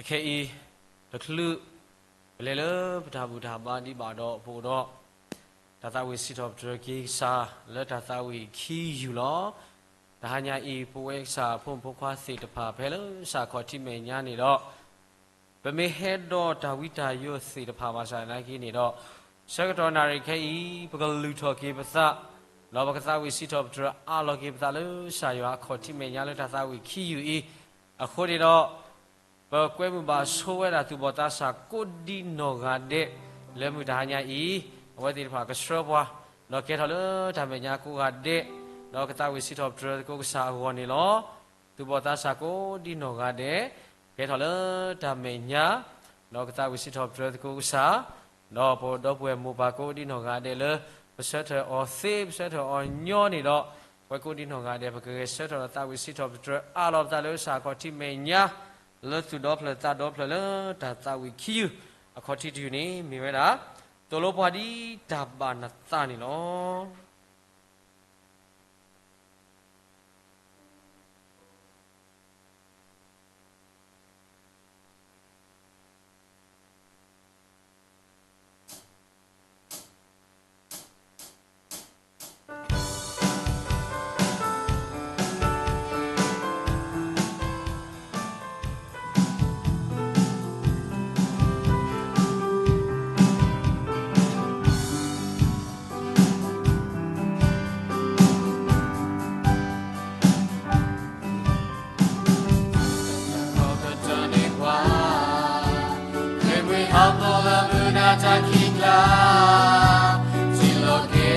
အခဲအံၤ တချုး ပလဲၤလၢပတၢ်ဘူၣ်တၢ်ဘါဒံးဘၣ်ဒီး ပအိၣ်ဒီး တၢ်သးဝံၣ်စံးထီၣ်ပတြၢၤက့ၤကစၢ်လၢတၢ်သးဝံၣ်ခံယူၢ်လီၤ. တဟါညါအံၤ ပဝဲကစၢ်ဖိမုၣ်ဖိခွါသ့ၣ်တဖၣ် ဖဲလၢကစၢ်ခီၣ်ထံးမဲာ်ညါန့ၣ်ဒီး ပမ့ၢ်ဟဲဒီးတၢ်ဝံတၢ်ယိးသ့ၣ်တဖၣ်ဘၣ်ဆၣ်သနာ်က့န့ၣ်ဒီး ဆၢကတီၢ်နၣ်ရံၣ်ခဲအံၤ ပကလုၢ်ထီၣ်က့ၤပသး ဒီးပကသးဝံၣ်စံးထီၣ်ပတြၢၤအးလီၤက့ၤပသးလၢကစၢ်ယွၤအခီၣ်ထံးမဲာ်ညါလၢတၢ်သးဝံၣ်ခံယူၢ်အံၤ, အဃိန့ၣ်ဒီး ပကွဲမုာ်ဘၣ်ဆိဝဲဒၣ်သူၣ်ဘီၣ်သးစၢ်ကိးဒံနီၢ်ဂၤဒဲး လၢမုၢ်တဟါညါအံၤ အဝဲသ့ၣ်တဖၣ်ကဆှၢပှၤ ဒီးကဲထီၣ်လၢတၢ်မဲာ်ညါကိးဂၤဒဲး, ဒီးကသးဝံၣ်စံးထီၣ်ပတြၢၤသကိးကစၢ်အဂီၢ်န့ၣ်လီၤ. သူၣ်ဘီၣ်သးစၢ်ကိးဒံနီၢ်ဂၤဒဲး ကဲထီၣ်လၢတၢ်မဲာ်ညါ ဒီးကသးဝံၣ်စံးထီၣ်ပတြၢၤသကိးကစၢ်, ဒီးပဒီပုၢ်ဝဲၢ်မိၢ်ပၢ်ကိးဒံနီၢ်ဂၤဒဲးလၢ ပဆၢထၢၣ်အီၤသ့ ပဆၢထၢၣ်အီၤညီန့ၣ်ဒီး ပဝဲကိးဒံနီၢ်ဂၤဒဲး ပကဂဲၤဆၢထၢၣ်ဒီးသးဝံၣ်စံးထီၣ်ပတြၢၤအးလီၤပသးလၢကစၢ်ခီၣ်ထံးမဲာ်ညါ လၢသူၣ်ဒီဖျၢၣ်သးဒီဖျၢၣ်လၢတၢ်သးဝံၣ်ခံယူၢ် အခီၣ်ထံးတယူၢ်န့ၣ် မ့ၢ်ဝဲဒၣ် သိၣ်လိပှၤဒ်တၢ်ဘၣ်နသးန့ၣ်လီၤ. ကတၢၢ်န့ၢ်ပှၤ ဂ့ၢ်မှံဟးဖျိးလၢမုၢ်နၤတၢ်ခံးကျါ,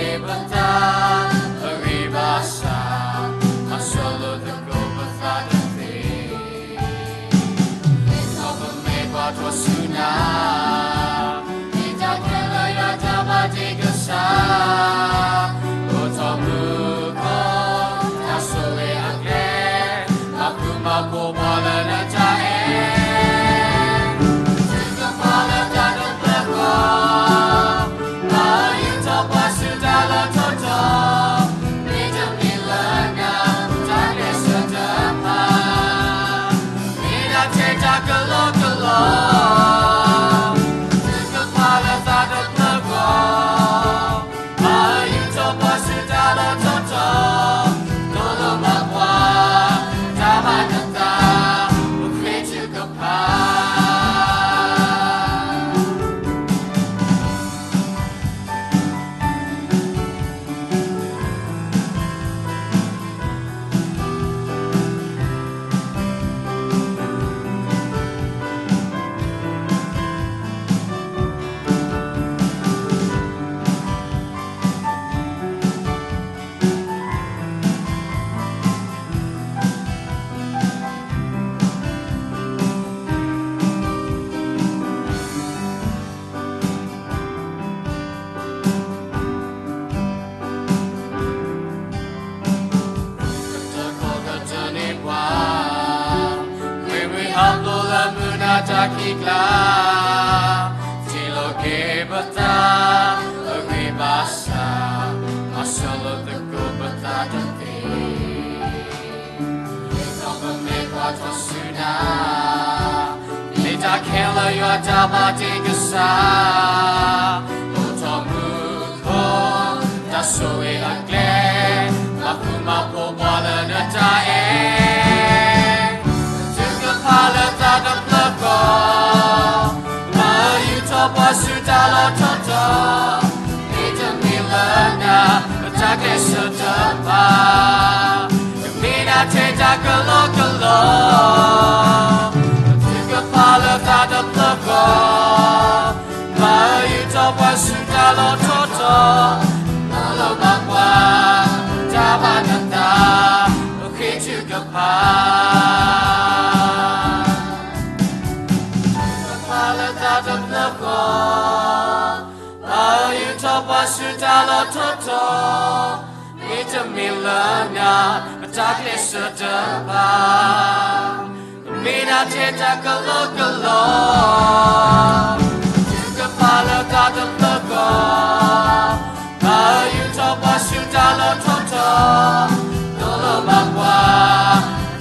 ထံၣ်လိာ်က့ၤပသး အဂံၢ်ဘါစၢ်, မၤစၢၤလိာ်သကိးပသးတသ့, ဒ်သိးပမ့ၢ်ကွၢ်ထီၣ်ဆူနၤ မ့ၢ်တၢ်ခဲလၢာ်ယွၤတၢ်ဘၣ်တ့ကစၢ်, အိၣ်ထီၣ်မူခိၣ် တၢ်ဆိၣ်ဂ့ၤအကျဲ, မၤဃူမၤဖိးပှၤလၢနတၢ်အဲၣ်, ထုကဖၣ်လၢတၢ်တဖျၢၣ်ဃီ, မၤအၢယူၢ်ထီၣ်ပှၤဆူတၢ်လီၢ်ထီၣ်ထီ, မ့တမ့ၢ်လၢနၤ တၢ်ကျဲးစၢးတဖၣ် မ့ၢ်ဒၣ်ထဲတၢ်ကလီကလီ, ထုကဖၣ်လၢသးတဖျၢၣ်ဃီ, မၤအၢယူၢ်ထီၣ်ပှၤဆူတၢ်လီၢ်ထီၣ်ထီ, သိၣ်လိမၤပှၤ တၢ်ဘၣ်နသး ပဃ့ထုကဖၣ်. ကတၢၢ်ကတၢၢ်န့ၢ်ပှၤ, ဂ့ၢ်မှံဟးဖျိးလၢမုၢ်နၤတၢ်ခံးကျါ, ထံၣ်လိာ်က့ၤပသး အဂံၢ်ဘါစၢ်, မၤစၢၤလိာ်သကိးပသးတသ့, ဒ်သိးပမ့ၢ်ကွၢ်ထီၣ်ဆူနၤ မ့ၢ်တၢ်ခဲလၢာ်ယွၤတၢ်ဘၣ်တ့ကစၢ်, အိၣ်ထီၣ်မူခိၣ် တၢ်ဆိၣ်ဂ့ၤအကျဲ, မၤဃူမၤဖိးပှၤလၢနတၢ်အဲၣ်, ထုကဖၣ်လၢသးတဖျၢၣ်ဃီ, မၤအၢယူၢ်ထီၣ်ပှၤဆူတၢ်လီၢ်ထီၣ်ထီ, မ့တမ့ၢ်လၢနၤ ပတၢ်ကျဲးစၢးတဖၣ် ကမ့ၢ်ဒၣ်ထဲတၢ်ကလီကလီ, ထုကဖၣ်လၢသးတဖျၢၣ်ဃီ, မၤအၢယူၢ်ထီၣ်ပှၤဆူတၢ်လီၢ်ထီၣ်ထီ, သိၣ်လိမၤပှၤ တၢ်ဘၣ်နသး ပဃ့ထုကဖၣ်. ထုကဖၣ်လၢသးတဖျၢၣ်ဃီ, မၤအၢယူၢ်ထီၣ်ပှၤဆူတၢ်လီၢ်ထီၣ်ထီ, မ့တမ့ၢ်လၢနၤ ပတၢ်ကျဲးစၢးတဖၣ် ကမ့ၢ်ဒၣ်ထဲတၢ်ကလီကလီ, ထုကဖၣ်လၢသးတဖျၢၣ်ဃီ, မၤအၢယူၢ်ထီၣ်ပှၤဆူတၢ်လီၢ်ထီၣ်ထီ, သိၣ်လိမၤပှၤ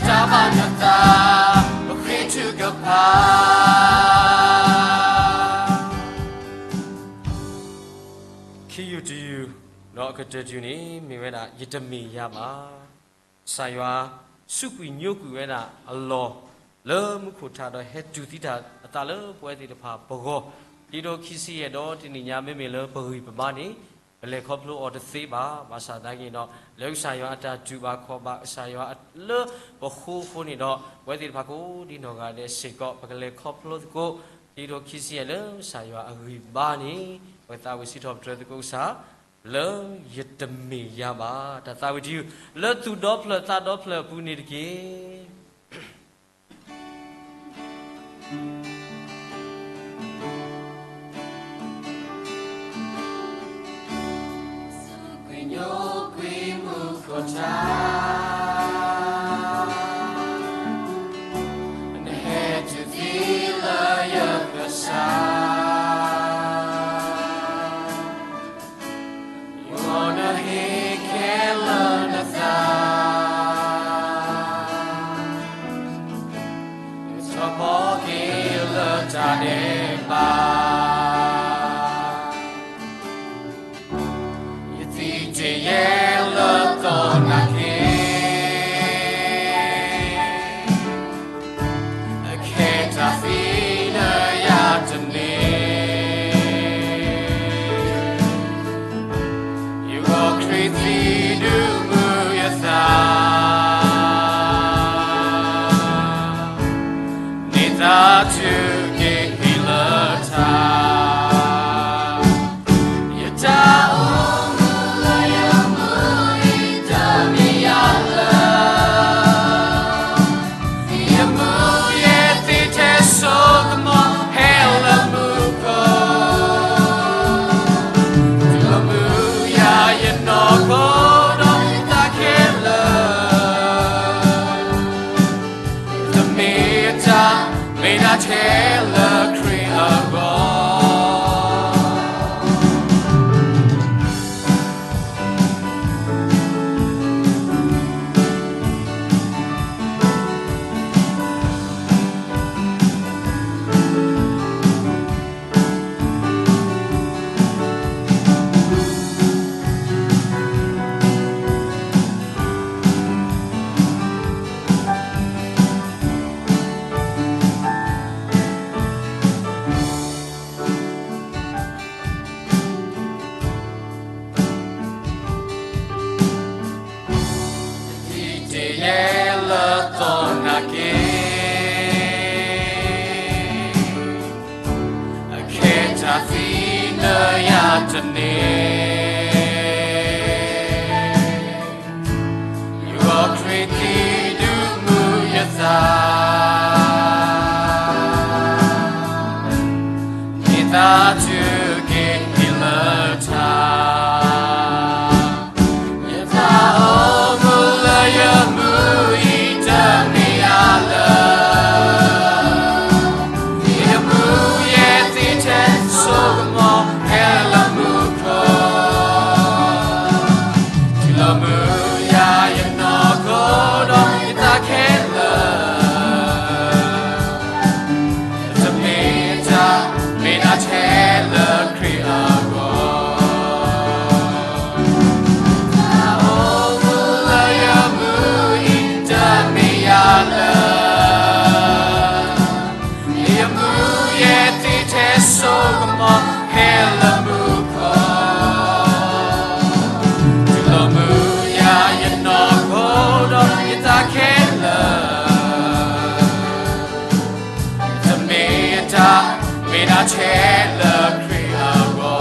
တၢ်ဘၣ်နသး ပဃ့ထုကဖၣ်. ခံယူၢ်တယူၢ် ဒီးအကတၢၢ်တယူၢ်န့ၣ် မ့ၢ်ဝဲဒၣ် ယတမ့ၢ်ယၤဘၣ်. ကစၢ်ယွၤ စူးကွံာ်ညိကွံာ်ဝဲဒၣ်အလီၢ် လၢမူခိၣ်ထးဒီး ဟဲတူၢ်သံတၢ်အသးလၢပဝဲသ့ၣ်တဖၣ်ပဂီၢ်, ခံကထိခံဆံယဲၢ်ဒီးတနံၣ်ညါ မ့မ့ၢ်လၢပဂံၢ်ပဘါန့ၣ် ပလဲၤခီဖျိအီၤတသ့ဘၣ်. ဘၣ်ဆၣ်သနာ်က့ဒီး လၢကစၢ်ယွၤအတၢ်တူၢ်ဘၣ်ခီၣ်ဘၣ် ကစၢ်ယွၤလၢပဃိအဃိန့ၣ်ဒီး ပဝဲသ့ၣ်တဖၣ်ကိးဒံနီၢ်ဂၤဒဲးစ့ၢ်ကီး ပကလဲၤခီဖျိသကိး ခံကထိခံဆံယဲၢ်လၢကစၢ်ယွၤအဂံၢ်ဘါန့ၣ် ပသးဝံၣ်စံးထီၣ်ပတြၢၤသကိးကစၢ် လၢယတမ့ၢ်ယၤဘၣ်. တၢ်သးဝံၣ်တယုၢ် လၢသူၣ်ဒီဖျၢၣ်သးဒီဖျၢၣ်အပူၤန့ၣ်တက့ၢ်. စူးကွံာ်ညိကွံာ်မူခိၣ်ထး နဟဲတူၢ်သံလၢယဃၣ်စၢ် ယွၤနဟ့ၣ်ခဲလၢာ်နသး ထီၣ်ပီက့ၤလၢတၢ်ဒဲးဘး ယသံတ့ၢ်ယဲလၢသီနာ်က့ အခဲတၢ်သံလၢယၤတန့ၢ် ယဂီၢ်ခရံာ်သံဒုးမုာ်ယသး န့ၢ်သးထုးက့ၤဟံၣ်လၢထး ယတၢ်အိၣ်မူလၢယမူအံၤတမ့ၢ်ယၤလၢ ယမူယဲသ့ထဲစိကမီၤဟဲလၢမူခိၣ် တုၤလီၤမုာ်ယၤယနီၢ်ခိဒီးယသးခဲလၢာ် တမ့ၢ်တၢ် မ့ၢ်ဒၣ်ထဲလၢခရံာ်အဂီၢ် ယသံတ့ၢ်ယဲလၢသီနာ်က့ အခဲတၢ်သံလၢယၤတန့ၢ် ယဂီၢ်ခရံာ်သံဒုးမုာ်ယသး န့ၢ်သးထုးက့ၤဟံၣ်လၢထး ယတၢ်အိၣ်မူလၢယမူအံၤတမ့ၢ်ယၤလၢ ယမူယဲသ့ထဲစိကမီၤဟဲလၢမူခိၣ် တုၤလီၤမုာ်ယၤယနီၢ်ခိဒီးယသးခဲလၢာ် တမ့ၢ်တၢ် မ့ၢ်ဒၣ်ထဲလၢခရံာ်အဂီၢ် တၢ်အိၣ်မူလၢယမူအံၤတမ့ၢ်ယၤလၢ ယမူယဲသ့ထဲစိကမီၤဟဲလၢမူခိၣ် တုၤလီၤမုာ်ယၤယနီၢ်ခိဒီးယသးခဲလၢာ် တမ့ၢ်တၢ် မ့ၢ်ဒၣ်ထဲလၢခရံာ်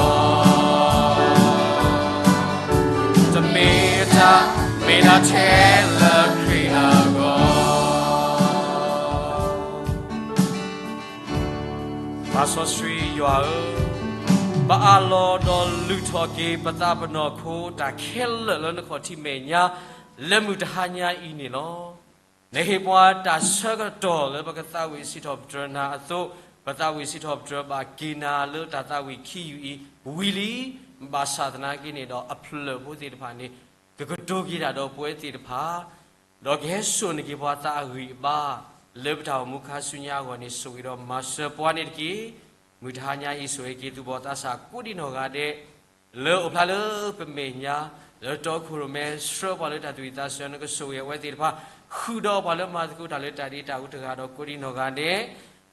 အဂီၢ် တမ့ၢ်တၢ် မ့ၢ်ဒၣ်ထဲလၢခရံာ်အဂီၢ် ပၢ်စီဆှံယွၤဧၢ, ပအးလီၤဒီးလုၢ်ထီၣ်က့ၤပသးပနီၢ်ခိတၢ်ခဲလၢာ်လၢနခီၣ်ထံးမဲာ်ညါ လၢမုၢ်တဟါညါအံၤန့ၣ်လီၤ. နဟ့ၣ်ပှၤတၢ်ဆၢကတီၢ်လၢပကသးဝံၣ်စံးထီၣ်ပတြၢၤနၤအသိး, ပသးဝံၣ်စံးထီၣ်ပတြၢၤဘၣ်က့ၤနၤလၢတၢ်သးဝံၣ်ခံယူၢ်အံၤဝံၤလံ. ဘၣ်ဆၣ်သနာ်က့န့ၣ်ဒီး အဖျၢၣ်ဖိသ့ၣ်တဖၣ်န့ၣ် ကကတိၤက့ၤတၢ်ဒီးပဝဲသ့ၣ်တဖၣ် ဒီးကဟဲစိာ်န့ၢ်က့ၤပှၤသးအဂံၢ်အဘါ လၢပတၢ်အိၣ်မူခါဆူညါအဂီၢ်န့ၣ် ဆိၣ်ဂ့ၤဒီးမၤစၢၤပှၤန့ၣ်တက့ၢ်. မုၢ်တဟါညါအံၤ ဆိၣ်ဂ့ၤက့ၤသူၣ်ဘီၣ်သးစၢ်ကိးဒံနီၢ်ဂၤဒဲး, လၢအိၣ်ဖျါလၢပမဲာ်ညါ, လၢတီခိၣ်ရိၣ်မဲဆှၢပှၤလၢတၢ်သူၣ်ဝံၣ်သးဆၢ နကဆိၣ်ဂ့ၤအဝဲသ့ၣ်တဖၣ်, ဃုာ်ဒီးပှၤလၢမၤသကိးတၢ်လၢတၢ်ဒ့တၢ်အူတဂၤဒီးကိးဒံနီၢ်ဂၤဒဲး,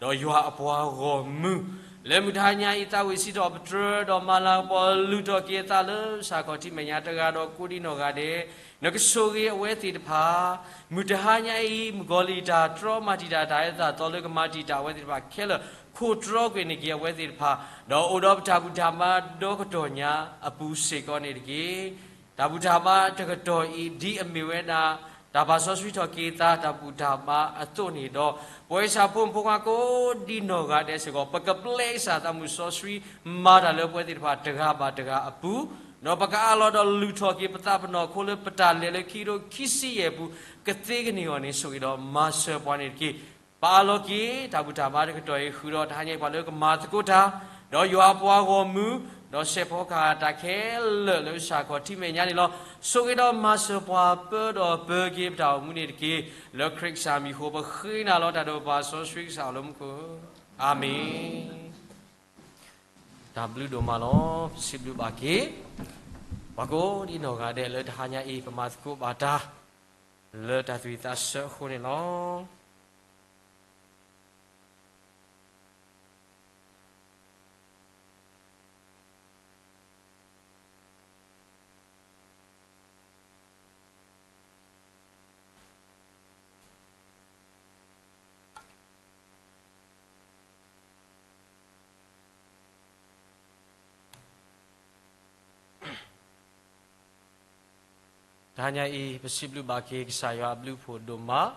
ဒီးယွၤအပှၤဂီၢ်မုၢ်, လၢမုၢ်တဟါညါအံၤ သးဝံၣ်စံးထီၣ်ပတြၢၤ ဒီးမၤလၤကပီၤလုၢ်ထီၣ်က့ၤအသးလၢစၣ်ခီၣ်ထံမဲာ်ညါတဂၤဒီးကိးဒံနီၢ်ဂၤဒဲး, နကဆိၣ်ဂ့ၤအဝဲသ့ၣ်တဖၣ် မုၢ်တဟါညါအံၤ မုၣ်ကီၤလံၢ်တၢ်တြီမၤတံာ်တာ်တၢ်အၢသးသီလၢကမၤတံာ်တာ်အဝဲသ့ၣ်တဖၣ်ခဲလၢာ် ခိၣ်တြီကွံာ်န့ၢ်က့ၤအဝဲသ့ၣ်တဖၣ်, ဒီးအိၣ်ဒီးပတၢ်ဘူၣ်တၢ်ဘါဒီကတီၢ်ညါအပူၤစ့ၢ်ကီးန့ၣ်တက့ၢ်. တၢ်ဘူၣ်တၢ်ဘါတကတီၢ်အံၤ ဒ်အမ့ၢ်ဝဲဒၣ် တၢ်ပာ်စီဆှံထီၣ်က့ၤသးတၢ်ဘူၣ်တၢ်ဘါအသိးန့ၣ်ဒီး, ပဝဲကစၢ်ဖိမုၣ်ဖိခွါကိးဒံနီၢ်ဂၤဒဲးစ့ၢ်ကီး ပကပျဲကစၢ်သးမုၢ်စီဆှံ မၤတၢ်လၢပဝဲသ့ၣ်တဖၣ်တဂၤဘၣ်တဂၤအပူၤ, ဒီးပကအးလီၤဒီးလုၢ်ထီၣ်က့ၤပသးပနီၣ်ခိလၢပတၢ်လဲၤလၢခံကထိခံဆံယဲၢ်ပူၤ ကသ့ကန့ၢ်အီၤန့ၣ် ဆိၣ်ဂ့ၤဒီးမၤစၢၤပှၤန့ၣ်တက့ၢ်. ပအးလီၤက့ၤ တၢ်ဘူၣ်တၢ်ဘါတကတီၢ်အံၤ ဃုာ်ဒီးတဟါညါအံၤပှၤလၢကမၤသကိးတၢ်, ဒီးယွၤအပှၤဂီၢ်မုၢ်, ဒီးစဲးဖီကဟၣ်တၢ်ခဲလၢာ်လၢစၣ်ခီၣ်ထံမဲာ်ညါန့ၣ်လီၤ. ဆိၣ်ဂ့ၤဒီးမၤစၢၤပှၤပၢဒီးပၢက့ၤပတၢ်အိၣ်မူန့ၣ်တက့ၢ်. လၢခရံာ်ကစၢ်မံၤအဃိ ပဃ့နၤလီၤတၢ်ဒိးပာ်စီဆှံကစၢ်အီၤလၢမူခိၣ်, အၤမ့ၣ်. တၢ်ဘျုးဒိၣ်မးလီၤ. ပစံးဘျုးဘၣ်က့ၤ ပှၤကိးဒံနီၢ်ဂၤဒဲးလၢတဟါညါအံၤ ပမၤသကိးဘၣ်တၢ် လၢတၢ်သူၣ်ဝံၣ်သးဆၢအဃိန့ၣ်လီၤ. တဟါညါအံၤ ပစံးဘျုးဘၣ်က့ၤကစၢ်ယွၤအဘျုးအဖှိၣ်ဒိၣ်မး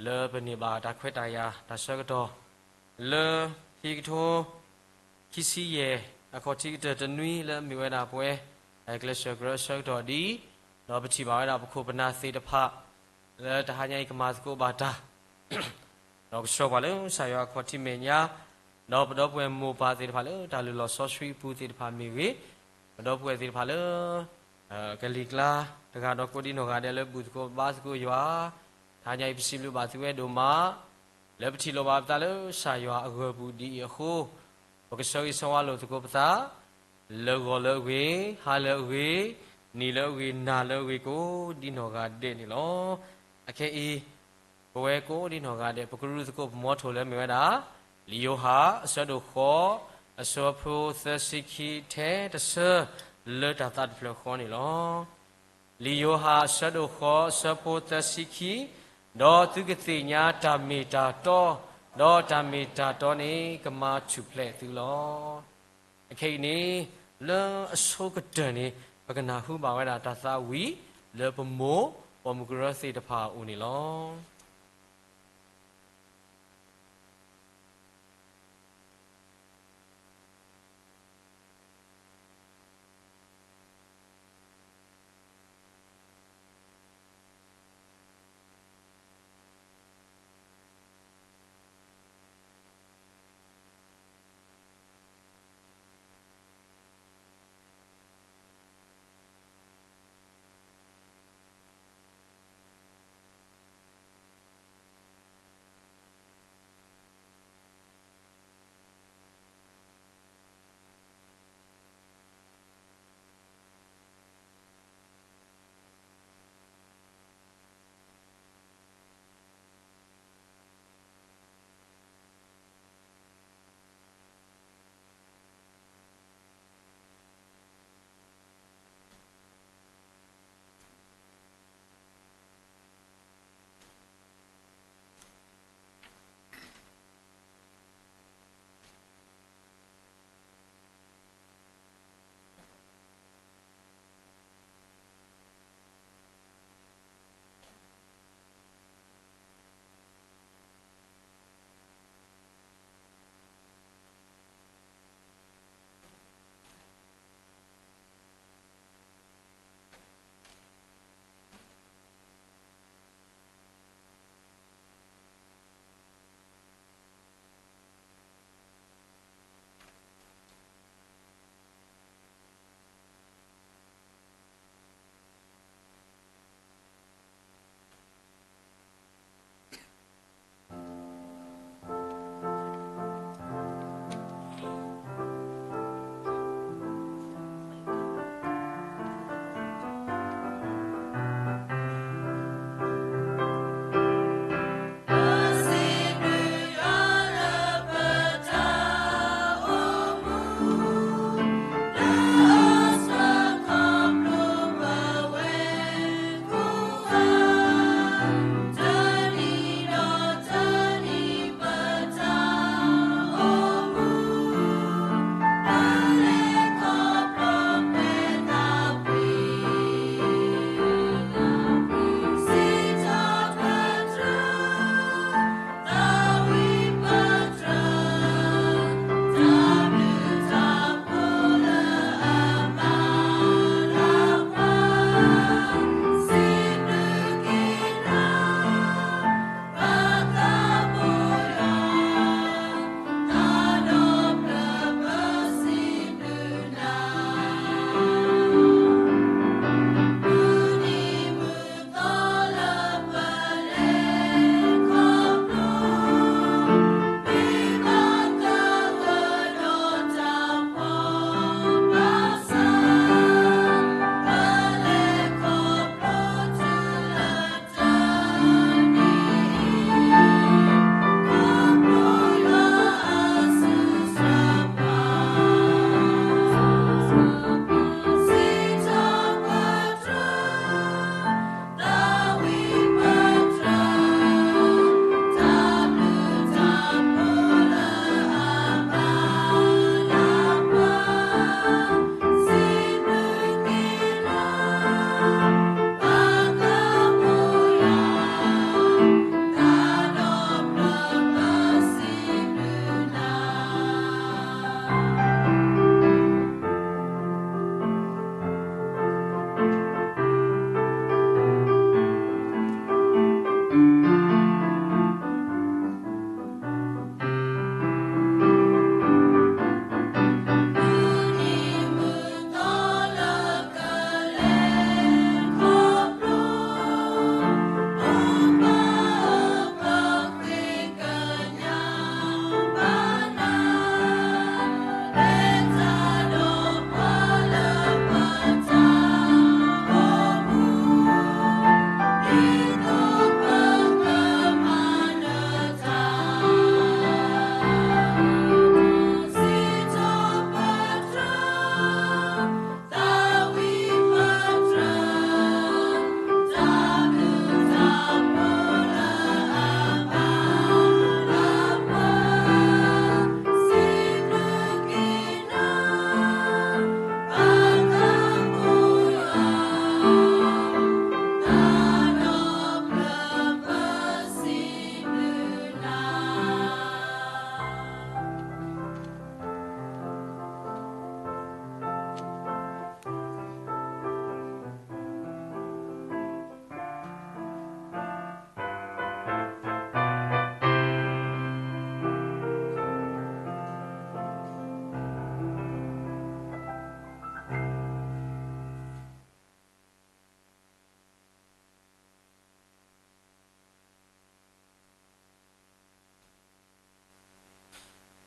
လၢပန့ၢ်ဘၣ်တၢ်ခွဲးတၢ်ယာ်တၢ်ဆၢကတီၢ် လၢခံကထိခံဆံယဲၢ် အခီၣ်ထံးကတၢၢ်တနွံ လၢအမ့ၢ်ဝဲဒၣ်ပဝဲ တၢ်ကျဲးစၢးကရၢအဆၢကတီၢ်ဒ်အံၤ, ဒီးပထံၣ်ဘၣ်ဝဲဒၣ်ပခိၣ်ပနၢ်သ့ၣ်တဖၣ် လၢတဟါညါအံၤကမၤသကိးဘၣ်တၢ် ဒီးကဆှၢပှၤလၢကစၢ်ယွၤအခီၣ်ထံးမဲာ်ညါ, ဒီးပဒီပုၢ်ဝဲၢ်မိၢ်ပၢ်သ့ၣ်တဖၣ်လၢတၢ်လုၢ်လီၢ်စီဆှံအပူၤသ့ၣ်တဖၣ်မ့ၢ်ဂ့ၤ, ပဒီပုၢ်ဝဲၢ်သ့ၣ်တဖၣ်လၢ ကလံၤကျါတဂၤဒီးကိးဒံနီၢ်ဂၤဒဲး လၢဘူၣ်သကိးဘါသကိးယွၤ, တဟါညါအံၤပစံးဘျုးဘၣ်သုဝဲဒိၣ်မး လၢပထံၣ်လိာ်ဘၣ်ပသးလၢကစၢ်ယွၤအဂၢၢ်ပူၤဒ်အံၤအဃိ, ပကဆၢဂ့ၤဆၢဝါလိာ်သကိးပသး လၢဂီၤလၢအဂ့ၤ, ဟါလၢအဂ့ၤ, နံၤလၢအဂ့ၤ, နၤလၢအဂ့ၤ ကိးဒံနီၢ်ဂၤဒဲးန့ၣ်လီၤ. အခဲအံၤ ပဝဲကိးဒံနီၢ်ဂၤဒဲး ပကရူၢ်သကိးပမီထိၣ်လၢမ့ၢ်ဝဲဒၣ် လံာ်ယိၤဟၣ် အဆၢဒိၣ်ဃီ အဆၢဖိသၢဆံခံ ထဲတဆၢ လၢတၢ်သးတဖျၢၣ်ဃီန့ၣ်လီၤ. လံာ်ယိၤဟၣ် အဆၢဒိၣ်ဃီ အဆၢဖိသၢဆံခံ, ဒီးသုကသ့ၣ်ညါတၢ်မ့ၢ်တၢ်တီ, ဒီးတၢ်မ့ၢ်တၢ်တီန့ၣ် ကမၤထူၣ်ဖျဲးသုလီၤ. အခဲအံၤန့ၣ် လၢအဆိကတၢၢ်န့ၣ် ပကနၢ်ဟူဘၣ်ဝဲဒၣ်တၢ်သးဝံၣ် လၢပမိၢ်ပိာ်မုၣ်ကရၢသ့ၣ်တဖၣ်အအိၣ်န့ၣ်လီၤ.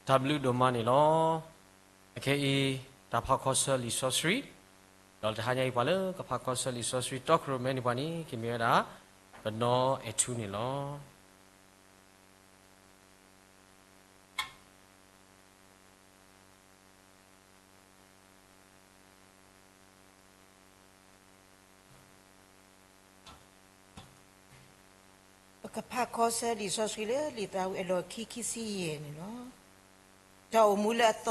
တၢ်ဘျုးဒိၣ်မးန့ၣ်လီၤ. အခဲအံၤ တၢ်ဖးခီဆၢလံာ်စီဆှံ, ဒီးတဟါညါအံၤ ပှၤလၢကဖးခီဆၢလံာ်စီဆှံ တီခိၣ်ရိၣ်မဲန့ၢ်ပှၤန့ၣ် ကမ့ၢ်ဝဲဒၣ် ပနီအဲၣ်ထူန့ၣ်လီၤ. ပကဖးခီဆၢလံာ်စီဆှံလၢလံာ်သးဝံၣ်အလီၢ်ခံ ခံဆံယဲၢ်န့ၣ်လီၤ. တၢ်အိၣ်မူလၢအသ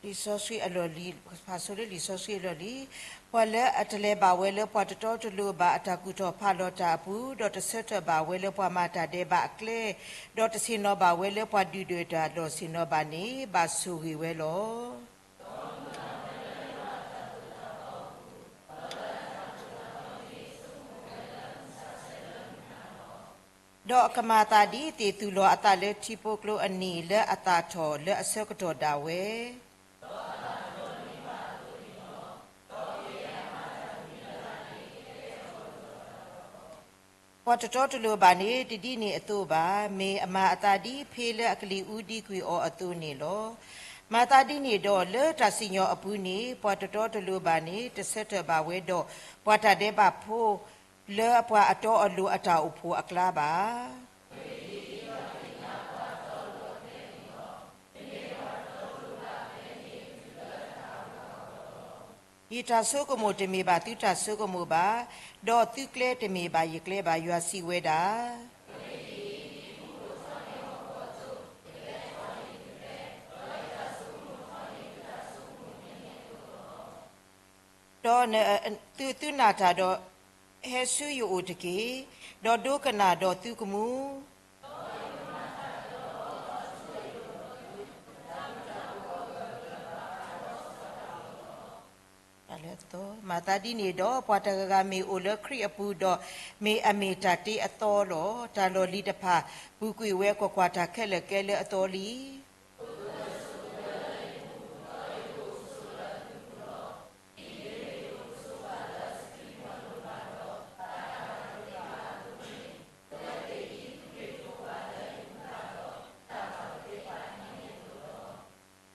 ီ, လံာ်စီဆှံအလီၢ်လံၤ, ပကဖးဆိလၢလံာ်စီဆှံအလီၢ်လံၤ, ပှၤလၢအတလဲၤဘၣ်ဝဲလၢပှၤတတီတလိၤဘၣ်အတၢ်ကူၣ်ထီၣ်ဖးလီၤတၢ်အပူၤ, ဒီးတဆၢထၢၣ်ဘၣ်ဝဲလၢပှၤမၤတၢ်ဒဲးဘးအကျဲ, ဒီးတဆ့ၣ်နီၤဘၣ်ဝဲလၢပှၤဒုၣ်ဒွဲၣ်တၢ်လီၢ်ဆ့ၣ်နီၤဘၣ်န့ၣ် ဘၣ်ဆိၣ်ဂ့ၤဝဲလီၤ. ဒီးအကမၤအသးဒ်သ့ၣ်သူၣ်လီၤအသးလၢထံဖိကျိအနံၤ လၢအသၣ်ထီၣ်လၢအဆၢကတီၢ်ဒၣ်ဝဲ ပှၤတတီတလိၤဘၣ်န့ၣ် တဒ်န့ၣ်အသိးဘၣ်. မ့ၢ်အမၤအသးဒ်ဖ့လၢအကလံၤအူဒံကွံာ်အီၤအသိးန့ၣ်လီၤ. မၤသးဒ်န့ၣ်ဒီး လၢတၢ်စံၣ်ညီၣ်အပူၤန့ၣ် ပှၤတတီတလိၤဘၣ်န့ၣ် တဆၢထၢၣ်ဘၣ်ဝဲဒီး ပှၤတၢ်ဒဲးဘးဖိ လၢပှၤအတီအလိၤအတၢ်အိၣ်ဖှိၣ်အကျါဘၣ်. ယတၢ်ဆိကမိၣ်တမ့ၢ်ဘၣ်သုတၢ်ဆိကမိၣ်ဘၣ်, ဒီးသုကျဲတမ့ၢ်ဘၣ်ယကျဲဘၣ်, ယွၤစံးဝဲဒၣ်. ဒီးသုသုနၢ်တၢ်ဒီး ဟဲဆူယအိၣ်တက့ၢ်, ဒီးဒိကနၣ်ဒီးသုကမူ မၤသးဒ်န့ၣ်ဒီး ပှၤတဂၤဂၤမ့ၢ်အိၣ်လၢခရံာ်အပူၤဒီး မ့ၢ်အမ့ၢ်တၢ်တ့အသီလီၤ. တၢ်လီၢ်လံၤတဖၣ် ပူၤကွံာ်ဝဲကွၢ်ကွၢ်, တၢ်ခဲလၢာ်ကဲလၢအသီလံ.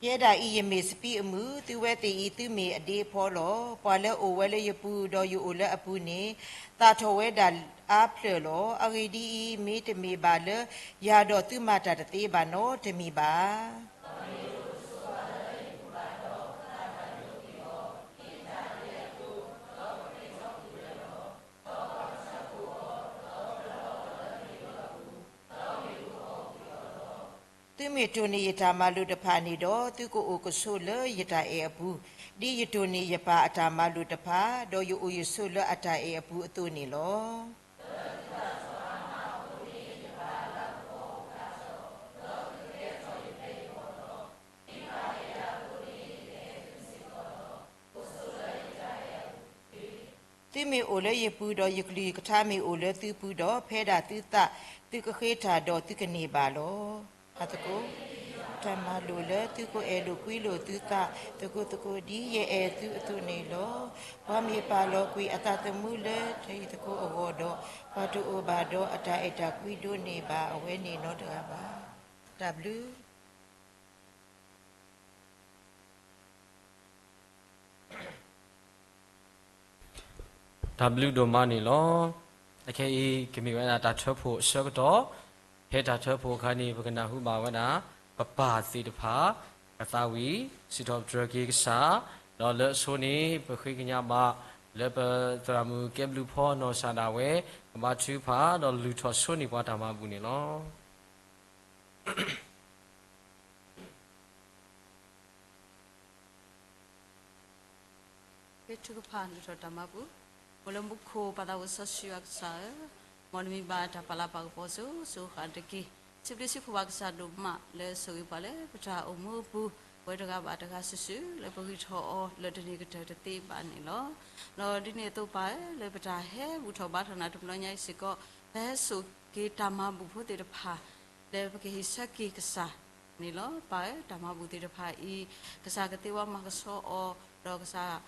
ယဲဒၣ်အံၤယမ့ၢ်စပံးအမုၢ်, သုဝဲသ့ၣ်အံၤသုမ့ၢ်အဒ့အဖီလီၤ. ပှၤလၢအအိၣ်ဝဲလၢယပူၤ ဒီးယအိၣ်လၢအပူၤန့ၣ် သၣ်ထီၣ်ဝဲဒၣ်အါဖျၢၣ်လီၤ. အဂ့ၢ်ဒ်အံၤ, မ့တမ့ၢ်ဘၣ်လၢယၤဒီးသုမၤတၢ်တသ့ဘၣ်နီတမံၤဘၣ်. သုမ့ၢ်တိၢ်န့ၢ်ယတၢ်မၤလိာ်တဖၣ်န့ၣ်ဒီး, သုကအိၣ်ကဆိးလၢယတၢ်အဲၣ်အပူၤ, ဒ်ယတိၢ်န့ၢ်ယပၢ်အတၢ်မၤလိာ်တဖၣ်, ဒီးယအိၣ်ယဆိးလၢအတၢ်အဲၣ်အပူၤအသိးန့ၣ်လီၤ. သုမ့ၢ်အိၣ်လၢယပူၤဒီးယကလုၢ်ယကထါမ့ၢ်အိၣ်လၢသုပူၤဒီး, ဖဲဒၣ်သုသးသုကဃ့တၢ်ဒီးသုကန့ၢ်ဘၣ်လီၤ. အသကိး, တၢ်မၤလိာ်လၢသုကအဲၣ်လိာ်ကွံလိာ်သုသးသကိးသကိး ဒ်ယအဲၣ်သုအသိးန့ၣ်လီၤ. ပှၤမ့ၢ်ပာ်လီၤကွံာ်အသးသမူလၢတၢ်အံၤသကိးအဂီၢ်ဒီး, ပှၤတအိၣ်ဘၣ်ဒီးအတၢ်အဲၣ်တၢ်ကွံဒိးန့ၢ်ဘၣ်အဝဲန့ၣ်နီတဂၤဘၣ်. တၢ်ဘျုး တၢ်ဘျုးဒိၣ်မးန့ၣ်လီၤ. အခဲအံၤ ကမ့ၢ်ဝဲဒၣ်တၢ်ထၢဖှိၣ်အဆၢကတီၢ်, ဖဲတၢ်ထၢဖှိၣ်အခါန့ၣ် ပကနၢ်ဟူဘၣ်ဝဲဒၣ် ပပၢ်သ့ၣ်တဖၣ် ကသးဝံၣ် စံးထီၣ်ပတြၢၤက့ၤကစၢ်, ဒီးလၢအဆိန့ၣ် ပဃ့ကညးဘၣ် လၢပသရၣ်မုၣ်ကဲဘျုးဖီနီၢ်ကစၢ်ဒၣ်ဝဲ ကဘါထုကဖၣ် ဒီးလုၢ်ထီၣ်ဆိန့ၢ်ပှၤတၢ်မၤဘူၣ်န့ၣ်လီၤ. ပဃ့ထုကဖၣ်လုၢ်ထီၣ်တၢ်မၤဘူၣ်, အိၣ်လၢမူခိၣ်ပၢ်သးဝံၣ်စီဆှံယွၤကစၢ်ဧၢ, မ်နမံၤဘၣ်တၢ်ပာ်လၤပာ်ကပီၤစိၤစိၤဃၣ်ဃၣ်တက့ၢ်. စံးဘျုးစံးဖှိၣ်ဘၣ်ကစၢ်ဒိၣ်မးလၢအဆိၣ်ဂ့ၤပှၤလၢပတၢ်အိၣ်မူအပူၤ, ပဝဲတဂၤဘၣ်တဂၤစုာ်စုာ် လၢပဂံၢ်ထီၣ်အီၤလၢတန့ၢ်ကတၢၢ်တသ့ဘၣ်န့ၣ်လီၤ. ဒီးဒ်န့ၣ်အသိးပၢ်ဧၢ, လၢပတၢ်ဟဲဘူၣ်ထီၣ်ဘါထီၣ်နၤတဘျီညါအံၤစ့ၢ်ကီး, ပဟဲစိာ်က့ၤတၢ်မၤဘူၣ်ဖိသ့ၣ်တဖၣ် လၢပကဟ့ၣ်ဆၢက့ၤကစၢ်န့ၣ်လီၤ. ပၢ်ဧၢ, တၢ်မၤဘူၣ်သ့ၣ်တဖၣ်အံၤ ကစၢ်ကသ့ဝဲမၤကဆှီအီၤ, ဒီးကစၢ်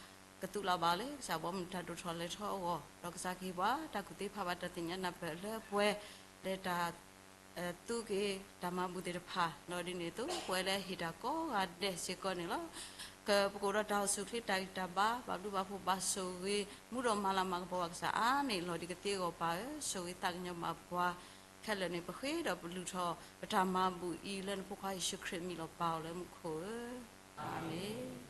ကသူၣ်လီၤဘၣ်လၢကစၢ်ဘီမုၢ်တၢ်ဒိၣ်ထီၣ်လဲၤထီအဂီၢ်, ဒီးကစၢ်ကဟ့ၣ်ပှၤတၢ်ကူၣ်သ့ဖးဘၣ်တၢ်သ့ၣ်ညါနၢ်ပၢၢ်လၢပှဲၤ, လၢတၢ် သူက့ၤတၢ်မၤဘူၣ်သ့ၣ်တဖၣ် ဒီးဒ်န့ၣ်အသိး ပဝဲလၢဟ့ၣ်တၢ်ကိးဂၤဒဲးစ့ၢ်ကီးန့ၣ်လီၤ. ကပကအိၣ်ဒီးတၢ်အိၣ်ဆူၣ်အိၣ်ချ့ တၢ်ဂံၢ်တၢ်ဘါ ဘၣ်ဘျုးဘၣ်ဖှိၣ်ဘၣ်ဆိၣ်ဂ့ၤ မူဒီးမၤလၤမၤကပီၤပှၤကစၢ်အါန့ၣ် လီၤဒံးကသ့အဂီၢ်ပၢ်ဧၢ, ဆိၣ်ဂ့ၤသးကညီၤဘၣ်ပှၤခဲလၢာ်န့ၣ် ပဃ့ဒီးပလုၢ်ထီၣ် ပတၢ်မၤဘူၣ်အံၤလၢနဖိခွါယ့ၣ်ၡူးခရံာ်အမံၤလီၤ ပၢ်အိၣ်လၢမူခိၣ်ဧၢ, အၤမ့ၣ်.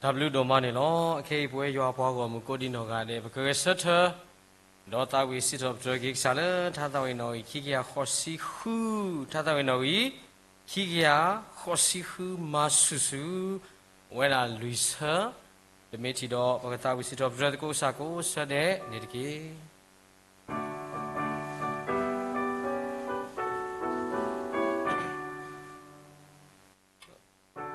တၢ်ဘျုးဒိၣ်မးန့ၣ်လီၤ. အခဲအံၤပဝဲယွၤအပှၤဂီၢ်မုၢ်ကိးဒံနီၢ်ဂၤဒဲး ပကဂဲၤဆၢထၢၣ် ဒီးသးဝံၣ်စံးထီၣ်ပတြၢၤက့ၤကစၢ်လၢ ထါသးဝံၣ်နီၣ်ဂံၢ်ခံကယၤဃိးဆံဃု, ထါသးဝံၣ်နီၣ်ဂံၢ် ခံကယၤဃိးဆံဃု မၤဆူၣ်ဆူၣ် ဝဲဒၣ်လွံၢ်ဆၢ, ပမ့ၢ်ထံၣ်ဒီး ပကသးဝံၣ်စံးထီၣ်ပတြၢၤသကိးကစၢ်ကိးဆၢဒဲးန့ၣ်တက့ၢ်.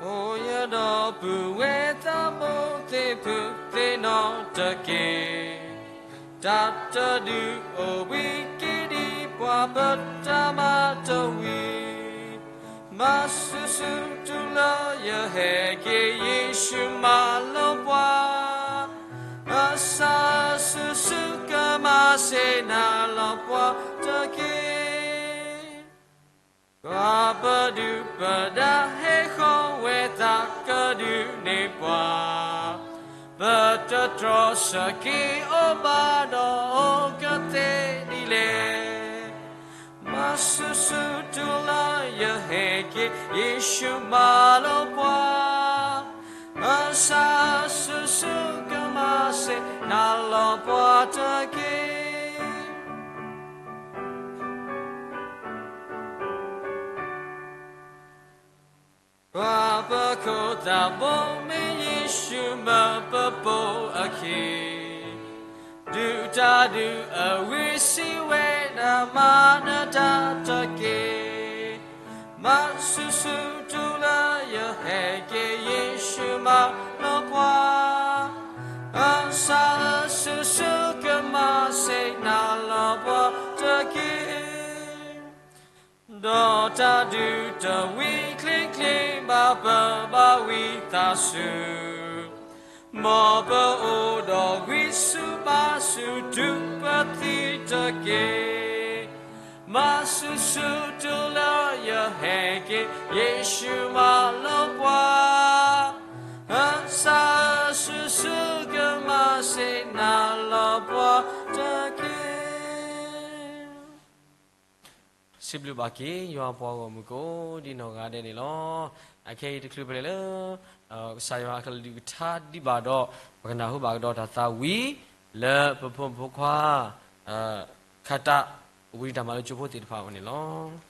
အိၣ်ယဒီပုၢ်ဝဲၢ်သးဘိသ့ၣ်ဖုသ့ၣ်နီၣ်တက့ၢ်, တၢ်တဒုးအိၣ်ဘှံးက့ၤဒံးပှၤ ပတၢ်မၤတဝံၤ, မၤဆူၣ်ဆူၣ်တူၢ်လၢယဟဲက့ၤ ယ့ၣ်ၡူးမၤလီၤပှၤ, အစၢ်ဆူၣ်ဆူၣ်ကမၤစ့ၢ်နၤလီၤပှၤတက့ၢ်. ပှၤပဒုၣ်ပဒါဟဲဃီၤဝဲသးကဒုးန့ၢ်ပှၤ, ပတတြီဆၢက့ၤအိၣ်ဘၣ်ဒီးအိၣ်ကသ့ဒ်လဲၣ်. မၤဆူၣ်ဆူၣ်တူၢ်လၢယဟဲက့ၤ ယ့ၣ်ၡူးမၤလီၤပှၤ, အစၢ်ဆူၣ်ဆူၣ်ကမၤစ့ၢ်နၤလီၤပှၤတက့ၢ်. ပှၤပခိၣ်သးဘိမ့ၢ်ယ့ၣ်ၡူးမၢပပိာ်အခံ, ဒုၣ်တၢ်ဒုးအဝံၤစံးဝဲဒၣ် မၤနတၢ်တက့ၢ်. မၤဆူၣ်ဆူၣ်တူၢ်လၢယဟဲက့ၤ ယ့ၣ်ၡူးမၤလီၤပှၤ, အစၢ်ဆူၣ်ဆူၣ်ကမၤစ့ၢ်နၤလီၤပှၤတက့ၢ်. ဒီးတၢ်ဒုးတဝံၤချ့ချ့ဘၣ် ပဘၣ်ဝံသးစူၤ, မ်ပအိၣ်ဒီးဝံစူၤဘါစူၤတုၤပသံတက့ၢ်. မၤဆူၣ်ဆူၣ်တူၢ်လၢယဟဲက့ၤ ယ့ၣ်ၡူးမၤလီၤပှၤ, အစၢ်ဆူၣ်ဆူၣ်ကမၤစ့ၢ်နၤလီၤပှၤတက့ၢ်. စံးဘျုးဘၣ်က့ၤ ယွၤပှၤဂီၢ်မုၢ်ကိးဒံနီၢ်ဂၤဒဲးန့ၣ်လီၤ. အခဲအံၤတချုးပလဲၤလၢ ကစၢ်ယွၤအကလုၢ်ကထါဒံးဘၣ်ဒီး ပကနၢ်ဟူဘၣ်ကဒီးတၢ်သးဝံၣ် လၢပဖိမုၣ်ဖိခွါ ခးတၢ်ဝံၤတၢ်မၤလိကၠိဖိသ့ၣ်တဖၣ်အအိၣ်န့ၣ်လီၤ.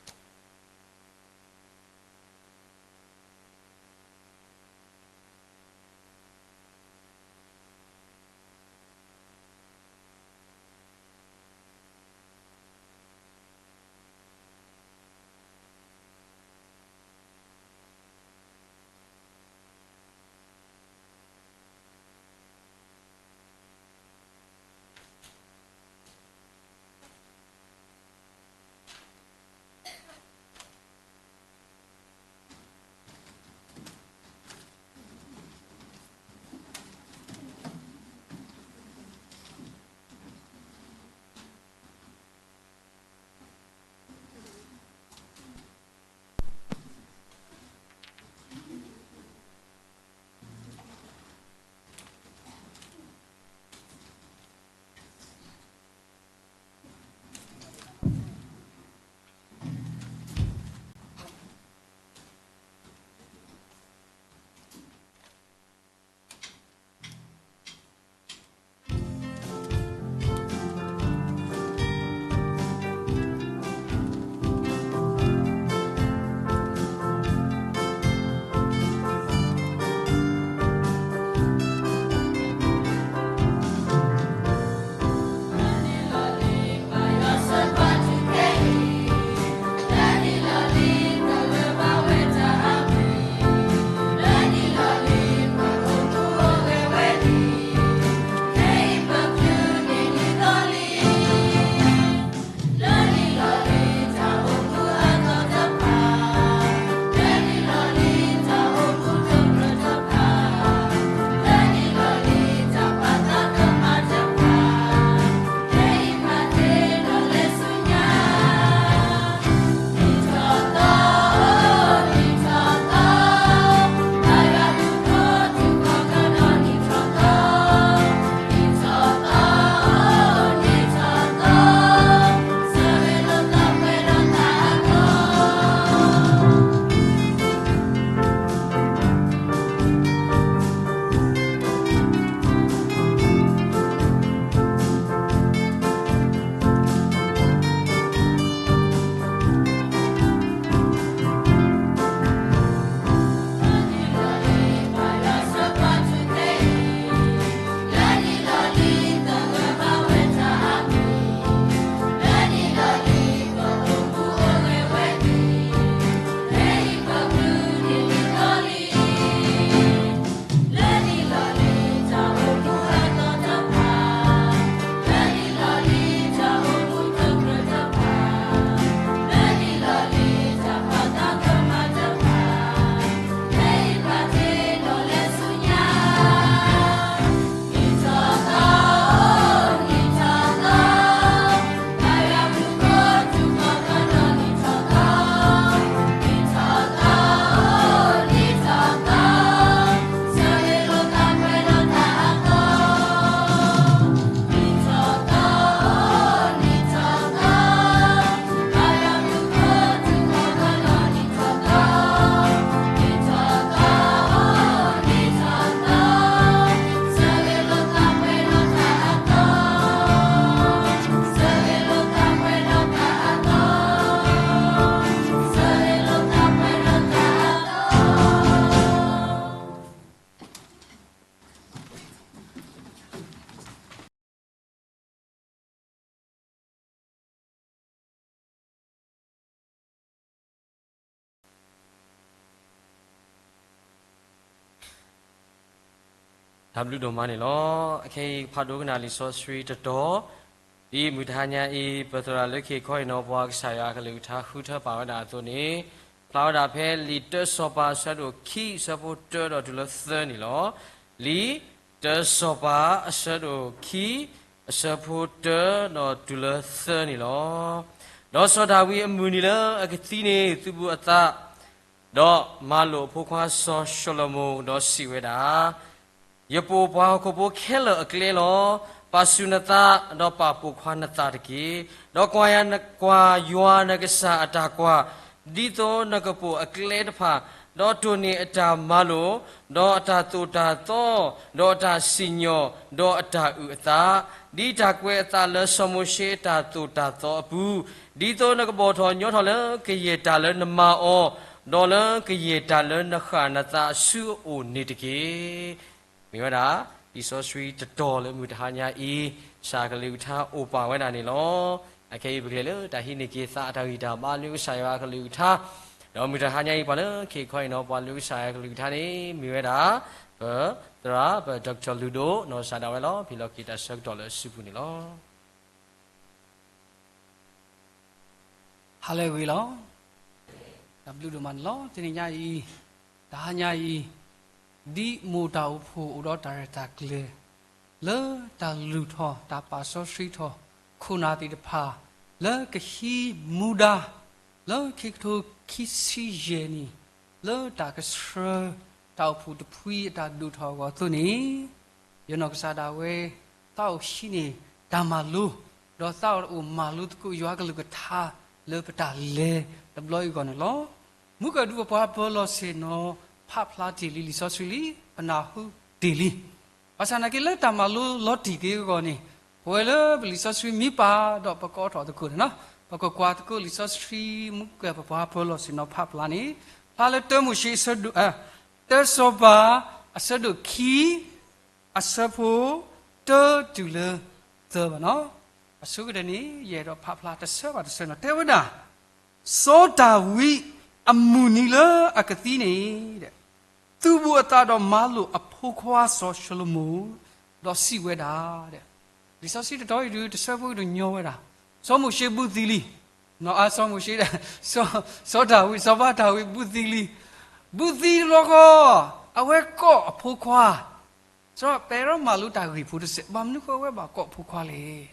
တၢ်ဘျုးဒိၣ်မးန့ၣ်လီၤ. အခဲအံၤဖးဒိကနၣ်လံာ်စီဆှံတတီၤ, ဒ်မုၢ်တဟါညါအံၤ ပသရၣ်လၢခံခီအံၤနီၤ ပှၤကစၢ်ယွၤအကလုၢ်ကထါဃုထၢပာ်ဝဲဒၣ်အသိးန့ၣ်, ဖျါဝဲဒၣ်ဖဲလံာ်တၢစီၤပၤအဆၢဒိၣ်ခံ အဆၢဖိတၢဒီးတုၤလၢသၢန့ၣ်လီၤ. လံာ်တၢစီၤပၤအဆၢဒိၣ်ခံ အဆၢဖိတၢဒီးတုၤလၢသၢန့ၣ်လီၤ. ဒီးစီၤဒၤဝံးအမုၢ်နံၤလၢအကသံန့ၣ် သူၣ်ဘူၣ်အသး ဒီးမၤလိာ်အဖိခွါစီၤၡလိၤမိၣ် ဒီးစံးဝဲဒၣ်, ယပိာ်ပှၤဟီၣ်ခိၣ်ဖိခဲလၢာ်အကျဲလီၤ. ပာ်ဆူၣ်နသး, ဒီးပာ်ပိာ်ခွါနသးတက့ၢ်. ဒီးကွၢ်ယွၤနကစၢ်အတၢ်ကွၢ်, ဒ်သိးနကပိာ်အကျဲတဖၣ်, ဒီးတိၢ်န့ၢ်အတၢ်မၤလိာ်, ဒီးအတၢ်သိၣ်တၢ်သီ, ဒီးအတၢ်စံၣ်ညီၣ်, ဒီးအတၢ်အုၣ်အသး, ဒ်တၢ်ကွဲးအသးလၢစီၤမိၤၡ့အတၢ်သိၣ်တၢ်သီအပူၤ, ဒ်သိးနကဘီၣ်ထီၣ်ညီထီၣ်လၢကယဲၢ်တၢ်လၢနမၤအီၤ, ဒီးလၢကယဲၢ်တၢ်လၢနဃၣ်နသးအစုအအိၣ်န့ၣ်တက့ၢ်. မ့ၢ်ဝဲဒၣ် လံာ်စီဆှံတတီၤလၢမုၢ်တဟါညါအံၤ ကစၢ်အကလုၢ်ကထါအိၣ်ပာ်ဝဲဒၣ်န့ၣ်လီၤ. အခဲအံၤပကလဲၤလၢတၢ်ဟံးန့ၢ်က့ၤသးအတၢ်ဂံၢ်တၢ်ဘါလၢကစၢ်ယွၤအကလုၢ်ကထါ, ဒီးမုၢ်တဟါညါအံၤပှၤလၢခံခီအံၤနီၤ ပှၤလၢကစၢ်ယွၤအကလုၢ်ကထါန့ၣ် မ့ၢ်ဝဲဒၣ် ပသရၣ် ပ Doctor လုၢ်ဒိၣ် နီၢ်ကစၢ်ဒၣ်ဝဲလီၤ. ပဟ့ၣ်လီၤက့ၤတၢ်ဆၢကတီၢ်လၢအစုပူၤန့ၣ်လီၤ. ဟါလၢအဂ့ၤလီၤ. တၢ်ဘျုးဒိၣ်မးန့ၣ်လီၤ. တနံၤညါအံၤ, တဟါညါအံၤ, ဒ်မိၢ်တၢ်အိၣ်ဖှိၣ်အိၣ်ဒီးတၢ်ရဲၣ်တၢ်ကျဲၤ လၢတၢ်လုၢ်ထီၣ်တၢ်ပာ်စီဆှံထီၣ် ခိၣ်နၢ်သ့ၣ်တဖၣ် လၢကဟံးမူဒါ လၢခံကထိခံဆံယဲၢ်နံၣ် လၢတၢ်ကဆှၢ တၢ်အိၣ်ဖှိၣ်တဖုအတၢ်ဒိၣ်ထီၣ်အဂီၢ်အသိးန့ၣ်, ယနီၢ်ကစၢ်ဒၣ်ဝဲ သးအိၣ်ဟံးန့ၢ်တၢ်မၤလိ, ဒီးသးအိၣ်မၤလိသကိးယွၤကလုၢ်ကထါ လၢပတၢ်လဲၤတဘျီအံၤအဂီၢ်န့ၣ်လီၤ. မုၢ်ကၢၣ်ဒူပပှၤပၢၤလီၢ်ဆ့ၣ်နီၤ ဖးဖျါတ့ၢ်လံလံာ်စီဆှံလံ, ပနၢ်ဟူတ့ၢ်လံ. ဘၣ်ဆၣ်သနာ်က့လၢတၢ်မၤလိလီၤတံၢ်က့ၤအဂီၢ်န့ၣ်, ပဝဲလၢပလံာ်စီဆှံမံပာ်ဒီးပကိးထီၣ်သကိးန့ၣ်လီၤ. ပကကွၢ်သကိးလံာ်စီဆှံ မုၢ်ကၢၣ်ပပှၤပၢၤလီၢ်ဆ့ၣ်နီၤဖးဖျါန့ၣ်, ဖျါလၢတၢမိၤၡ့အဆၢဒိၣ်, တၢစီၤပၤ အဆၢဒိၣ်ခံ အဆၢဖိတၢတုၤလၢသၢဘၣ်နီၤ. အဆိကတၢၢ်န့ၣ် ယအဲၣ်ဒိးဖးဖျါတဆၢဘၣ်တဆၢနီၤ. တဲဝဲဒၣ်, စီၤဒၤဝံးအမုၢ်နံၤလၢအကသံန့ၣ်, သူၣ်ဘူၣ်အသးဒီးမၤလိာ်အဖိခွါစီၤၡလိၤမိၣ်, ဒီးစံးဝဲဒၣ်, လံာ်စီဆှံတတီၤအံၤဒုး တဆၢဖိဒုးညီဝဲဒၣ်, စီၤမိၤၡ့ဘုၣ်သံလံ. စီၤမိၤၡ့, စီၤဒၤဝံး, စီၤပၤဒၤဝံးဘုၣ်သံလံ. ဘုၣ်သံတဘျီဃီ, အဝဲကိးအဖိခွါ စီၤပၤဒီးမၤလိတၢ်ဂ့ၢ်ဖိတစဲး, ဘၣ်မနုၤအဃိအဝဲဘၣ်ကိးအဖိခွါလဲၣ်.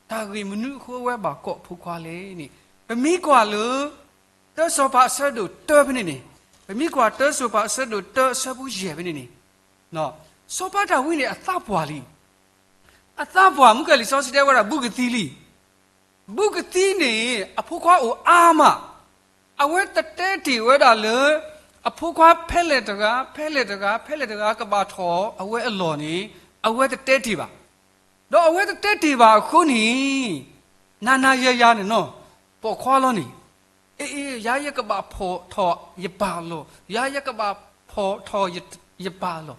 တၢ်ဂ့ၢ်မနုၤအဃိအဝဲဘၣ်ကိးအဖိခွါလဲၣ်န့ၣ်, ပမ့ၢ်ကွၢ်လၢ တၢစီၤပၤအဆၢဒိၣ်တၢဖဲန့ၣ်န့ၣ်, ပမ့ၢ်ကွၢ်တၢစီၤပၤအဆၢဒိၣ်တၢအဆၢဖိယဲၢ်ဖဲန့ၣ်န့ၣ်, စီၤပၤဒၤဝံးန့ၣ် အသးပှၢ်လံ. အသးပှၢ် မုၢ်ကၢၢ်လံာ်စီဆှံတဲဝဲဒၣ် ဘုၣ်ကသံလံ. ဘုၣ်ကသံန့ၣ် အဖိခွါအိၣ်အါမး, အဝဲတတဲတ့ၢ်ဝဲဒၣ်လၢ အဖိခွါဖဲလဲၣ်တဂၤ ဖဲလဲၣ်တဂၤ ဖဲလဲၣ်တဂၤ ကဘၣ်ထီၣ်အဝဲအလီၢ်န့ၣ် အဝဲတတဲတ့ၢ်ဘၣ်. ဒီးအဝဲတတဲတ့ၢ်ဘၣ်အဃိန့ၣ်, နၤနၤယၤယၤန့ၣ်နီၤ, ပိာ်ခွါလီၤန့ၣ်, အ့ အ့ ယၤယကဘၣ်ဖီၣ်ထီၣ်ယပၢ်အလီၢ်, ယၤယကဘၣ်ဖီၣ်ထီၣ်ယပၢ်အလီၢ်,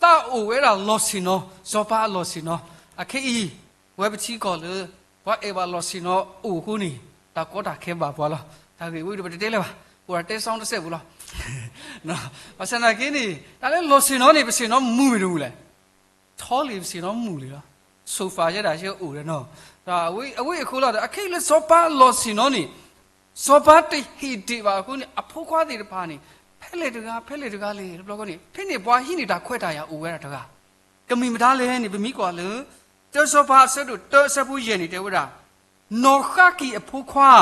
သးအိၣ်ဝဲဒၣ်လီၢ်ဆ့ၣ်နီၤ, စီၤပၤအလီၢ်ဆ့ၣ်နီၤ. အခဲအံၤ ဝဲပထံကီၢ်လၢ ပှၤအဲၣ်ဘၣ်လီၢ်ဆ့ၣ်နီၤအိၣ်အဃိန့ၣ်, တၢ်ကီတၢ်ခဲဘၣ်ပှၤလီၤ. တၢ်ဂ့ၢ်ဝဲဒၣ်ပတတဲလၢၤဘၣ်, အိၣ်ဒၣ်တဲဆၢတစဲးပူၤလီၤ. ဘၣ်ဆၣ်သနာ်က့န့ၣ် တၢ်လၢလီၢ်ဆ့ၣ်နီၤန့ၣ် ပဆ့ၣ်နီၤမုာ်မ့ၢ်တမုာ်လဲၣ်. ထီလံပဆ့ၣ်နီၤမုာ်လံလီၤ. ဆိၣ်ဖးယဲဒၣ်ယအိၣ်ဒီးနီၤ, အဝဲအံၤအဃိလီၤ. အခဲအံၤလၢစီၤပၤလီၢ်ဆ့ၣ်နီၤန့ၣ်, စီၤပၤတဟ့ၣ်တ့ၢ်ဘၣ်အဃိန့ၣ် အဖိခွါသ့ၣ်တဖၣ်န့ၣ် ဖဲလဲၣ်တဂၤ ဖဲလဲၣ်တဂၤလဲၣ် တဘျီဃီန့ၣ် ဖဲန့ၣ်ပှၤဟံးန့ၢ်တၢ်ခွဲးတၢ်ယာ်အိၣ်ဝဲဒၣ်တဂၤ, ကမ့ၢ်မတၤလဲၣ်န့ၣ် ပမ့ၢ်ကွၢ်လၢ တၢစီၤပၤအဆၢဒိၣ်တၢအဆၢဖိယဲၢ်န့ၣ် တဲဝဲဒၣ်, နီၢ်ဃးကံၣ်အဖိခွါ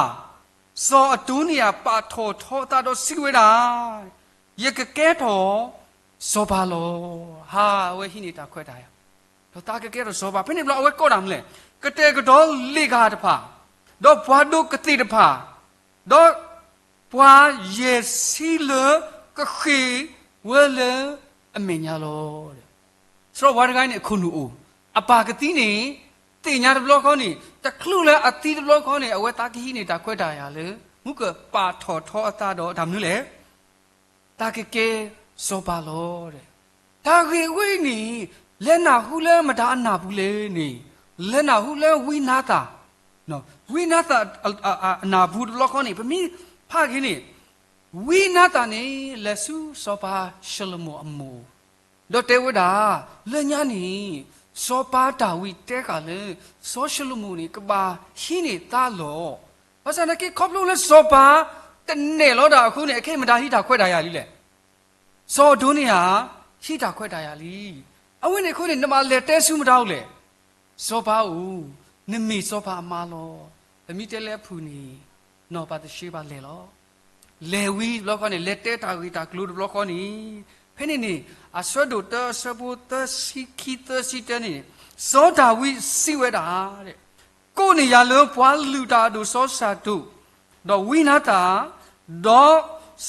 စီၤအဒိနံယၤ ပာ်ထီၣ်ထီအသးဒီးစံးဝဲဒၣ်, ယကကဲထီၣ်စီၤပၤလီၤ. ဟါ, အဝဲဟံးန့ၢ်တၢ်ခွဲးတၢ်ယာ်, ဒီးသးကကဲထီၣ်စီၤပၤ. ဖဲန့ၣ်ဘျီအဝဲကိးတၢ်မနုၤလဲၣ်, ကတဲာ်ကတီၤလ့ၣ်ကဟၣ်တဖၣ်, ဒီးပှၤဒိးကသ့ၣ်တဖၣ်, ဒီးပှၤယဲၢ်ဆံလၢကဃ့ၢ်ဝဲလၢအမဲာ်ညါလီၤ. စီၤပၤတဂၤန့ၣ် အခိၣ်နူာ်အိၣ်, အပၢ်ကသံန့ၣ် သ့ၣ်ညါတဘျီဃီန့ၣ် တချုးလၢအသံတဘျီဃီန့ၣ် အဝဲသးကဟံးန့ၢ်တၢ်ခွဲးတၢ်ယာ်လၢ မူကပာ်ထီၣ်ထီအသးဒီးတၢ်မနုၤလဲၣ်, တၢ်ကကဲစီၤပၤလီၤ. တၢ်ဂ့ၢ်ဝဲအံၤန့ၣ် လဲၤနၢ်ဟူလၢမတၤအနၢ်ပူၤလဲၣ်န့ၣ်, လဲၤနၢ်ဟူလၢဝံနၤသၣ်, ဝံနၤသၣ်အနၢ်ပူၤတဘျီဃီန့ၣ် ပမ့ၢ်ဖးက့ၤန့ၣ်, ဝံနၤသၣ်န့ၣ် လဲၤဆူစီၤပၤၡလိၤမိၣ်အမိၢ် ဒီးတဲဝဲဒၣ်, လၢညါန့ၣ် စီၤပၤဒၤဝံးတဲဃာ်လၢ စီၤၡလိၤမိၣ်န့ၣ် ကဘၣ်ဟံးန့ၢ်သါလီၤ. ဘၣ်ဆၣ်သနာ်က့ ခီဖျိလၢစီၤပၤတနဲၣ်လီၤတၢ်အဃိန့ၣ် အခဲအံၤမတၤဟံးတၢ်ခွဲးတၢ်ယာ်လံလဲၣ်. စီၤအဒိနယၤ ဟံးတၢ်ခွဲးတၢ်ယာ်လံ. အဝဲန့ၣ်အဃိန့ၣ် နဘၣ်လဲၤတဲဆူမတၤအိၣ်လဲၣ်. စီၤပၤဧၢ, နမ့ၢ်စီၤပၤအမါလီၤ. ပမ့ၢ်တဲလၢအဖုၣ်န့ၣ် နီၢ်ပၤသရှ့ဘၣ်လဲၤလီၤ. လဲၤဝံၤတဘျီဃီန့ၣ် လဲၤတဲတၢ်ဂ့ၢ်တၢ်ကျိၤတဘျီဃီန့ၣ်, ဖဲန့ၣ်န့ၣ် အဆၢဒိၣ်တၢ အဆၢဖိသၢဆံခံ သၢဆံတၢန့ၣ်, စီၤဒၤဝံးစံးဝဲဒၣ်, ကိးန့ၢ်ယၤလၢပှၤလုၢ်တၢ်အဒိၣ်စီၤစၤဒိၣ်, ဒီးဝံနၤတၢ်, ဒီး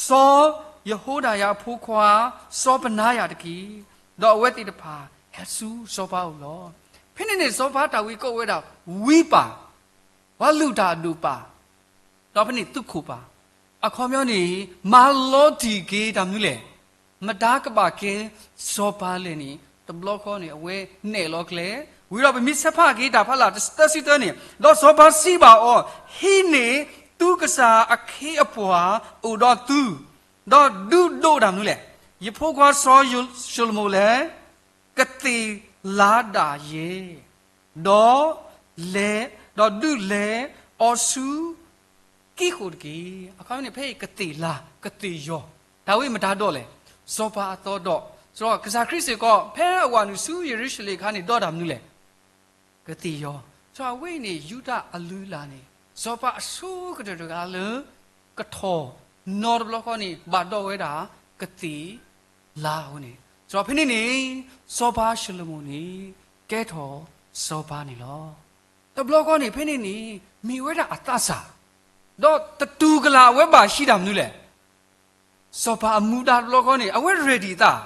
စီၤယဟိဒၤယၤအဖိခွါ စီၤပနါယၤတက့ၢ်. ဒီးအဝဲသ့ၣ်တဖၣ်ဟဲဆူစီၤပၤအအိၣ်လီၤ. ဖဲန့ၣ်န့ၣ် စီၤပၤဒၤဝံးကိးဝဲဒၣ် ဝံပၢ်, ပှၤလုၢ်တၢ်အဒိၣ်ပၢ်, ဒီးဖဲန့ၣ်သုးခိၣ်ပၢ်, အခီပညီန့ၣ် မၤလီၤတံၢ်က့ၤတၢ်မနုၤလဲၣ်. မတၤကဘၣ်ကဲစီၤပၤလဲၣ်န့ၣ် တဘျီဃီန့ၣ် အဝဲနဲၣ်လီၤကျဲ, ဝံၤဒီးပမ့ၢ်ဆဲးဖးက့ၤတၢ်ဖးလၢ်သၢဆံသၢန့ၣ်, ဒီးစီၤပၤစံးဘၣ်အီၤ, ဟံးန့ၢ်သုကစၢ်အခ့အပှၤအိၣ်ဒီးသု, ဒီးဒုးဒိးတၢ်မနုၤလဲၣ်. ယဖိခွါစီၤၡလိၤမိၣ်လၢ ကသ့ၣ်လၤဒၣ်ယဲ, ဒီး လဲၤ, ဒီးဒုးလဲၤအီၤဆူ ကံဃိၣ်တက့ၢ်. အခီပညီန့ၣ် ဖဲအံၤကသ့ၣ်လၤ, ကသ့ၣ်ယီၤ, တၢ်ဝဲမတၤဒီးလဲၣ်. စီၤပၤအသီဒီး, ကစၢ်ခရံာ်စ့ၢ်ကီး ဖဲအဝၤနုာ်ဆူယရူၤၡလ့ၣ်အခါန့ၣ် ဒီးတၢ်မနုၤလဲၣ်. ကသ့ၣ်ယီၤ. စီၤအဝဲအံၤန့ၣ် ယူဒၤအလုၢ်အလၢ်န့ၣ် စီၤပၤအဆိကတၢၢ်တဂၤလၢ ကထီၣ်နီတဘျီဃီန့ၣ် ဘၣ်ဒီးဝဲဒၣ် ကသ့ၣ်လၤအဃိန့ၣ်, စီၤဖဲန့ၣ်န့ၣ် စီၤပၤၡလိၤမိၣ်န့ၣ် ကဲထီၣ်စီၤပၤန့ၣ်လီၤ. တဘျီဃီန့ၣ် ဖဲန့ၣ်န့ၣ် မ့ၢ်ဝဲဒၣ်အသးစၢ်, ဒီးတတူၢ်ကလာ်အဝဲဘၣ်ဟံးတၢ်မနုၤလဲၣ်. စီၤပၤအမူဒါတဘျီဃီန့ၣ် အဝဲ ready သး,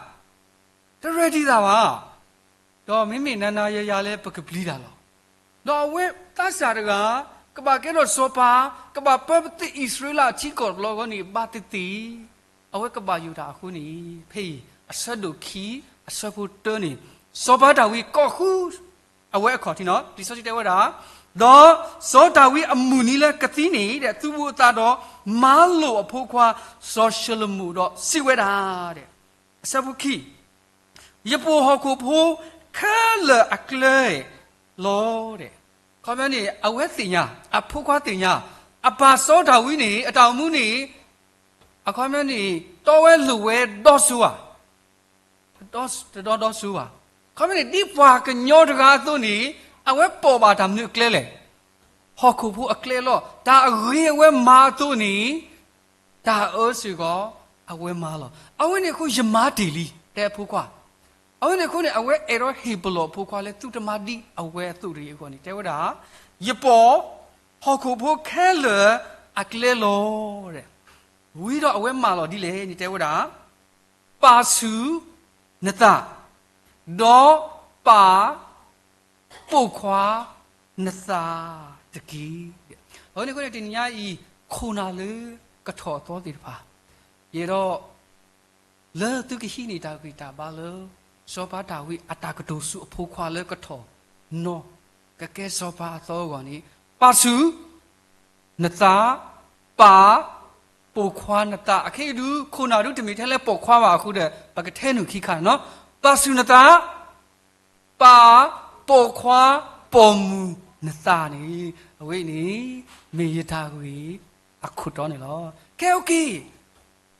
တ ready သးဘၣ်. ဒီးမ့မ့ၢ်နၤနၤယၤယၤလၢပကပျံၤတၢ်လီၤ. ဒီးအဝဲသးစၢ်တဂၤ ကဘၣ်ကဲထီၣ်စီၤပၤ, ကဘၣ်ပၢပသ့ၣ်အံၣ်စရ့လးအထံကီၢ်တဘျီဃီန့ၣ် ဘၣ်သ့ၣ်သ့ၣ် အဝဲကဘၣ်ယိၣ်တၢ်အဃိန့ၣ် ဖဲအံၤ အဆၢဒိၣ်ခံ အဆၢဖိတၢန့ၣ် စီၤပၤဒၤဝံးကိးဃု အဝဲအခီၣ်ထံးန့ၣ် လံာ်စီဆှံတဲဝဲဒၣ်, ဒီးစီၤဒၤဝံးအမုၢ်နံၤလၢကသံန့ၣ် သူၣ်ဘီၣ်အသးဒီး မၤလိာ်အဖိခွါ စီၤၡလိၤမိၣ်ဒီးစံးဝဲဒၣ် အဆၢဖိခံ, ယပိာ်ဟီၣ်ခိၣ်ဖိခဲလၢာ်အကျဲလီၤ. အခီပညီန့ၣ် အဝဲသ့ၣ်ညါ, အဖိခွါသ့ၣ်ညါ, အပၢ်စီၤဒၤဝံးန့ၣ် အတၢ်အိၣ်မူန့ၣ် အခီပညီန့ၣ် တီဝဲလိၤဝဲဒီစိဧါ, တဒီဒီစိဘၣ်. အခီပညီန့ၣ် ဒ်ပှၤကညီတဂၤအသိးန့ၣ် အဝဲပိာ်ဘၣ်တၢ်မနုၤအကျဲလဲၣ်. ဟီၣ်ခိၣ်ဖိအကျဲလီၤ. တၢ်အဂ့ၤအဝဲမၤအသိးန့ၣ် တၢ်အအၢစ့ၢ်ကီး အဝဲမၤလီၤ. အဝဲန့ၣ်အဃိ ယမၤတ့ၢ်လံ တဲအဖိခွါ. အဝဲန့ၣ်အဃိန့ၣ် အဝဲအဲၣ်ဒိးဟ့ၣ်ပလီၢ်အဖိခွါလၢ သုတမၤဒ်အဝဲအသိးတဂ့ၤအဂီၢ်န့ၣ် တဲဝဲဒၣ်, ယပိာ်ဟီၣ်ခိၣ်ဖိခဲလၢာ်အကျဲလီၤ. ဝံၤဒီးအဝဲမၤလီၤဒ်လဲၣ်န့ၣ် တဲဝဲဒၣ်, ပာ်ဆူၣ်နသး, ဒီးပာ် ပိာ်ခွါနသးတက့ၢ်. အဝဲန့ၣ်အဃိန့ၣ် တနံၤညါအံၤ ခိၣ်နၢ်လၢကထီၣ်အသီသ့ၣ်တဖၣ်, ယအဲၣ်ဒိး လၢသုကဟံးန့ၢ်တၢ်ဂံၢ်တၢ်ဘါလၢ စီၤပၤဒၤဝံးအတၢ်ကတိၤဆူအဖိခွါလၢကထီၣ်နီၤ ကကဲစီၤပၤအသီအဂီၢ်န့ၣ်, ပာ်ဆူၣ်နသး, ပာ် ပိာ်ခွါနသး. အခဲအံၤဒုး ခိၣ်နၢ်ဒုးတမ့ၢ်ထဲလၢပိာ်ခွါဘၣ်အဃိဒီး ပကထဲနုာ်ခံခါန့ၣ်နီၤ. ပာ်ဆူၣ်နသး ပာ် ပိာ်ခွါ ပိာ်မုၣ်နသးန့ၣ်, အဝဲအံၤန့ၣ် မ့ၢ်ယတၢ်ဂ့ၢ်အခိၣ်တီန့ၣ်လီၤ. ကဲ okay,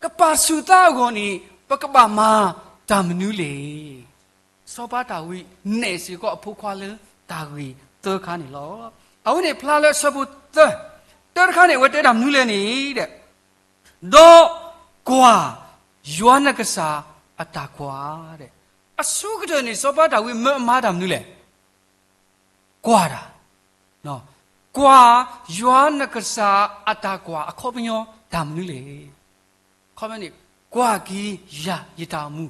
ကပာ်ဆူၣ်သးအဂီၢ်န့ၣ် ပကဘၣ်မၤတၢ်မနုၤလဲၣ်. စီၤပၤဒၤဝံးနဲၣ်စ့ၢ်ကီးအဖိခွါလၢတၢ်ဂ့ၢ်သၢခါန့ၣ်လီၤ. အဝဲန့ၣ်ဖျါလၢအဆၢဖိသၢ, တၢတခါန့ၣ် အဝဲတဲတၢ်မနုၤလဲၣ်န့ၣ်ဒီး ဒီးကွၢ် ယွၤနကစၢ်အတၢ်ကွၢ်ဒီး, အဆိကတၢၢ်န့ၣ် စီၤပၤဒၤဝံးမၢအမါတၢ်မနုၤလဲၣ်. ကွၢ်တၢ်, ကွၢ် ယွၤနကစၢ်အတၢ်ကွၢ် အခီပညီတၢ်မနုၤလဲၣ်. အခီပညီန့ၣ် ကွၢ်က့ၤယၤယတၢ်အိၣ်မူ.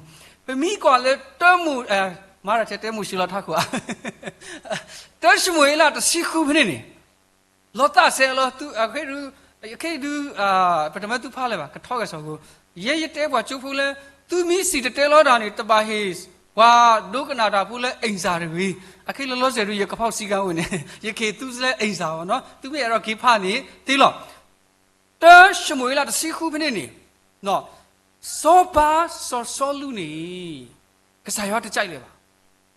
ပမ့ၢ်ကွၢ်လၢတၢမိၤ, မၤတၢ်ထဲတၢမိၤၡ့လီၤထးခိၣ်ဧါ, တၢၡမူၤအ့လးတဆံဃုဖဲန့ၣ်န့ၣ် လီၤသးစဲးလီၤ, အခဲအံၤဒုး ပတမၢသုဖးလၢၤဘၣ် ကထီဂဲၤဆၢကီး, ယဲယတဲပှၤကၠိဖိလၢ သုမ့ၢ်စံၣ်တဲၤတဲလီၤတၢ်န့ၣ် တဘၣ်ဟ့ၣ်ပှၤဒိကနၣ်တၢ်ဖိလၢအိမ်စာတဂ့ၤ. အခဲအံၤလီၤလီၤဆဲးဒုး ယကဖီၣ်စံကါဝဲန့ၣ် ယကဟ့ၣ်သုလၢအိမ်စာဘၣ်နီၤ, သုမ့ၢ်အဲၣ်ဒိးက့ၤဖးန့ၣ်သ့လီၤ. တၢၡမူၤအ့လးတဆံဃုဖဲန့ၣ်န့ၣ် စီၤပၤစီၤစီလူးန့ၣ် ကစၢ်ယွၤတကြိုက်လၢၤဘၣ်.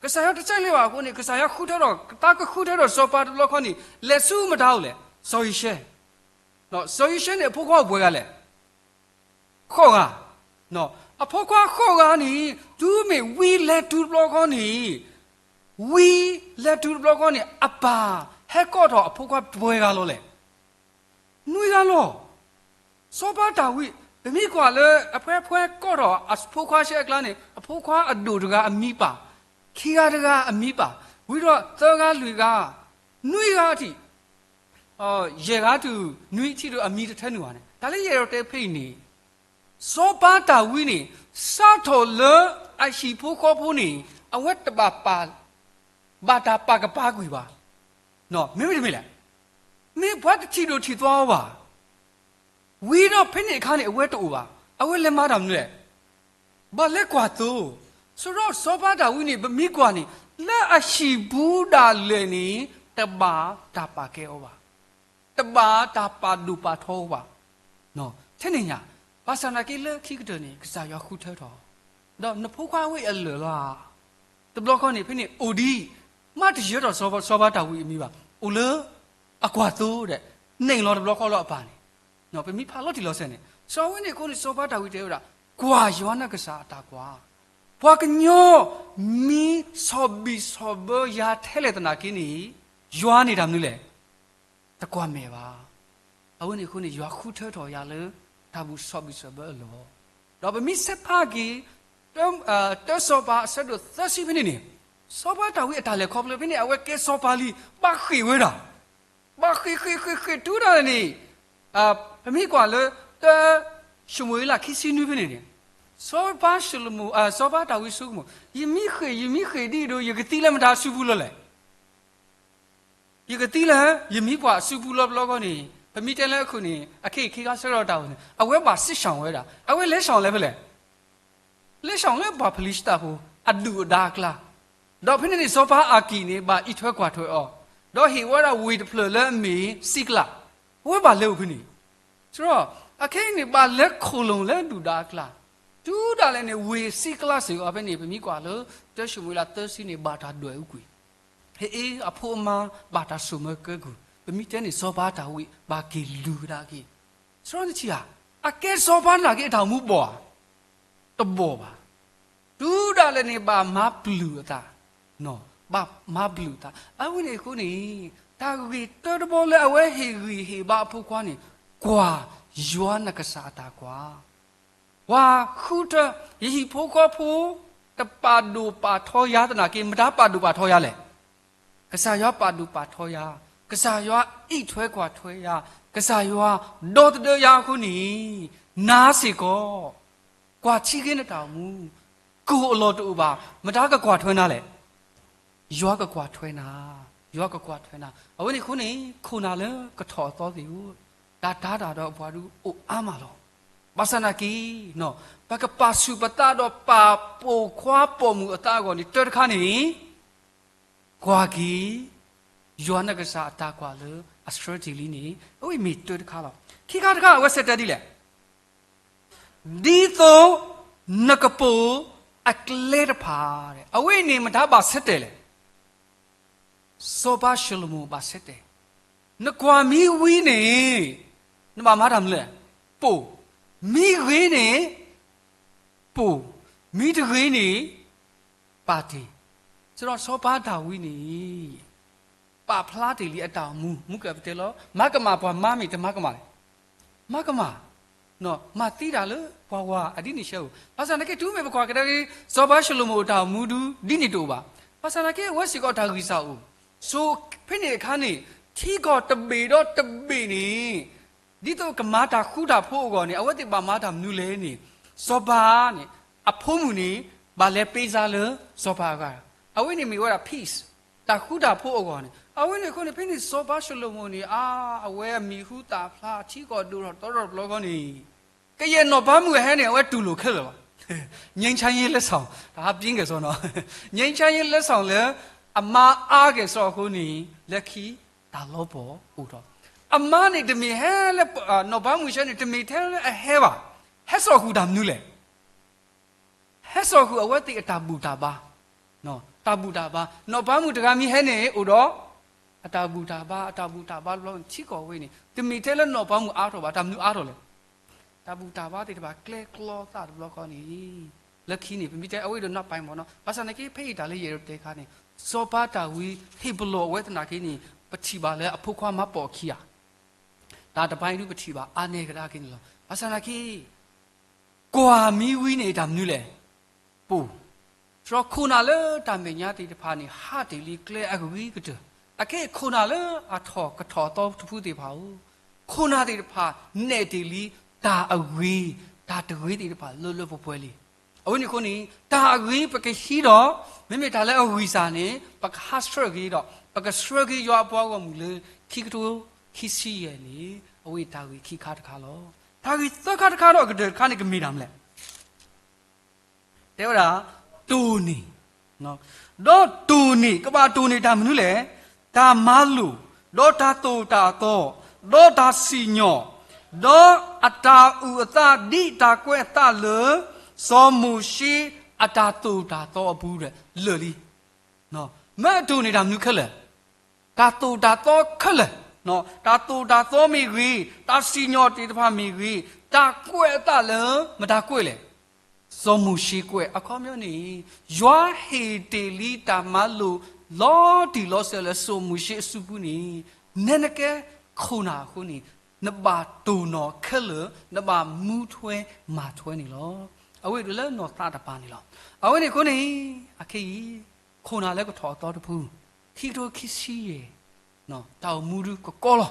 ကစၢ်ယွၤတကြိုက်လၢၤဘၣ်အဃိန့ၣ် ကစၢ်ယွၤဃုထၢထီၣ် တၢ်ကဃုထၢထီၣ်စီၤပၤတဘျီခီန့ၣ် လဲၤဆူမတၤအိၣ်လဲၣ်, စီၤယံၤၡဲ. စီၤယံၤၡဲန့ၣ် အဖိခွါအိၣ်ပှဲၤဂၤလဲၣ်. ဃိးဂၤ. အဖိခွါဃိးဂၤန့ၣ် တုၤမ့ၢ်ဝံလဲၤတုၤတဘျီဃီန့ၣ်, ဝံလဲၤတုၤတဘျီဃီန့ၣ် အပၢ်ဟဲကိးထီၣ်အဖိခွါပှဲၤဂၤလီၤလဲၣ်. နွံဂၤလီၤ. စီၤပၤတၢ်ဝံ ပမ့ၢ်ကွၢ်လၢအဖဲဖဲကိးထီၣ်အဖိခွါဆဲအကျါန့ၣ် အဖိခွါအဒိၣ်တဂၤအမံၤပာ်, ခံဂၤတဂၤအမံၤပာ်, ဝံၤဒီးသၢဂၤလွံၢ်ဂၤ, နွံဂၤထံၣ် ယဲၢ်ဂၤတုၤနွံထံၣ်ဒီးအမံၤတထၢနုာ်ဘၣ်န့ၣ် တၢ်လၢယအဲၣ်ဒိးတဲဖဲအံၤန့ၣ်, စီၤပၤတၢ်ဝံန့ၣ် စးထီၣ်လၢအဟံၣ်ဖိဃီဖိန့ၣ် အဝဲတဘၣ်ပာ် ဘၣ်တၢ်ပာ်ကပၤကွံာ်ဘၣ်. မ့မ့ၢ်တမ့ၢ်လဲၣ်, မ့ၢ်ပှၤတထံၣ်ဒိၣ်ထံၣ်သွါအီၤဘၣ်. ဝံၤဒီးဖဲန့ၣ်အခါန့ၣ် အဝဲတအိၣ်ဘၣ်. အဝဲလဲၤမၤတၢ်မနုၤလဲၣ်. ဘၣ်လဲၤကွၢ်သိ, ဆိဒီးစီၤပၤတၢ်ဝံန့ၣ် ပမ့ၢ်ကွၢ်န့ၣ် လၢအဟံၣ်ပူၤဒၣ်လဲာ်န့ၣ် တဘၣ်တၢ်ပာ်ကဲအီၤဘၣ်, တဘၣ်တၢ်ပာ်ဒိၣ်ပာ်ထီအီၤဘၣ်. ထဲန့ၣ်ညါ, ဘၣ်ဆၣ်သနာ်က့လၢခံကတၢၢ်န့ၣ် ကစၢ်ယွၤဃုထၢထီၣ်, ဒီးနဖိခွါဝဲအလၢာ်လီၤဧါ. တဘျီဃီန့ၣ် ဖဲန့ၣ်အိၣ်ဒံး, မ့ၢ်တယၢၤထီၣ်စီၤပၤတၢ်ဝံအမံၤဘၣ်, အိၣ်လၢအကွၢ်သိဒီး န့ၣ်လီၤတဘျီဃီလၢအပၢ်န့ၣ်, ပမ့ၢ်ဖးလီၤတံၢ်လီၤဆဲးန့ၣ် စီၤဝဲန့ၣ်အဃိန့ၣ် စီၤပၤတၢ်ဝံတဲဝဲဒၣ်, ကွၢ်ယွၤနကစၢ်အတၢ်ကွၢ်, ပှၤကညီမ့ၢ်ဆီၣ်ဘံၣ်ဆီၣ်ဘၢယၤထဲလဲၣ်သနာ်က့န့ၣ်, ယွၤန့ၣ်တၢ်မနုၤလဲၣ် တကွၢ်မဲာ်ဘၣ်. အဝဲန့ၣ်အဃိန့ၣ် ယွၤဃုထၢထီၣ်ယၤလၢတၢ်ဘူၣ်ဆီၣ်ဘံၣ်ဆီၣ်ဘၢအလီၢ်, ဒီးပမ့ၢ်ဆဲးဖးက့ၤ တၢစီၤပၤအဆၢဒိၣ်သၢဆံဖဲန့ၣ်န့ၣ်, စီၤပၤတၢ်ဝံအတၢ်လဲၤခီဖျိဖဲန့ၣ် အဝဲကဲစီၤပၤလံ, ဘၣ်ဃ့ၢ်ဝဲဒၣ်, ဘၣ်ဃ့ၢ်ဃ့ၢ်ဃ့ၢ်ဃ့ၢ်တုၤဒၣ်လဲာ်န့ၣ်, ပမ့ၢ်ကွၢ်လၢ တၢၡမူၤအ့လးခံဆံနွံဖဲန့ၣ်န့ၣ်, စီၤပၤၡလိၤမိၤ စီၤပၤတၢ်ဝံဆိကမိၣ်, ယမ့ၢ်ဃ့ၢ် ယမ့ၢ်ဃ့ၢ်ဒ်အံၤဒီး ယကသံလၢမတၤအစုပူၤလီၤလဲၣ်. ယကသံလၢယမံၤပှၢ်အစုပူၤလီၤတဘျီဃီန့ၣ် ပမ့ၢ်တဲလၢအခိၣ်န့ၣ် အခဲအံၤခ့ခါဆၢကတီၢ်တၢ်ဝဲန့ၣ် အဝဲဘၣ်စံးဆၢဝဲဒၣ်, အဝဲလဲၤဆၢလဲၤဖဲလဲၣ်, လဲၤဆၢလဲၤပှၤဖလံၡတၢ်ဖိ အဒုၣ်အဒါအကျါ, ဒီးဖဲန့ၣ်န့ၣ် စီၤပၤအၤကံၣ်န့ၣ် ဘၣ်အံးထွဲကွၢ်ထွဲအီၤ, ဒီးဟ့ၣ်ဝဲဒၣ်ဝ့ၢ်တဖျၢၣ်လၢအမ့ၢ်စံးကျၢ်, အဝဲဘၣ်လဲၤအိၣ်ဖဲန့ၣ် ဆိဒီး အခဲအံၤန့ၣ် ဘၣ်လဲၤခိၣ်လိာ်လၢဒုၣ်ဒါအကျါ, တုၤဒၣ်လဲာ်န့ၣ် ဝ့ၢ်စံးကျၢ်စ့ၢ်ကီးဖဲန့ၣ် ပမ့ၢ်ကွၢ်လၢ တၢၡမူၤအ့လးသၢဆံန့ၣ် ဘၣ်တၢ်ဒွဲၣ်အူကွံာ်, ဟ့ၣ်အဖိအမါဘၣ်တၢ်ဆိၣ်မၢကဲကုၢ်, ပမ့ၢ်တဲန့ၣ် စီၤပၤတၢ်ဝံဘၣ်က့ၤလုၢ်ကဒါက့ၤ, ဆိဒီးနထံၣ်ဧါ, အကဲစီၤပၤနာ်က့အတၢ်အိၣ်မူဘီၣ်ဧါ, တဘီၣ်ဘၣ်. တုၤဒၣ်လဲာ်န့ၣ် ဘၣ်မၤပျုၢ်အသး, ဘၣ်မၤပျုၢ်အသး, အဝဲန့ၣ်အဃိန့ၣ် တၢ်ဂ့ၢ်တၢတဘီလၢအဝဲဟ့ၣ်ဂံၢ်ဟ့ၣ်ဘါအဖိခွါန့ၣ်, ကွၢ်ယွၤနကစၢ်အတၢ်ကွၢ် ပှၤဃုထၢ, ယဟံၣ်ဖိဃီဖိ တပာ်ဒိၣ်ပာ်ထီယၤသနာ်က့ မတၤပာ်ဒိၣ်ပာ်ထီယၤလဲၣ်. ကစၢ်ယွၤပာ်ဒိၣ်ပာ်ထီယၤ, ကစၢ်ယွၤအံးထွဲကွၢ်ထွဲယၤ, ကစၢ်ယွၤဒီသဒၢယၤအဃိန့ၣ်, နၤစ့ၢ်ကီး ကွၢ်ထံက့ၤနတၢ်အိၣ်မူ, ကိၢ်အလီၢ်တအိၣ်ဘၣ်, မတၤကကွၢ်ထွဲနၤလဲၣ်. ယွၤကကွၢ်ထွဲနၤ, ယွၤကကွၢ်ထွဲနၤ, အဝဲန့ၣ်အဃိန့ၣ် ခိၣ်နၢ်လၢကထီၣ်အသီသ့ၣ်ဧၢ, တၢ်တၤတၢ်ဒီးပှၤဒုးအိၣ်အါမးလီၤ. ဘၣ်ဆၣ်သနာ်က့ ပကပာ်ဆူၣ်ပသးဒီးပာ်ပိာ်ခွါပိာ်မုၣ်အသးအဂီၢ်န့ၣ် တၢတခါန့ၣ် ကွၢ်က့ၤ ယွၤနကစၢ်အတၢ်ကွၢ်လၢအဆှၢတ့ၢ်လံန့ၣ် အဝဲမ့ၢ်တၢတခါလီၤ. ခံခါတခါအဝဲဆၢတဲာ်ဒ်လဲၣ်, ဒ်သိးနကပိာ်အကျဲတဖၣ်, အဝဲန့ၣ်မတၤဘၣ်ဆၢတဲာ်လဲၣ်. စီၤပၤၡလိၤမိၤဘၣ်ဆၢတဲာ်, နကွၢ်မံဝံၤန့ၣ် နဘၣ်မၤတၢ်မနုၤလဲၣ်, ပိာ်, မံဂ့ၤန့ၣ် ပိာ်, မံတဂ့ၤန့ၣ် ပာ်တ့ၢ်. ဆိဒီးစီၤပၤဒၤဝံးန့ၣ် ပာ်ဖျါတ့ၢ်လံအတၢ်အိၣ်မူ, မူကပတဲလီၤ, မၤကမၣ်ပှၤမါမ့ၢ်တမၤကမၣ်လဲၣ်. မၤကမၣ်, မၤသံတၢ်လၢပှၤဝၤအဒ်န့ၣ်ဆဲဧိၤ. ဘၣ်ဆၣ်သနာ်က့ တုၤမ့ၢ်ပကွၢ်ကဒါက့ၤ စီၤပၤၡလိၤမိၤအတၢ်အိၣ်မူဒုး ဒ်န့ၣ်တအိၣ်ဘၣ်. ဘၣ်ဆၣ်သနာ်က့ အဝဲစ့ၢ်ကီးတၢ်ဂံၢ်စၢ်အိၣ်, ဆိဖဲန့ၣ်အခါန့ၣ် ထံကီၢ်တဘ့ၣ်ဒီးတဘ့ၣ်န့ၣ် ဒ်သိးကမၤတၢ်ဃူတၢ်ဖိးအဂီၢ်န့ၣ် အဝဲသ့ၣ်ဘၣ်မၤတၢ်မနုၤလဲၣ်န့ၣ်, စီၤပၤန့ၣ် အဖိမုၣ်န့ၣ် ဘၣ်လဲၤပ့စါလၢစီၤပၤအဂၤ, အဝဲန့ၣ်မ့ၢ်ဝဲဒၣ် peace, တၢ်ဃူတၢ်ဖိးအဂီၢ်န့ၣ်. အဝဲန့ၣ်အဃိန့ၣ် ဖဲန့ၣ်စီၤပၤၡလိၤမိၤန့ၣ် အါ, အဝဲအမံၤဟူသၣ်ဖျါ ထံကီၢ်ဒိၣ်ထီၣ်သီထီၣ်တဘျီဃီန့ၣ် ကယဲၢ်နီၢ်ပၤမုၣ်အဟဲန့ၣ် အဝဲတူၢ်လိာ်ခဲလၢာ်လီၤ. ငြိမ်းချမ်းရေးလက်ဆောင်, တဟးပြင်းကဲၤစီနီၤ, ငြိမ်းချမ်းရေးလက်ဆောင်လၢ အမါအါကဲၤစီအဃိန့ၣ် လၢခံတၢ်လီၤပှီၢ်အိၣ်ထီၣ်, အမါန့ၣ်တမ့ၢ်ဟဲလၢ နီၢ်ပၤမုၣ်ဆဲန့ၣ် တမ့ၢ်ထဲလၢအဟဲဘၣ်, ဟဲစိာ်ဃုာ်တၢ်မနုၤလဲၣ်. ဟဲစိာ်ဃုာ်အဝဲသ့ၣ်အတၢ်ဘူၣ်တၢ်ဘါ, တၢ်ဘူၣ်တၢ်ဘါ, နီၢ်ပၤမုၣ်တဂၤမ့ၢ်ဟဲန့ၣ် အိၣ်ဒီး အတၢ်ဘူၣ်တၢ်ဘါ, အတၢ်ဘူၣ်တၢ်ဘါတဘျီန့ၣ် ထံကီၢ်ဝဲန့ၣ် တမ့ၢ်ထဲလၢနီၢ်ပၤမုၣ်အါထီၣ်ဘၣ်, တၢ်မနုၤအါထီၣ်လဲၣ်. တၢ်ဘူၣ်တၢ်ဘါသ့ၣ်တဖၣ်ကျဲကျီသးတဘျီဃီန့ၣ် လၢခံန့ၣ် ပမ့ၢ်တဲအဝဲဒၣ်နီၢ်ပၤမ့ၢ်နီၤ, ဘၣ်ဆၣ်သနာ်က့ ဖဲအံၤတၢ်လၢယအဲၣ်ဒိးတဲခါန့ၣ် စီၤပၤတၢ်ဝံ ဟ့ၣ်ပလီၢ်အဝဲသနာ်က့န့ၣ် ပထံၣ်ဘၣ်လၢအဖိခွါမၤပိာ်အခံဧါ. တၢ်တပၤအံၤဒုးပထံၣ်ဘၣ်အါန့ၢ်ကဒါက့ၤန့ၣ်လီၤ. ဘၣ်ဆၣ်သနာ်က့ ကွၢ်မံဝံၤန့ၣ်တၢ်မနုၤလဲၣ်, ပိၢ်, တြီခိၣ်နၢ်လၢတၢ်မဲာ်ညါသ့ၣ်တဖၣ်န့ၣ် ဟးတ့ၢ်လံကျဲအဂ့ၤကတၢၢ်, အခဲအံၤခိၣ်နၢ်လၢအထီၣ်ကထီၣ်အသီတဖုသ့ၣ်တဖၣ်ဧိၤ, ခိၣ်နၢ်သ့ၣ်တဖၣ်နဲၣ်တ့ၢ်လံ တၢ်အဂ့ၤ, တၢ်တဂ့ၤသ့ၣ်တဖၣ်လၢလၢပှဲၤပှဲၤလံ. အဝဲန့ၣ်အဃိန့ၣ် တၢ်အဂ့ၤပကဟံးဒီး မ့မ့ၢ်တၢ်လၢအဂံၢ်စၢ်န့ၣ် ပကဟးဆှၢက့ၤဒီး ပကဆှၢက့ၤယွၤအပှၤဂီၢ်မုၢ်လၢ ခံကထိခံဆံယဲၢ်န့ၣ် အဝဲတၢ်ဂ့ၢ်ခံခါတခါလီၤ. တၢ်ဂ့ၢ်သၢခါတခါဒီးအကတၢၢ်တခါန့ၣ် ကမ့ၢ်တၢ်မနုၤလဲၣ်. တဲဝဲဒၣ် တိၢ်န့ၢ်, ဒီးတိၢ်န့ၢ် ကဘၣ်တိၢ်န့ၢ်တၢ်မနုၤလဲၣ်, တၢ်မၤလိာ်, ဒီးတၢ်သိၣ်တၢ်သီ, ဒီးတၢ်စံၣ်ညီၣ်, ဒီးအတၢ်အုၣ်အသးဒ်တၢ်ကွဲးအသးလၢ စီၤမိၤၡ့အတၢ်သိၣ်တၢ်သီအပူၤဒီး လၢာ်လံ. မ့ၢ်အတိၢ်န့ၢ်တၢ်မနုၤခဲလၢာ်, တၢ်သိၣ်တၢ်သီခဲလၢာ်, တၢ်သိၣ်တၢ်သီမ့ၢ်ဂ့ၤ, တၢ်စံၣ်ညီၣ်သ့ၣ်တဖၣ်မ့ၢ်ဂ့ၤ, တၢ်ကွဲးအသးလၢ မတၤကွဲးလဲၣ်, စီၤမိၤၡ့ကွဲး. အခီပညီန့ၣ် ယွၤဟ့ၣ်တ့ၢ်လံတၢ်မၤလိာ် လီၤတံၢ်လီၤဆဲးလၢစီၤမိၤၡ့အစုပူၤန့ၣ် နဲနကဲခိၣ်နၢ်အဃိန့ၣ် နဘၣ်တိၢ်နီၣ်ခဲလၢာ် နဘၣ်မူထွဲမၤထွဲန့ၣ်လီၤ. အဝဲဒၣ်လၢနီၢ်သးတပၤန့ၣ်လီၤ. အဝဲန့ၣ်အဃိန့ၣ် အခဲအံၤ ခိၣ်နၢ်လၢကထီၣ်အသီတဖု ခံကထိခံဆံယဲၢ် တၢ်အိၣ်မူဒုကကီလီၤ.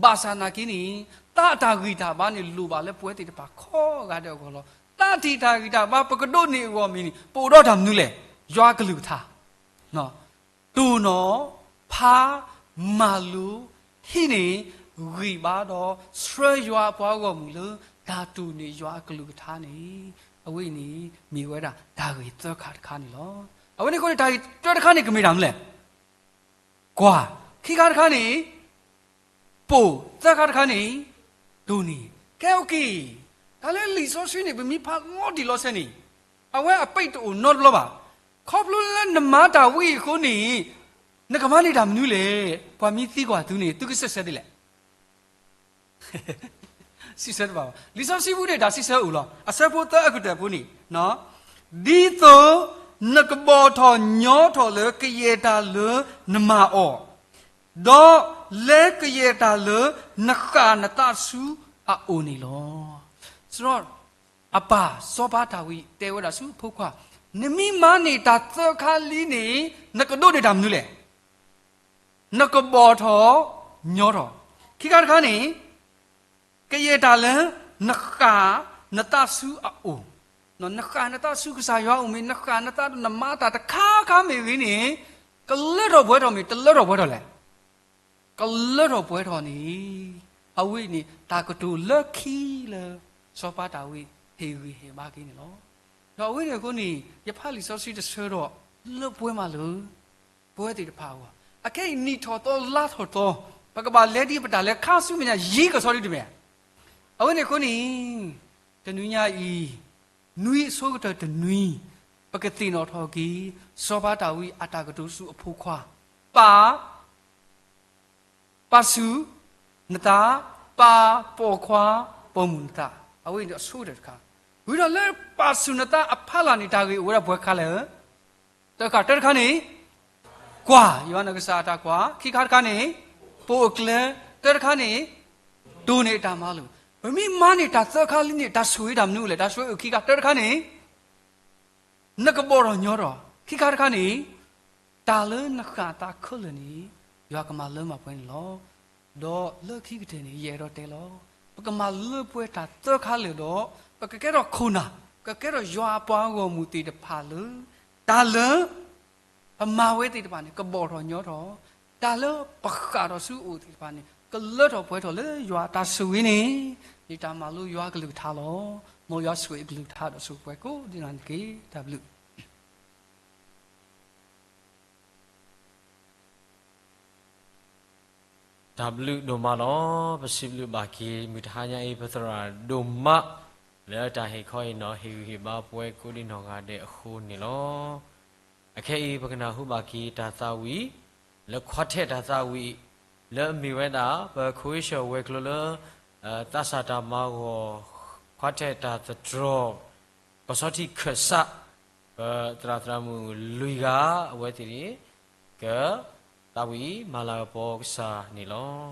ဘၣ်ဆၣ်သနာ်က့န့ၣ် သးအတၢ်ဂံၢ်တၢ်ဘါန့ၣ် လိၣ်ဘၣ်လၢပဝဲသ့ၣ်တဖၣ်ကိးဂၤဒဲးအဂီၢ်လီၤ. သးတံၢ်တၢ်ဂံၢ်တၢ်ဘါ ပကဒိးန့ၢ်အဂီၢ်မ့ၢ်န့ၣ် ပအိၣ်ဒီးတၢ်မနုၤလဲၣ်, ယွၤအကလုၢ်ကထါ တိၢ်နီၣ်, ဖး, မၤလိာ်, ဟံးန့ၢ်, ဂံၢ်ဘါဒီး ဆှၢယွၤအပှၤဂီၢ်မုၢ်လၢ တၢ်တိၢ်န့ၢ်ယွၤအကလုၢ်ကထါန့ၣ် အဝဲအံၤန့ၣ် မ့ၢ်ဝဲဒၣ်တၢ်ဂ့ၢ်သၢခါတခါန့ၣ်လီၤ. အဝဲန့ၣ်အဃိန့ၣ် တၢ်ဂ့ၢ်တၢတခါန့ၣ် ကမ့ၢ်တၢ်မနုၤလဲၣ်. ကွၢ်, ခံခါတခါန့ၣ် ပိၢ်, သၢခါတခါန့ၣ် တိၢ်န့ၢ်. ကဲ okay, တၢ်လၢလံာ်စီဆှံန့ၣ် ပမ့ၢ်ဖးလီၤတံၢ်လီၤဆဲးန့ၣ် အဝဲအပိတ်တအိၣ်နီတဘျီဘၣ်. ခီဖျိလၢနမၤတၢ်ဝံၤအဃိန့ၣ် နကမၤန့ၢ်တၢ်မနုၤလဲၣ်. ပှၤမ့ၢ်သံကွၢ်သုန့ၣ် သုကစံးဆၢဒ်လဲၣ်. စံးဆၢတဘၣ်ဘၣ်. လံာ်စီဆှံပူၤန့ၣ် တၢ်စံးဆၢအိၣ်လီၤ. အဆၢဖိသၢအကတၢၢ်ဖိန့ၣ် ဒ်သိးနကဘီၣ်ထီၣ်ညီထီၣ်လၢကယဲၢ်တၢ်လၢနမၤအီၤ, ဒီးလဲၤကယဲၢ်တၢ်လၢနဃၣ်နသးဆူအအိၣ်န့ၣ်လီၤ. စီၤ အပၢ်စီၤပၤတၢ်ဝံၤတဲဝဲဒၣ်ဆူအဖိခွါ, နမ့ၢ်မၤန့ၢ်တၢ်သၢခါလံန့ၣ် နကဒိးန့ၢ်တၢ်မနုၤလဲၣ်. နကဘီၣ်ထီၣ်ညီထီၣ်. ခံခါတခါန့ၣ် ကယဲၢ်တၢ်လၢနဃၣ်နသးဆူအအိၣ်, နဃၣ်နသးဆူကစၢ်ယွၤအအိၣ်မ့ၢ် နဃၣ်နသးဒီးနမၤတၢ်တခါခါမ့ၢ်ဂ့ၤန့ၣ် ကလၢထီၣ်ပှဲၤထီၣ်မ့ၢ် တလၢထီၣ်ပှဲၤထီၣ်လဲၣ်. ကလၢထီၣ်ပှဲၤထီၣ်န့ၣ် အဝဲန့ၣ် တၢ်ကတိၤလၢခံလၢ စီၤပၤတၢ်ဝံၤ ဟ့ၣ်ဂံၢ်ဟ့ၣ်ဘါက့ၤန့ၣ်လီၤ. ဒီးအဝဲန့ၣ်အဃိန့ၣ် ယဖးလံာ်စီဆှံတဆၢဒီး လၢပှဲၤမးလၢ ပဝဲသ့ၣ်တဖၣ်အဂီၢ်, အခဲအံၤနံၣ်ထီၣ်သီလါထီၣ်သီ ပကဘၣ်လဲၤဒ်ပတၢ်လဲၤခါဆူမဲာ်ညါ ယံၤကစီဒ်တမ့ၢ်ဧါ. အဝဲန့ၣ်အဃိန့ၣ် တနွံညါအံၤ နွံအဆိကတၢၢ်တနွံ ပကသ့ၣ်နီၣ်ထီၣ်က့ၤ စီၤပၤတၢ်ဝံၤအတၢ်ကတိၤဆူအဖိခွါ, ပာ် ပာ်ဆူၣ်နသး, ပာ်ပိာ်ခွါပိာ်မုၣ်နသး, အဝဲန့ၣ်အဆိကတၢၢ်တခါ. ဝံၤဒီးလၢပာ်ဆူၣ်နသးအဖီလာ်န့ၣ် တၢ်ဂ့ၢ်အိၣ်ဝဲဒၣ်ပှဲၤခါလၢ တၢ်တခါ, တၢ်တခါန့ၣ် ကွၢ်ယွၤနကစၢ်အတၢ်ကွၢ်, ခံခါတခါန့ၣ် ပိာ်အကျဲ, တၢ်တခါန့ၣ် တိၢ်န့ၢ်အတၢ်မၤလိာ်. ပမ့ၢ်မၤန့ၢ်တၢ်သၢခါလံန့ၣ် တၢ်ဆိၣ်ဂ့ၤတၢ်မနုၤလဲၣ်, တၢ်ဆိၣ်ဂ့ၤအိၣ်ခံခါ, တၢ်တခါန့ၣ် နကဘီၣ်ထီၣ်ညီထီၣ်, ခံခါတခါန့ၣ် တၢ်လၢနဃၣ်သးခဲလၢာ်န့ၣ် ယွၤကမၤလၢမၤပှဲၤန့ၣ်လီၤ. ဒီးလၢခံကတၢၢ်န့ၣ် ယအဲၣ်ဒိးတဲလီၤ, ပကမၤလၢပှဲၤတၢ်သၢခါလၢာ်ဒီး ပကကဲထီၣ်ခိၣ်နၢ်, ကကဲထီၣ်ယွၤအပှၤဂီၢ်မုၢ်သ့ၣ်တဖၣ်လၢ တၢ်လၢ ပမၤဝဲသ့ၣ်တဖၣ်န့ၣ် ကဘီၣ်ထီၣ်ညီထီၣ်, တၢ်လၢပဃၣ်ထီၣ်ဆူအအိၣ်သ့ၣ်တဖၣ်န့ၣ် ကလၢထီၣ်ပှဲၤထီၣ်လၢယွၤအတၢ်ဆိၣ်ဂ့ၤန့ၣ် ယတၢ်မၤလိယွၤအကလုၢ်ကထါလီၤ. မ်ယွၤဆိၣ်ဂ့ၤအကလုၢ်ကထါဒီးဆိၣ်ဂ့ၤပှၤကိးဂၤဒဲးန့ၣ်တက့ၢ်. တၢ်ဘျုး တၢ်ဘျုးဒိၣ်မးလီၤ. ပစံးဘျုးဘၣ်က့ၤ မုၢ်တဟါညါအံၤ ပသရၣ်ဒိၣ်မး လၢတၢ်ဟ့ၣ်ခီဟ့ၣ်နီၤ ဟ့ၣ်ဂံၢ်ဟ့ၣ်ဘါပဝဲကိးဒံနီၢ်ဂၤဒဲးအဃိန့ၣ်လီၤ. အခဲအံၤ ပကနၢ်ဟူဘၣ်က့ၤတၢ်သးဝံၣ် လၢခွါထဲၣ်တၢ်သးဝံၣ် လၢအမ့ၢ်ဝဲဒၣ် ပခိၣ်အ့ၡၢၣ်ဝဲၤကျိၤလၢ သးစၢ်တၢ်မၤဂီၢ် ခွါထဲၣ်တၢ်သတြီၤ ကီၢ်ဆီထံးခၢၣ်စး ပသရၣ်သရၣ်မုၣ်လွံၢ်ဂၤ အဝဲသ့ၣ်န့ၣ် ကသးဝံၣ်မၤလၤကပီၤကစၢ်န့ၣ်လီၤ.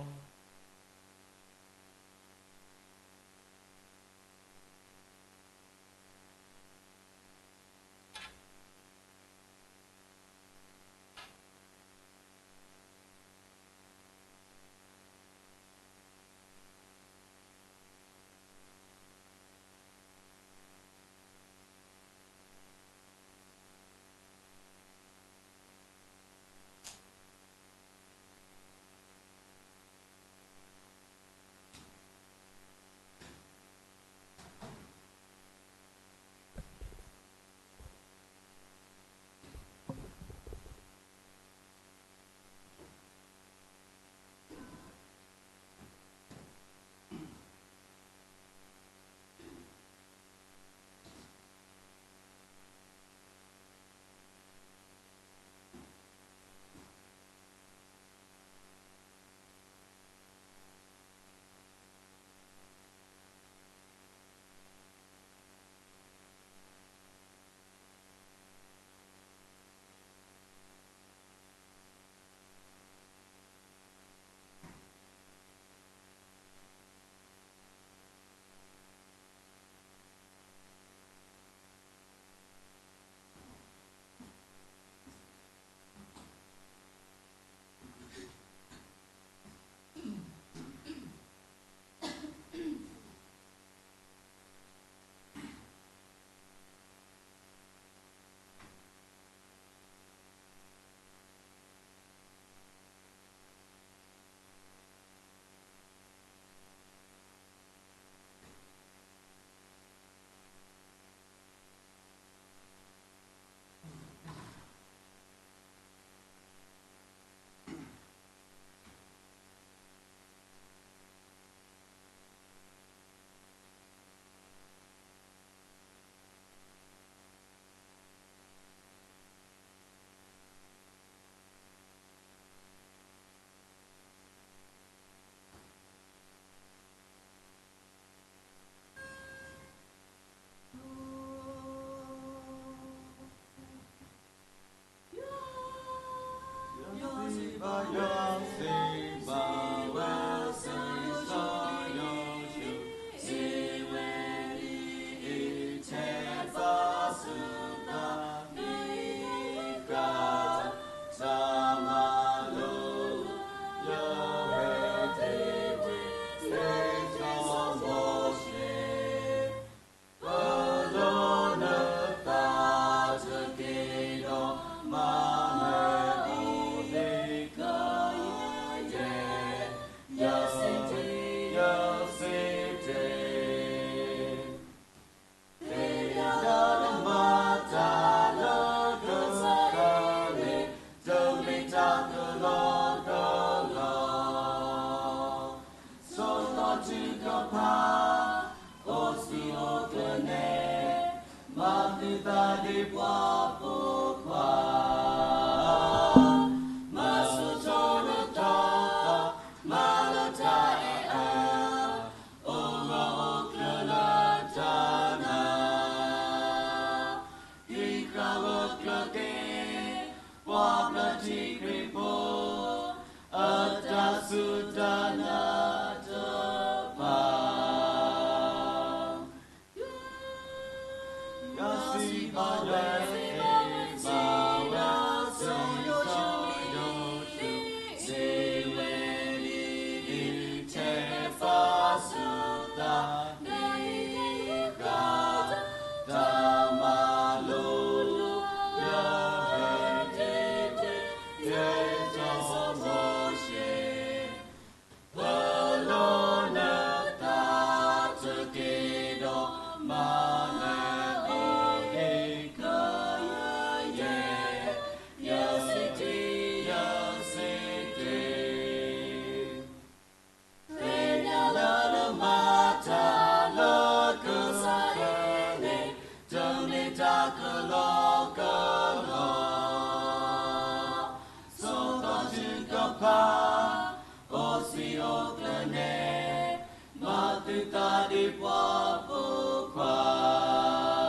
တၢ်လၢကစၢ်ယွၤနတၢ်ပၢၤတၢ်လၢပျၢၤလီၤသီလီၤပှီၢ်,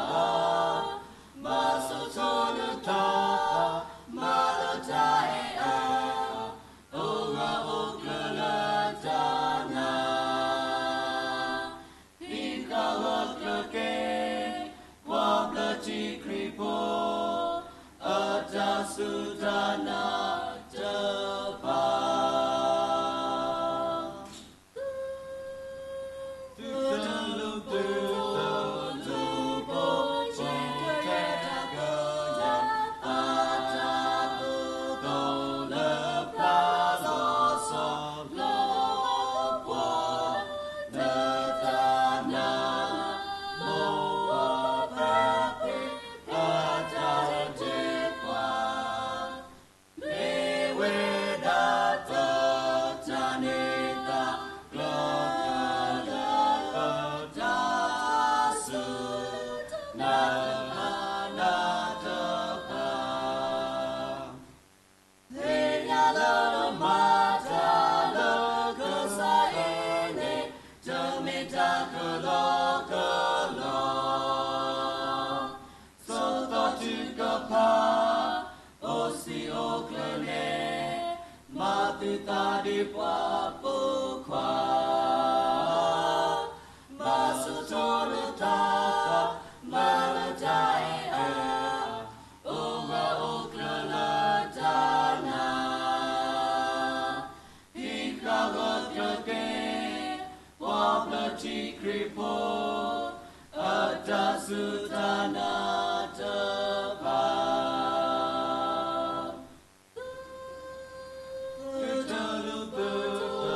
အိၣ်စံၣ်အိၣ်ကျၢၤန့ၣ်, မၤသုသးဒ်ပှၤပိာ်ခွါ, မၤစိာ်ထီၣ်နတၢ်, မၤလၢတၢ်အဲၣ်အၢ, အိၣ်ဂၢၢ်အိၣ်ကျၢၤလၢတၢ်နာ် ဟံးဃာ်ဂၢၢ်ကျၢၤက့ၤ ပှၤဘျၢထံခရံာ်ဖိ အတၢ်စူၢ်တၢ်နာ်တဖၣ်. သုတလူၤသုတလူၤ ပှၤတကဲတၢ်ကယဲၢ် အတၢ်သိၣ်သီၣ်လၢပျၢၤလီၤဆီလီၤပှီၢ်, နတၢ်နာ် မိၢ်ပၢ်ဖံဖု အတၢ်တဒုးပှၤ မ့ၢ်ဝဲဒၣ်တၢ်တၢ်န့ၣ် တၢ်ကျၢၤကလၢပတၢ်စူၢ် နတၢ်နာ်တဖၣ် သ့ၣ်ညါလၢနမၤတၢ်လၢကစၢ်အံၤန့ၣ် တမ့ၢ်တၢ်ကလီကလီ ဆိးသီတုၤကဖး အိၣ်စံၣ်အိၣ်ကျၢၤန့ၣ်, မၤသုသးဒ်ပှၤပိာ်ခွါ, မၤစိာ်ထီၣ်နတၢ်, မၤလၢတၢ်အဲၣ်အၢ, အိၣ်ဂၢၢ်အိၣ်ကျၢၤလၢတၢ်နာ် ဟံးဃာ်ဂၢၢ်ကျၢၤက့ၤ ပှၤဘျၢထံခရံာ်ဖိ အတၢ်စူၢ်တၢ်နာ်တဖၣ်. သုတလူၤသုတ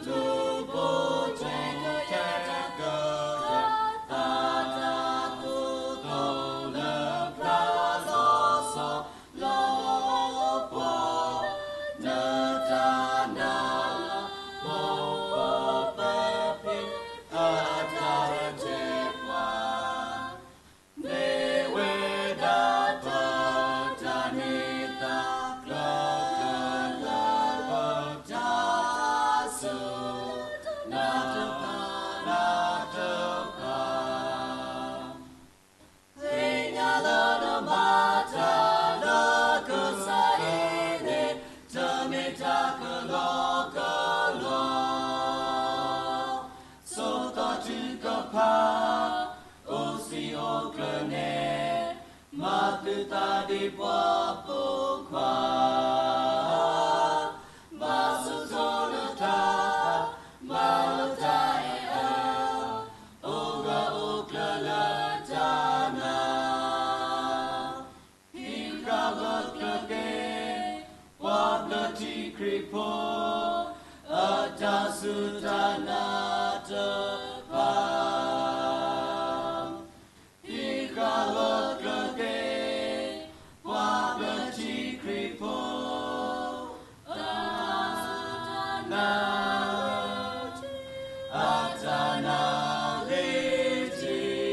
လူၤ ပှၤတကဲတၢ်ကယဲၢ် အတၢ်သိၣ်သီၣ်လၢပျၢၤလီၤဆီ လီၤပှီၢ် နတၢ်နာ် မိၢ်ပၢ်ဖံဖု အတၢ်တဒုးပှၤ မ့ၢ်ဝဲဒၣ်တၢ်တၢ်န့ၣ် တၢ်ကျၢၤကလၢပတၢ်စူၢ် နတၢ်နာ်တဖၣ် သ့ၣ်ညါလၢနမၤတၢ်လၢကစၢ်အံၤန့ၣ် တမ့ၢ်တၢ်ကလီကလီ ဆိးသီတုၤကဖး အိၣ်စံၣ်အိၣ်ကျၢၤန့ၣ်, မၤသုသးဒ်ပှၤပိာ်ခွါ, မၤစိာ်ထီၣ်နတၢ်, မၤလၢတၢ်အဲၣ်အၢ, အိၣ်ဂၢၢ်အိၣ်ကျၢၤလၢတၢ်နာ် ဟံးဃာ်ဂၢၢ်ကျၢၤက့ၤ ပှၤဘျၢထံခရံာ်ဖိ အတၢ်စူၢ်တၢ်နာ်တဖၣ်, ဟံးဃာ်ဂၢၢ်ကျၢၤက့ၤ ပှၤဘျၢထံခရံာ်ဖိ အတၢ်နာ် အတၢ်နာ်လံတက့ၢ်.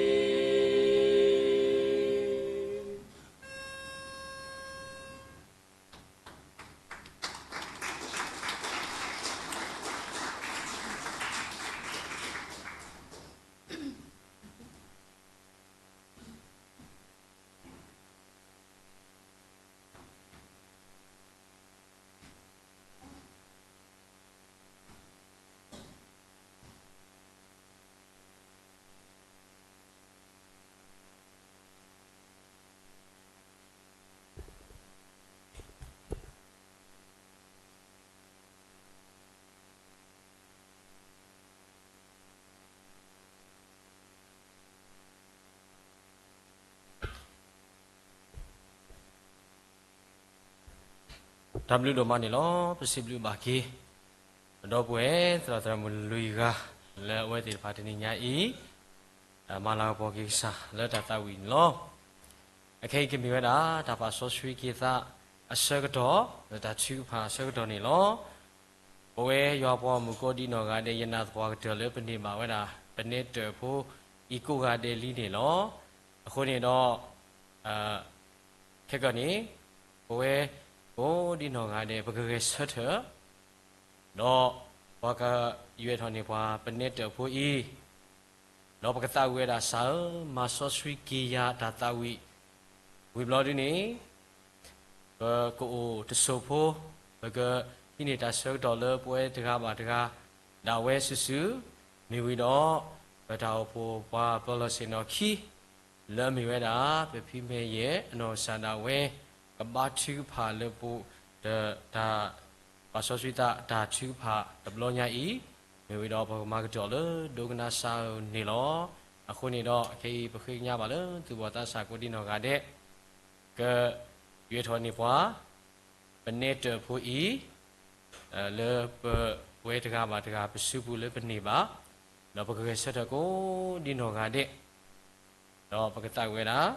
တၢ်ဘျုးဒိၣ်မးန့ၣ်လီၤ. ပစံးဘျုးဘၣ်က့ၤ ပဒီပုၢ်ဝဲၢ် သရၣ်သရၣ်မုၣ်လွံၢ်ဂၤ လၢအဝဲသ့ၣ်တဖၣ်တနံၤညါအံၤ မၤလၤကပီၤက့ၤကစၢ်လၢတၢ်သးဝံၣ်န့ၣ်လီၤ. အခဲအံၤကမ့ၢ်ဝဲဒၣ် တၢ်ပာ်စီဆှံက့ၤသးအဆၢကတီၢ် လၢတၢ်ထုကဖၣ်အဆၢကတီၢ်န့ၣ်လီၤ. ပဝဲယွၤပှၤဂီၢ်မုၢ်ကိးဒံနီၢ်ဂၤဒဲး ယနာ်သပှၢ်ကတၢၢ်လၢပန့ၢ်ဘၣ်ဝဲဒၣ် ပနဲတၢၣ်ဖိအံၤကိးဂၤဒဲးလံန့ၣ်လီၤ. အဃိန့ၣ်ဒီး ခဲကနံၣ် ပဝဲကိးဒံနီၢ်ဂၤဒဲး ပကဂဲၤဆၢထၢၣ် ဒီးပှၤကယွဲၢ်ထီၣ်န့ၢ်ပှၤ ပနဲတၢၣ်ဖိအံၤ, ဒီးပကသးဝံၣ်ဝဲဒၣ် စၢ်ဧၢ, မၤစီဆှံက့ၤယၤအတၢ်သးဝံၣ်, ဝံၤဘျီဒုန့ၣ် ပကအိၣ်တစိၢ်ဖိ, ပကဟံးန့ၢ်တၢ်ဆၢကတီၢ်လၢပဝဲတဂၤဘၣ်တဂၤ ဒၣ်ဝဲစုာ်စုာ်, မ့ၢ်ဝံၤဒီး ပတၢ်အိၣ်ဖှိၣ်ပှၤပၢၤလီၢ်ဆ့ၣ်နီၤခံ လၢအမ့ၢ်ဝဲဒၣ် ပဖံမဲာ်ယဲၢ်အနီၢ်ကစၢ်ဒၣ်ဝဲ ကဘါထုကဖၣ်လၢပတၢ် ပာ်စီဆှံသးတၢ်ထုကဖၣ်တဘျီညါအံၤ, မ့ၢ်ဝံၤဒီးပကမၤကတီၢ်လၢဒိကနၣ်စၢ်ဧိၤန့ၣ်လီၤ. အဃိန့ၣ်ဒီး ခဲအံၤပဃ့ကညးဘၣ်လၢသုဘီၣ်သးစၢ်ကိးဒံနီၢ်ဂၤဒဲး, ကယွဲၢ်ထီၣ်န့ၢ်ပှၤ ပနဲတၢၣ်ဖိအံၤ လၢပဝဲတဂၤဘၣ်တဂၤ ပစုပူၤလၢပန့ၢ်ဘၣ်, ဒီးပကဂဲၤဆၢထၢၣ်ကိးဒံနီၢ်ဂၤဒဲး, ဒီးပကသးဝံၣ်ဝဲဒၣ်,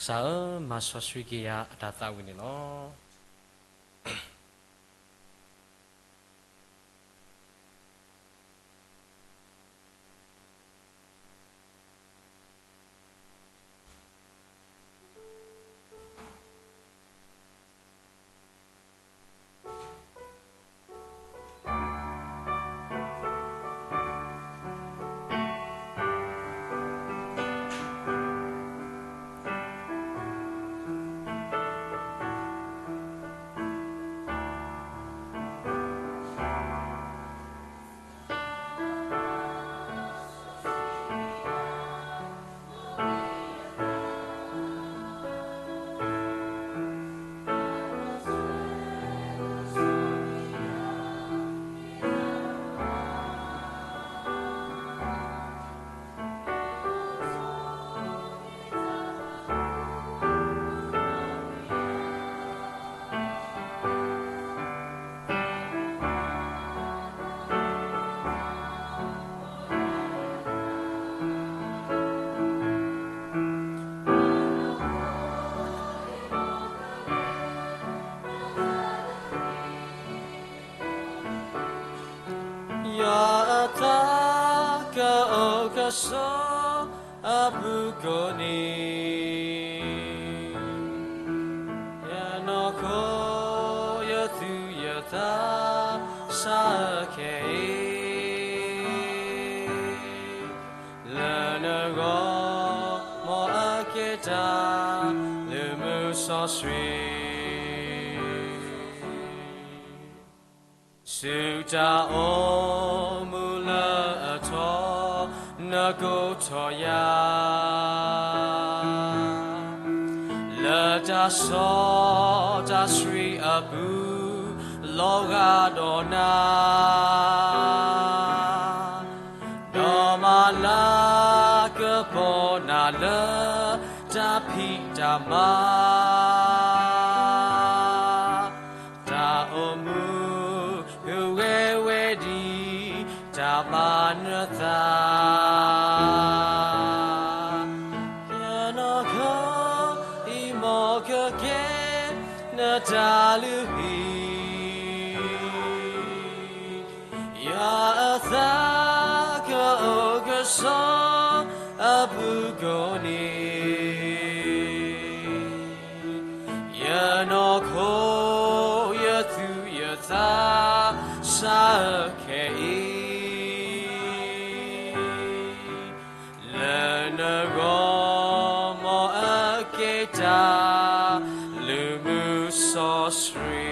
စၢ်ဧၢ, မၤစီဆှံက့ၤယၤအတၢ်သးဝံၣ်န့ၣ်လီၤ. ယသးကအိၣ်ကဆိးအပူၤကိးနံၤ, ယနီၢ်ခိယသူၣ်ယသး စးအခဲအံၤ လၢနဂီၢ် မ်အကဲတၢ် လုၢ်မုာ်စီဆှံ ဆူတၢ်အိၣ်မူလၢအထီ နကိးထီၣ်ယၤ လၢတၢ်စီတၢ်ဆှံအပူၤ လီၤဂာ်ဒီးနၤ ဒီးမၤလၤကပီၤနၤလၢ တၢ်ဖံးတၢ်မၤ တၢ်အိၣ်မူ ဂ့ၤဝဲဒ် တၢ်မၤနသး ယနီၢ်ခိအံၤ မ်ကကဲ နတၢ်လုၢ်ဟံၣ် ယသးကအိၣ်ကဆိးအပူၤကိးနံၤ, ယနီၢ်ခိယသူၣ်ယသး စးအခဲအံၤ လၢနဂီၢ် မ်အကဲတၢ် လုၢ်မုာ်စီဆှံ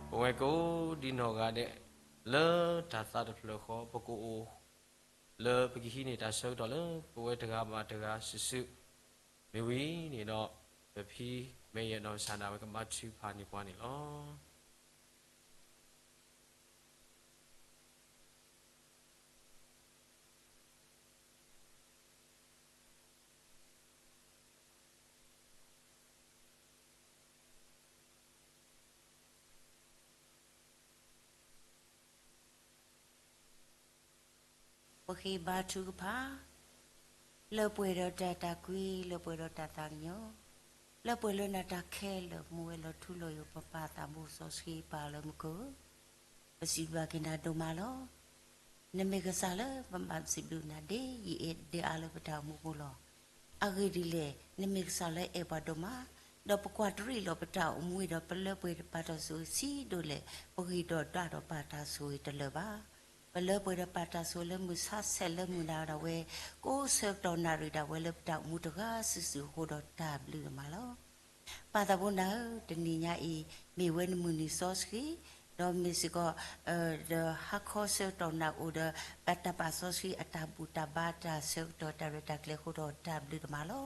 ပဝဲကိးဒံနီၢ်ဂၤဒဲး လၢတၢ်သးတဖျၢၣ်ဃီ ပကအိၣ် လၢပကဟံးန့ၢ်တၢ်ဆၢကတီၢ်လၢ ပဝဲတဂၤဘၣ်တဂၤစုာ်စုာ် မ့ၢ်ဝံၤန့ၣ်ဒီး ပဖံမဲာ်ယဲၢ်နီၢ်ကစၢ်ဒၣ်ဝဲ ကဘါထုကဖၣ်န့ၢ်ပှၤန့ၣ်လီၤ. ပဃ့ဘါထုကဖၣ်, လၢပှဲၤဒီးတၢ်သးကွံ, လၢပှဲၤဒီးတၢ်သးကညီၤ, လၢပှဲၤလၢနတၢ်ခဲလၢာ် မူဝဲလီၤထူလီၤယိာ် ပပၢ်သးဘိစီဆှံပၢ်လၢမူခိၣ်, ပစံးဘျုးက့ၤနၤဒိၣ်မးလီၤ. နမ့ၢ်ကစၢ်လၢပဘၣ်စံးဘျုးနၤဒ်ယံာ်ဒ်အါလၢပတၢ်အိၣ်မူပူၤလီၤ. အဂ့ၢ်ဒ်လဲၣ်, နမ့ၢ်ကစၢ်လၢအဲၣ်ပှၤဒိၣ်မး, ဒီးပကွၢ်တရံးလီၤပတၢ်အိၣ်မူဒီး ပလၢပှဲၤဒီးပာ်တၢ်ဆိၣ်ဂ့ၤဆံးဒိၣ်လဲၣ်, ပဂံၢ်ဒီးဒွးဒီးပာ်တၢ်ဆိၣ်ဂ့ၤတလၢာ်ဘၣ်. ပလၢပှဲၤဒီးပာ်တၢ်ဆိၣ်ဂ့ၤလၢမုၢ်ဆါဆဲးလၢမုၢ်နၤဒၣ်ဝဲ, ကိးဆၢကတီၢ်နၣ်ရံၣ်ဒၣ်ဝဲလၢပတၢ်အိၣ်မူတဂၤစုာ်စုာ်အဃိဒီးတၢ်ဘျုးဒိၣ်မးလီၤ. ပၢ်သးဘိနၤဧၢ, တနံၤညါအံၤ မ့ၢ်ဝဲနမုၢ်နံၤစီဆှံ, ဒီးမ့ၢ်စ့ၢ်ကီး ဒီးဟါခီဆၢကတီၢ်နၢ်အိၣ်ဒီး ပတၢ်ပာ်စီဆှံအတၢ်ဘူၣ်တၢ်ဘါတၢ်ဆၢကတီၢ်တၢ်ရဲၣ်တၢ်ကျဲၤအဃိဒီးတၢ်ဘျုးဒိၣ်မးလီၤ.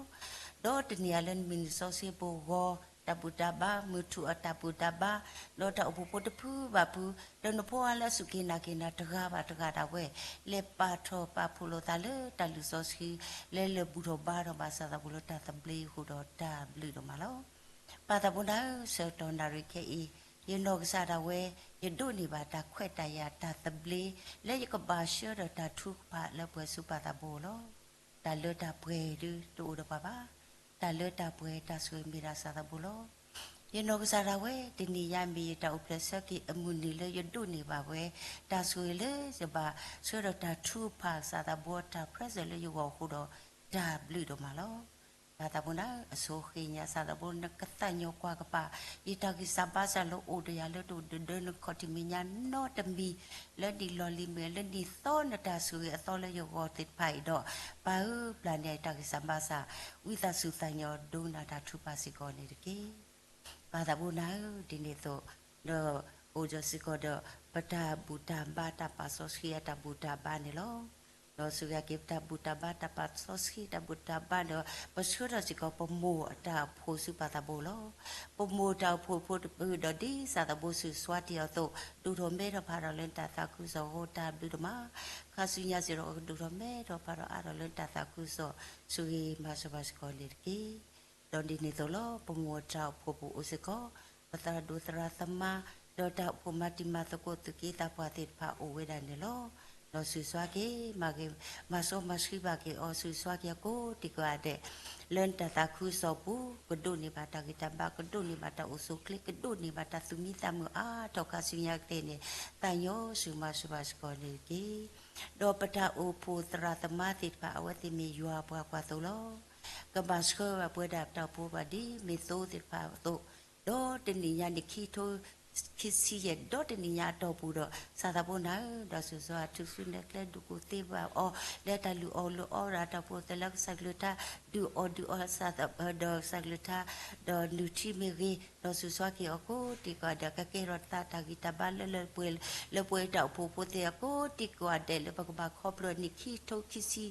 ဒီးတနံၤအံၤလၢနမုၢ်နံၤစီဆှံပဂီၤ တၢ်ဘူၣ်တၢ်ဘါ မုၢ်ထူၣ်အတၢ်ဘူၣ်တၢ်ဘါ, ဒီးတၢ်အိၣ်ဖှိၣ်ဖိတဖုဘၣ်ဖု, ဒီးနဖိအါလၢအစူၢ်က့ၤနာ်က့ၤနၤတဂၤဘၣ်တဂၤဒၣ်ဝဲ, လဲၤပာ်ထီၣ်ပာ်ဖှိၣ်လိာ်သးလၢတၢ်လုၢ်စီဆှံ, လဲၤလၢာ်ဘူၣ်ထီၣ်ဘါထီၣ်ဘၣ်ဆၣ်သးဖိလၢတၢ်သဘျ့အဃိဒီးတၢ်ဘျုးဒိၣ်မးလီၤ. ပၢ်သးဘိနၤဧၢ, ဆၢကတီၢ်နၣ်ရံၣ်ခဲအံၤ, ယနီၢ်ကစၢ်ဒၣ်ဝဲ, ယဒိးန့ၢ်ဘၣ်တၢ်ခွဲးတၢ်ယာ်တၢ်သဘျ့, လၢယကဘၣ်ဆှၢဒီးတၢ်ထုကဖၣ်လၢပှဲၤဆူပၢ်သးဘိလီၤ. တၢ်လၢတၢ်ပှဲၤဒုးတအိၣ်ဒီးပှၤဘၣ်. တၢ်လၢတၢ်ပှဲၤတၢ်ဆိၣ်ဂ့ၤမ့ၢ်ဒၣ်ဆၣ်သးဘိလီၤ. ယနီၢ်ကစၢ်ဒၣ်ဝဲ, တနံၤညါမ့ၢ်ယတၢ်အိၣ်ဖျဲၣ်ဆၢက့ၤအမုၢ်နံၤလၢယဒိးန့ၢ်ဘၣ်ဝဲ, တၢ်ဆိၣ်ဂ့ၤလၢယဘၣ်ဆှၢဒီးတၢ်ထုကဖၣ်ဆၣ်သးဘိတၢ် present လၢယဂီၢ်အဃိဒီးတၢ်ဘျုးဒိၣ်မးလီၤ. ပၢ်သးဘိနၤဧၢ, အဆိၣ်ဃ့ညါဆၣ်သးဘိ နကသးညီကွၢ်ကပၤ, ယတၢ်ဂံၢ်စၢ်ဘါစၢ်လၢအိၣ်ဒီးယၤလၢတအိၣ်ဒၣ်ဒီး နခီၣ်ထံးမဲာ်ညါနီတမံၤ, လၢနံၣ်လီၢ်လံၤမ့ၢ်ဂ့ၤ, လၢနံၣ်သီနတၢ်ဆိၣ်ဂ့ၤအသီလၢယဂီၢ်သ့ၣ်တဖၣ်အံၤဒီး, ပၢ်ဧၢ, ပျၢ်န့ၢ်ယတၢ်ဂံၢ်စၢ်ဘါစၢ်, ဝံသးစူၤသးညီဒိကနၣ်တၢ်ထုကဖၣ်စ့ၢ်ကီးန့ၣ်တက့ၢ်. ပၢ်သးဘိနၤဧၢ, ဒ်န့ၣ်အသိး, ဒီးအိၣ်ဒီးစ့ၢ်ကီးဒီး ပတၢ်ဘူၣ်တၢ်ဘါတၢ်ပာ်စီဆှံအတၢ်ဘူၣ်တၢ်ဘါန့ၣ်လီၤ. ဒီးစူၢ်က့ၤပတၢ်ဘူၣ်တၢ်ဘါတၢ်ပာ်စီဆှံတၢ်ဘူၣ်တၢ်ဘါဒီး ပဆှၢထီၣ်စ့ၢ်ကီးပမိၢ်အတၢ်အိၣ်ဖှိၣ်ဆူပၢ်သးဘိလီၤ. ပမိၢ်တၢ်အိၣ်ဖှိၣ်ဖိတဖုဒီးဒ်ဆၣ်သးဘိစူၢ်စွါတ့ၢ်အီၤအသိး, ဒိၣ်ထီၣ်မဲထီၣ်ဖးထီၣ်လၢနတၢ်သးခုကစီၣ်အဃိတၢ်ဘျုးဒိၣ်မး, ခါဆူညါစ့ၢ်ကီးကဒိၣ်ထီၣ်မဲထီၣ်ဖးထီၣ်အါထီၣ်လၢနတၢ်သးခုကစီၣ်, ဆိၣ်ဂ့ၤမၤစၢၤဘၣ်စ့ၢ်ကီးန့ၣ်တက့ၢ်. ဒီးဒ်န့ၣ်အသိးလီၤ, ပမိၢ်တၢ်အိၣ်ဖှိၣ်ပူၤအိၣ်စ့ၢ်ကီး ပသရၣ်ဒိၣ်သရၣ်သမါ, ဒီးတၢ်အိၣ်ဖှိၣ်မၤတံၤမၤသကိးသူၣ်က့သးပှၢ်သ့ၣ်တဖၣ်အိၣ်ဝဲဒၣ်န့ၣ်လီၤ. ဒီးစူၢ်စွါက့ၤမၤဂ့ၤ, မၤစီမၤဆှံဘၣ်က့ၤအီၤ, စူၢ်စွါက့ၤအီၤကိးဒံကိးဂၤဒဲး, လၢနတၢ်သးခုကစီၣ်ပူၤ, ကဒိးန့ၢ်ဘၣ်တၢ်ဂံၢ်တၢ်ဘါ, ကဒိးန့ၢ်ဘၣ်တၢ်အိၣ်ဆူၣ်အိၣ်ချ့, ကဒိးန့ၢ်ဘၣ်တၢ်သူၣ်မံသးမုာ်အါထီၣ်ခါဆူညါကသ့န့ၣ်, သးညီစူၢ်မၤစၢၤဘၣ်စ့ၢ်ကီးန့ၣ်တက့ၢ်. ဒီးပတၢ်အိၣ်ဖှိၣ်သရၣ်သမါသ့ၣ်တဖၣ် အဝဲသ့ၣ်မ့ၢ်ယွၤအပှၤကွၢ်သိလီၤ. ကဘၣ်ဆှၢဘၣ်ပဝဲဒၣ်ပတၢ်အိၣ်ဖှိၣ်ဘၣ်ဒ်မ့ၢ်သိသ့ၣ်တဖၣ်အသိး, ဒီးတနံၤညါန့ၣ် ခံထိခံဆံယဲၢ်, ဒီးတနံၤညါအတီၢ်ပူၤဒီး ဆၣ်သးဘိနၤဧၢ, ဒီးစူၢ်စွါထူၣ်စုနဲၣ်ကျဲဒုးကူၣ်သ့ဘၣ်အီၤ, လၢတၢ်လုၢ်အီၣ်လုၢ်အီဒီးတၢ်အိၣ်ဖှိၣ်သ့ၣ်လၢကစၢ်ကလုၢ်ကထါ, ဒုးအီၣ်ဒုးအီ ဒီးကစၢ်ကလုၢ်ကထါ, ဒီးနုၢ်ထံမ့ၢ်ဂ့ၤ, ဒီးစူၢ်စွါက့ၤအီၤကိးဒံကိးဂၤဒဲး, ကကဲထီၣ်သးတၢ်ဂံၢ်တၢ်ဘါလၢလၢပှဲၤပှဲၤ, လၢပဝဲတၢ်အိၣ်ဖှိၣ်ဖိသ့ၣ်အကိးဒံကိးဂၤဒဲး, လၢပကဘၣ်ခီဖျိနံၣ်ခံထိခံဆံ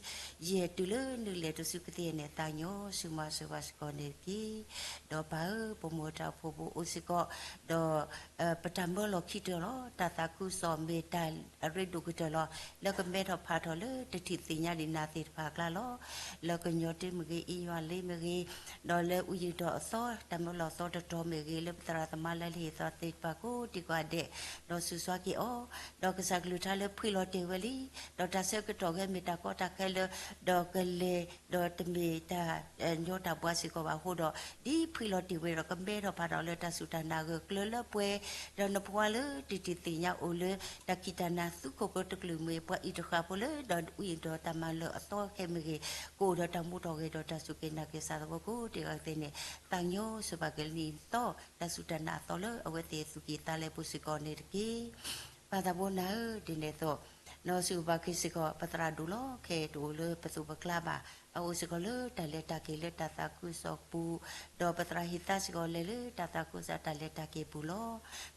ယဲၢ်တုၤလၢနုၢ်လဲၤတစုကသ့န့ၣ်, သးညီစူၢ်မၤစၢၤဘၣ်စ့ၢ်ကီးန့ၣ်တက့ၢ်. ဒီးပၢ်ဧၢ, ပမိၢ်တၢ်အိၣ်ဖှိၣ်ပူၤအိၣ်စ့ၢ်ကီး, ဒီး ပတၢ်မၢလီၤခံတၢၢ်လီၤ. တၢ်သးခုကစီၣ်မ့ၢ်တၢ်အရ့ဒိၣ်ကတၢၢ်လီၤ. လၢကမဲထီၣ်ဖးထီၣ်လၢတထံၣ်သ့ၣ်ညါဒံးနၤသ့ၣ်တဖၣ်အကျါလီၤ. လၢကညီတ့မ့ၢ်ဂ့ၤ, အ့ယွၤလ့မ့ၢ်ဂ့ၤ, ဒီးလၢအူယံၤဒီးအသီ, တၢ်မၢလီၤသီတတီၤမ့ၢ်ဂ့ၤ, လၢပသရၣ်သမါလၢလၢဟ့ၣ်သီသ့ၣ်တဖၣ်ကိးဒံကိးဂၤဒဲး, ဒီးစူၢ်စွါက့ၤအီၤ, ဒီးကစၢ်ကလုၢ်ကထါလၢဖှံလီၤတဲာ်ဝဲလံ, ဒီးတၢ်ဆၢကတီၢ်ခဲအံၤမ့ၢ်တၢ်ကီတၢ်ခဲလၢ ဒီးကလဲၤ ဒီးတမ့ၢ်တၢ်ညီတၢ်ဘှါစ့ၢ်ကီးဘၣ်အဃိဒီး, ဒ်ဖှံလီၤတ့ၢ်ဝဲဒီးကမဲထီၣ်ဖးထီၣ်လၢတၢ်စူၢ်တၢ်နာ်ဂၢၢ်ကျၢၤလၢပှဲၤ, ဒီးနဖိခွါလၢတထံၣ်သ့ၣ်ညါအိၣ်လၢ တၢ်ခံးတၢ်နၤသူခိၣ်ကျၢၢ်တကလုာ်မ့ၢ်ပှၤအံၤတဃၣ်ဖိလၢ ဒီးဝံယံၤဒီးတၢ်မၤလၢအသီခဲမ့ၢ်ဂ့ၤ, ကအိၣ်ဒီးတၢ်မူထီၣ်ဂဲၤဒီးတၢ်စူၢ်က့ၤနာ်က့ၤဆၣ်သးဖိကိးဒံကိးဂၤဒဲးန့ၣ်, သးညီစၢၤဘၣ်က့ၤလၢနံၣ်သီ တၢ်စူၢ်တၢ်နာ်အသီလၢအဝဲသ့ၣ်သူၣ်က့ၤသးလဲပူၤစ့ၢ်ကီးန့ၣ်တက့ၢ်. ပၢ်သးဘိနၤဧၢ, ဒ်န့ၣ်အသိး, နီၢ်စူၢ်ဘၣ်က့ၤစ့ၢ်ကီး ပသရၣ်ဒိၣ်လီၤ. ခဲအံၤတအိၣ်လၢပသိးပကျါဘၣ်, အအိၣ်စ့ၢ်ကီးလၢတၢ်လဲၤတၢ်က့ၤလၢတၢ်သးခုကစီၣ်ပူၤ, ဒီးပသရၣ်ဟ့ၣ်သါစ့ၢ်ကီးလဲၤလၢတၢ်သးခုကစီၣ်တၢ်လဲၤတၢ်က့ၤပူၤလီၤ.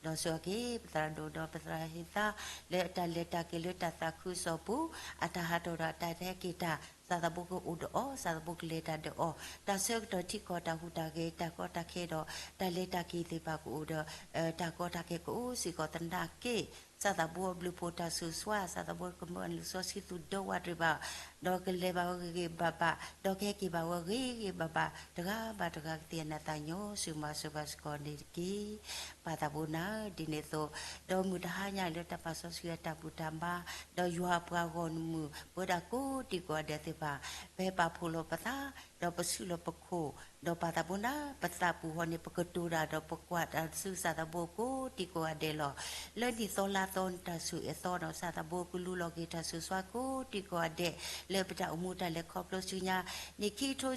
ဒီးစူၢ်က့ၤ ပသရၣ်ဒိၣ်ဒီးပသရၣ်ဟ့ၣ်သါ လၢတၢ်လဲၤတၢ်က့ၤလၢတၢ်သးခုကစီၣ်ပူၤ, အတၢ်ဟးထီၣ်ဒီးအတၢ်ဟဲက့ၤတၢ် ဆၣ်သးဖိကအိၣ်ဒီးအီၤ, ဆၣ်သးဖိကလဲၤတၢ်ဒီးအီၤ, တၢ်ဆၢကတီၢ်ထံကီၢ်တၢ်ဟူးတၢ်ဂဲၤ တၢ်ကီတၢ်ခဲဒီး တၢ်လဲၤတၢ်က့ၤသ့ၣ်တဖၣ်ကအိၣ်ဒီး တၢ်ကီတၢ်ခဲကအိၣ်စ့ၢ်ကီးသနာ်က့, ဆၣ်သးဖိအဘျုးအဖှိၣ်တၢ်ဆိၣ်ဂ့ၤ, ဆၣ်သးဖိကမၢလံာ်စီဆှံသူၣ်ဒၢဝးတရံးဘၣ်, ဒီးကလဲၤဘၣ်ဝဲဂ့ၤဂ့ၤဘၣ်ဘၣ်, ဒီးကဟဲက့ၤဘၣ်ဝဲဂ့ၤဂ့ၤဘၣ်ဘၣ်, တဂၤဘၣ်တဂၤကသ့ၣ်ညါ သးညီစူၢ်မၤစၢၤဘၣ်စ့ၢ်ကီးန့ၣ်တက့ၢ်. ပၢ်သးဘိနၤဧၢ, ဒ်န့ၣ်အသိး, ဒီးမုၢ်တဟါညါအံၤလၢတၢ်ပာ်စီဆှံအတၢ်ဘူၣ်တၢ်ဘါ, ဒီးယွၤအပှၤဂီၢ်မုၢ် ပဝဲဒၣ်ကိးဒံကိးဂၤဒဲးသ့ၣ်တဖၣ်, ပဟဲပာ်ဖှိၣ်လိာ်ပသး ဒီးပစုၣ်လီၤပခိၣ်, ဒီးပာ်သးဘိနၤ ပသးပူၤဃီန့ၣ် ပကတိၤတၢ်ဒီးပကွၢ်တၢ်ဆူစၢ်သးဘိကိးတံၢ်ကိးဂၤဒဲးလီၤ. လၢနံၣ်သီလါသီနတၢ်ဆိၣ်ဂ့ၤအသီဒီး စၢ်သးဘိကလူလီၤက့ၤတၢ်ဆိၣ်စွါကိးတံၢ်ကိးဂၤဒဲး လၢပတၢ်အိၣ်မူတၢ်လဲၤခီဖျိဆူညါ နံၣ်ခံကထ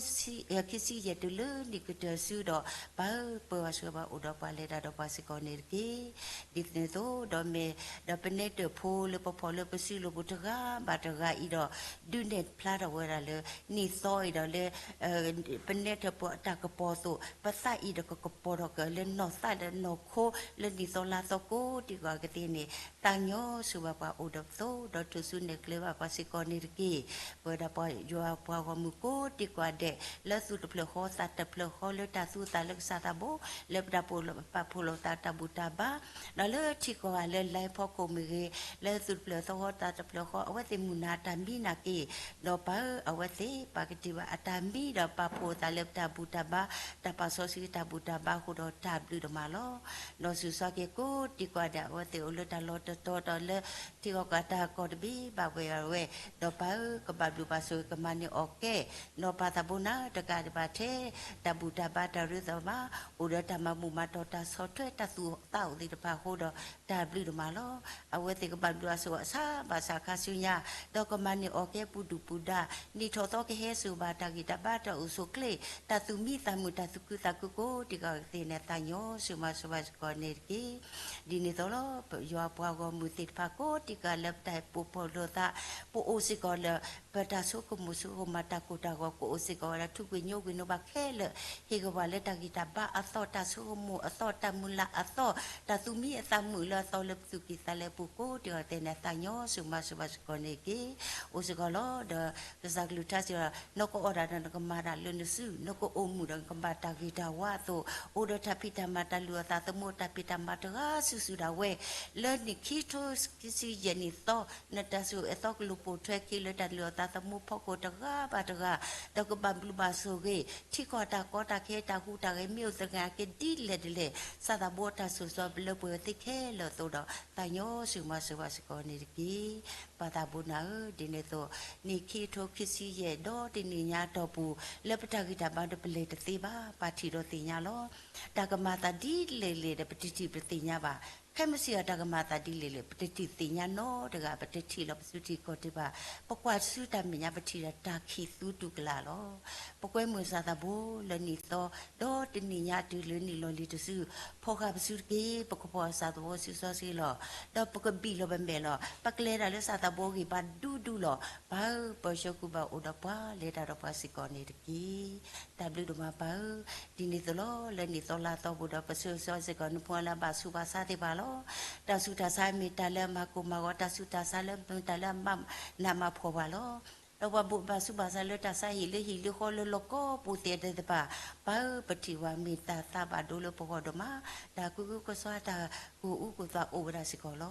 ိခံဆံယဲၢ်တုၤလၢနံၣ်ကတၢၢ်ဆူဒီး ပၢ်ဧၢ ပၢဝဲဆိၣ်ဂ့ၤဘၣ်အိၣ်ဒီးပှၤလဲၤတၢ်ဒီးပှၤစ့ၢ်ကီးန့ၣ်တက့ၢ်. ဒ်န့ၣ်အသိး ဒီးမ့ၢ် ဒီးပနဲတၢၣ်ဖိလၢပဖီၣ်လၢပစုလိၤပူၤတဂၤဘၣ်တဂၤအံၤဒီး ဒုးနဲၣ်ဖျါထီၣ်ဝဲဒၣ်လၢ နံၣ်သီအံၤဒီးလၢ ပနဲတၢၣ်ဖိအတၢ်ကပီၤအသိး ပသးအံၤဒီးကကပီၤထီၣ်က့ၤလၢနီၢ်သးလၢနီၢ်ခိ လၢနံၣ်သီလါသီကိးတံၢ်ကိးဂၤဒဲးန့ၣ် သးကညီၤဆူၣ်ဘၣ်ပှၤအိၣ်ဒီးပသိး ဒီးထုးစုနဲၣ်ကျဲဘၣ်ပှၤစ့ၢ်ကီးန့ၣ်တက့ၢ်. ပဝဲဒၣ်ပှၤယွၤပှၤဂီၢ်မုၢ်ကိးတံၢ်ကိးဂၤဒဲး လၢသူၣ်တဖျၢၣ်ဃီသးတဖျၢၣ်ဃီလၢတၢ်သူသးလၢကစၢ်သးဘိ လၢပတၢ်ပာ်ဖှိၣ်လိာ်သးတၢ်ဘူၣ်တၢ်ဘါ ဒီးလၢထံကီၢ်ဂၤလၢ line ဖီခိၣ်မ့ၢ်ဂ့ၤ လၢသူၣ်တဖျၢၣ်သီဃီသးတဖျၢၣ်ဃီ အဝဲသ့ၣ်မုၢ်နၤတၢ်မံနၤက့ၤ ဒီးပၢ်ဧၢ အဝဲသ့ၣ်ပာ်ကတံာ်ဘၣ်အတၢ်မံဒီးပာ်ဖှိၣ်အသးလၢပတၢ်ဘူၣ်တၢ်ဘါ တၢ်ပာ်စီဆှံတၢ်ဘူၣ်တၢ်ဘါအဃိဒီးတၢ်ဘျုးဒိၣ်မးလီၤ. ဒီးဆိၣ်ဂ့ၤကိးတံၢ်ကိးဂၤဒဲး အဝဲသ့ၣ်အိၣ်လၢတၢ်လီၢ်တတီၤဒီးလၢထံဂီၢ်ကီၢ်တၢ်ကီၢ်တဘ့ၣ်ဘၣ်ဝဲအဝဲ ဒီးပၢ်ဧၢ ကဘၣ်ဘျုးဘၣ်ဆိၣ်ဂ့ၤကမၤန့ၢ်အီၣ်ကဲ ဒီးပာ်သးဘိနၤတကးဒံးဘၣ်ထဲ တၢ်ဘူၣ်တၢ်ဘါတၢ်ရ့သးဘၣ် အိၣ်ဒီးတၢ်မၤဘူၣ်မၤတီၤတၢ်ဆီၣ်ထွဲတၢ်သူၣ်အိၣ်သးအိၣ်သ့ၣ်တဖၣ်အဃိဒီး တၢ်ဘျုးဒိၣ်မးလီၤ. အဝဲသ့ၣ်ကဘၣ်ဘျုးဘၣ်ဆိၣ်ဂ့ၤအဆၣ်ဘၣ်ဆၣ်ခါဆူညါ ဒီးကမၤန့ၢ်အီၣ်ကဲပူၤဒူၣ်ပူၤဒါ နံၣ်ထီၣ်သီကဟဲစိာ်ဘၣ်တၢ်ဂံၢ်တၢ်ဘါတၢ်အိၣ်ဆူၣ်အိၣ်ချ့ တၢ်သူၣ်မံသးမုာ်တၢ်သူၣ်ခုသးခုကိးတံၢ်ကိးဂၤဒဲးန့ၣ် သးကညီၤဆူၣ်မးဆိၣ်ဂ့ၤဘၣ်စ့ၢ်ကီးန့ၣ်တက့ၢ်. ဒ်န့ၣ်အသိးလီၤ ယွၤပှၤဂီၢ်မုၢ်သ့ၣ်တဖၣ်ကိးတံၢ်ကိးဂၤလၢပတၢ်ပူၤဖီၣ်လိာ်သး ပအိၣ်စ့ၢ်ကီးလၢ ပတၢ်ဆိကမိၣ်ဆိကမးတၢ်ကိၢ်တၢ်ဂီၤ ကအိၣ်စ့ၢ်ကီးဝဲဒၣ်ထူၣ်ကွံာ်ညိကွံာ်နိဘၣ်ခဲလၢာ် ဟ့ၣ်က့ၤပှၤလၢတၢ်ဂံၢ်တၢ်ဘါအသီၣ် တၢ်ဆိကမိၣ်အသီၣ် တၢ်မုၢ်လၢ်အသီၣ် တၢ်သူၣ်မံအသးမုာ်လၢအသီလၢပသူၣ်ကံၢ်သးလဲပူၤကိးတံၢ်ကိးဂၤဒဲးန့ၣ် သးကညီၤဆူၣ်မးဆိၣ်ဂ့ၤဘၣ်စ့ၢ်ကီးန့ၣ်တက့ၢ်. အိၣ်စ့ၢ်ကီးလီၤ ဒီးကစၢ်ကလုၢ်ကထါစံးဒီး နကအီၣ်တၢ်ဒီးနကမၤတၢ်လၢနစု နကအိၣ်မုာ်ဒီးနကဘၣ်တၢ်ဂ့ၤတၢ်ဝါအသိး အိၣ်ဒီးတၢ်ဖံးတၢ်မၤတၢ်လုၢ်အီၣ်သးသမူတၢ်ဖံးတၢ်မၤတဂၤစုာ်စုာ်ဒၣ်ဝဲ လၢနံၣ်ခံကထိခံဆံယဲၢ်နံၣ်သီ နတၢ်ဆိၣ်ဂ့ၤအသီကလူၤပိာ်ထွဲခံလၢတၢ်လုၢ်အီၣ်သးသမူဖီခိၣ်တဂၤဘၣ်တဂၤ ဒီးကဘၣ်ဘျုးဘၣ်ဆိၣ်ဂ့ၤ ထံကီၢ်တၢ်ကီတၢ်ခဲတၢ်ဟူးတၢ်ဂဲၤမ့ၢ်အိၣ်သနာ်က့ဒ်လဲၣ်ဒ်လဲၣ် စၢ်သးဘိတၢ်ဆိၣ်ဂ့ၤလၢပှဲၤဝဲသ့ၣ်ခဲလၢာ်အသိးဒီး သးကညီၤဆူၣ်မးဆိၣ်ဂ့ၤဘၣ်စ့ၢ်ကီးန့ၣ်တက့ၢ်. ပၢ်သးဘိနၤဧၢ ဒ်န့ၣ်အသိး နံၣ်ခံကထိခံဆံယဲၢ်ဒီတနံၣ်ညါအတီၢ်ပူၤ လၢပတၢ်ဂံၢ်တၢ်ဘါဒီးပလဲၤတသ့ဘၣ် ပထံၣ်ဒီးသ့ၣ်ညါလီၤ. တၢ်ကမၤသးဒ်လဲၣ်လဲၣ်ဒီး ပတထံၣ်ပတသ့ၣ်ညါဘၣ်. ခဲမုၢ်ဆ့ၣ်အတၢ်ကမၤသးဒ်လဲၣ်လဲၣ် ပတထံၣ်သ့ၣ်ညါနီတဂၤ ပတထံၣ်လီၤပစုထံကီၢ်တဘၣ်. ပကွၢ်ဆူတၢ်မဲာ်ညါ ပထံၣ်ဒီးတၢ်ခံးသူတူၢ်ကလာ်လီၤ. ပကွဲမုာ်စၢ်သးဘိလၢနံၣ်သီ ဒီတနံၣ်ညါတုၤလၢနံၣ်လီၤလံၤတစု ဖီၣ်ဃာ်ပစုတက့ၢ်. ပကဖီၣ်စၢ်သးဘိစုစီဆှံလီၤ. ဒီးပကဘံၣ်လီၤပမဲာ်လီၤ. ပကျဲၤတၢ်လၢစၢ်သးဘိဂံၢ်ဘါဒူဒူလီၤ. ပၢ်ဧၢ ပၢ်ဆိၣ်ဂ့ၤဘၣ်အိၣ်ဒီးပှၤ လဲၤတၢ်ဒီးပှၤစ့ၢ်ကီးန့ၣ်တက့ၢ်. တၢ်ဘျုးဒိၣ်မးပၢ်ဧၢ, ဒ်န့ၣ်အသိးလီၤ လၢနံၣ်သီလါသီပူၤဒီး ပဆိၣ်ဂ့ၤစ့ၢ်ကီး နဖိအလၢအဘၣ်ဆူးဘၣ်ဆါသ့ၣ်တဖၣ်လီၤ. တၢ်ဆူးတၢ်ဆါမ့ၢ်တၢ်လၢအမၤကိၢ်မၤဂီၤ, တၢ်ဆူးတၢ်ဆါလၢမ့ၢ်တၢ်လၢအမၤနးမၤဖှီၣ်ပှၤလီၤ. ဒီးပှၤဘၣ်ဆူးဘၣ်ဆါလၢတၢ်ဆါဟံၣ်လၢဟံၣ်လၢဃီလၢလီၢ်ကိးပူၤသ့ၣ်တဖၣ်, ပၢ်ဧၢ ပထံၣ်ဝဲမ့ၢ်တၢ်သးဘၣ်ဒိလၢပဂီၢ်ဒိၣ်မး, တၢ်ကဟုကစွါတၢ် ကအိၣ်အူကသးအိၣ်ဝဲဒၣ်စ့ၢ်ကီးလီ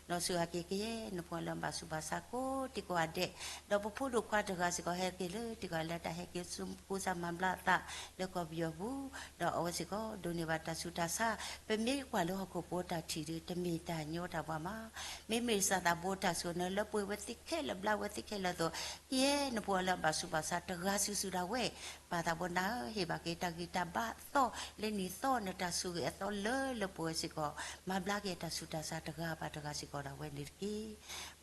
ၤ. ဒီးဆိၣ်ဂ့ၤက့ၤကယဲၢ် နဖိလၢအဘၣ်ဆူးဘၣ်ဆါကိးတံၢ်ကိးဂၤဒဲး, ဒီးပဖိဒိၣ်ခွါတဂၤစ့ၢ်ကီး ဟဲက့ၤလၢတံၢ်ကိးဂၤလၢတၢ်ဟဲက့ၤဆူကူစါမၤဘျါအသးလၢကီၢ်ပယီၤပူၤ, ဒီးအဝဲစ့ၢ်ကီး ဒိးန့ၢ်ဘၣ်တၢ်ဆူးတၢ်ဆါ, ပမ့ၢ်ကွၢ်လၢဟီၣ်ခိၣ်ဖိတၢ်ထံၣ်ဒီး တမ့ၢ်တၢ်ညီတၢ်ဘှါမး, မ့မ့ၢ်စၢ်သးဘိတၢ်ဆိၣ်ဂ့ၤန့ၣ် လၢပှဲၤဝဲသ့ၣ်ခဲလၢာ်ဘျါဝဲသ့ၣ်ခဲလၢာ်အသိး, ကယဲၢ်နဖိလၢအဘၣ်ဆူးဘၣ်ဆါတဂၤစုာ်စုာ်ဒၣ်ဝဲ, ပၢ်သးဘိနၤဧၢ, ဟ့ၣ်ဘၣ်က့ၤတၢ်ဂံၢ်တၢ်ဘါအသီလၢနံၣ်သီ နတၢ်ဆိၣ်ဂ့ၤအသီလၢလၢပှဲၤဝဲစ့ၢ်ကီး, မၤဘျါက့ၤတၢ်ဆူးတၢ်ဆါတဂၤဘၣ်တဂၤစ့ၢ်ကီးဒၣ်ဝဲန့ၣ်တက့ၢ်.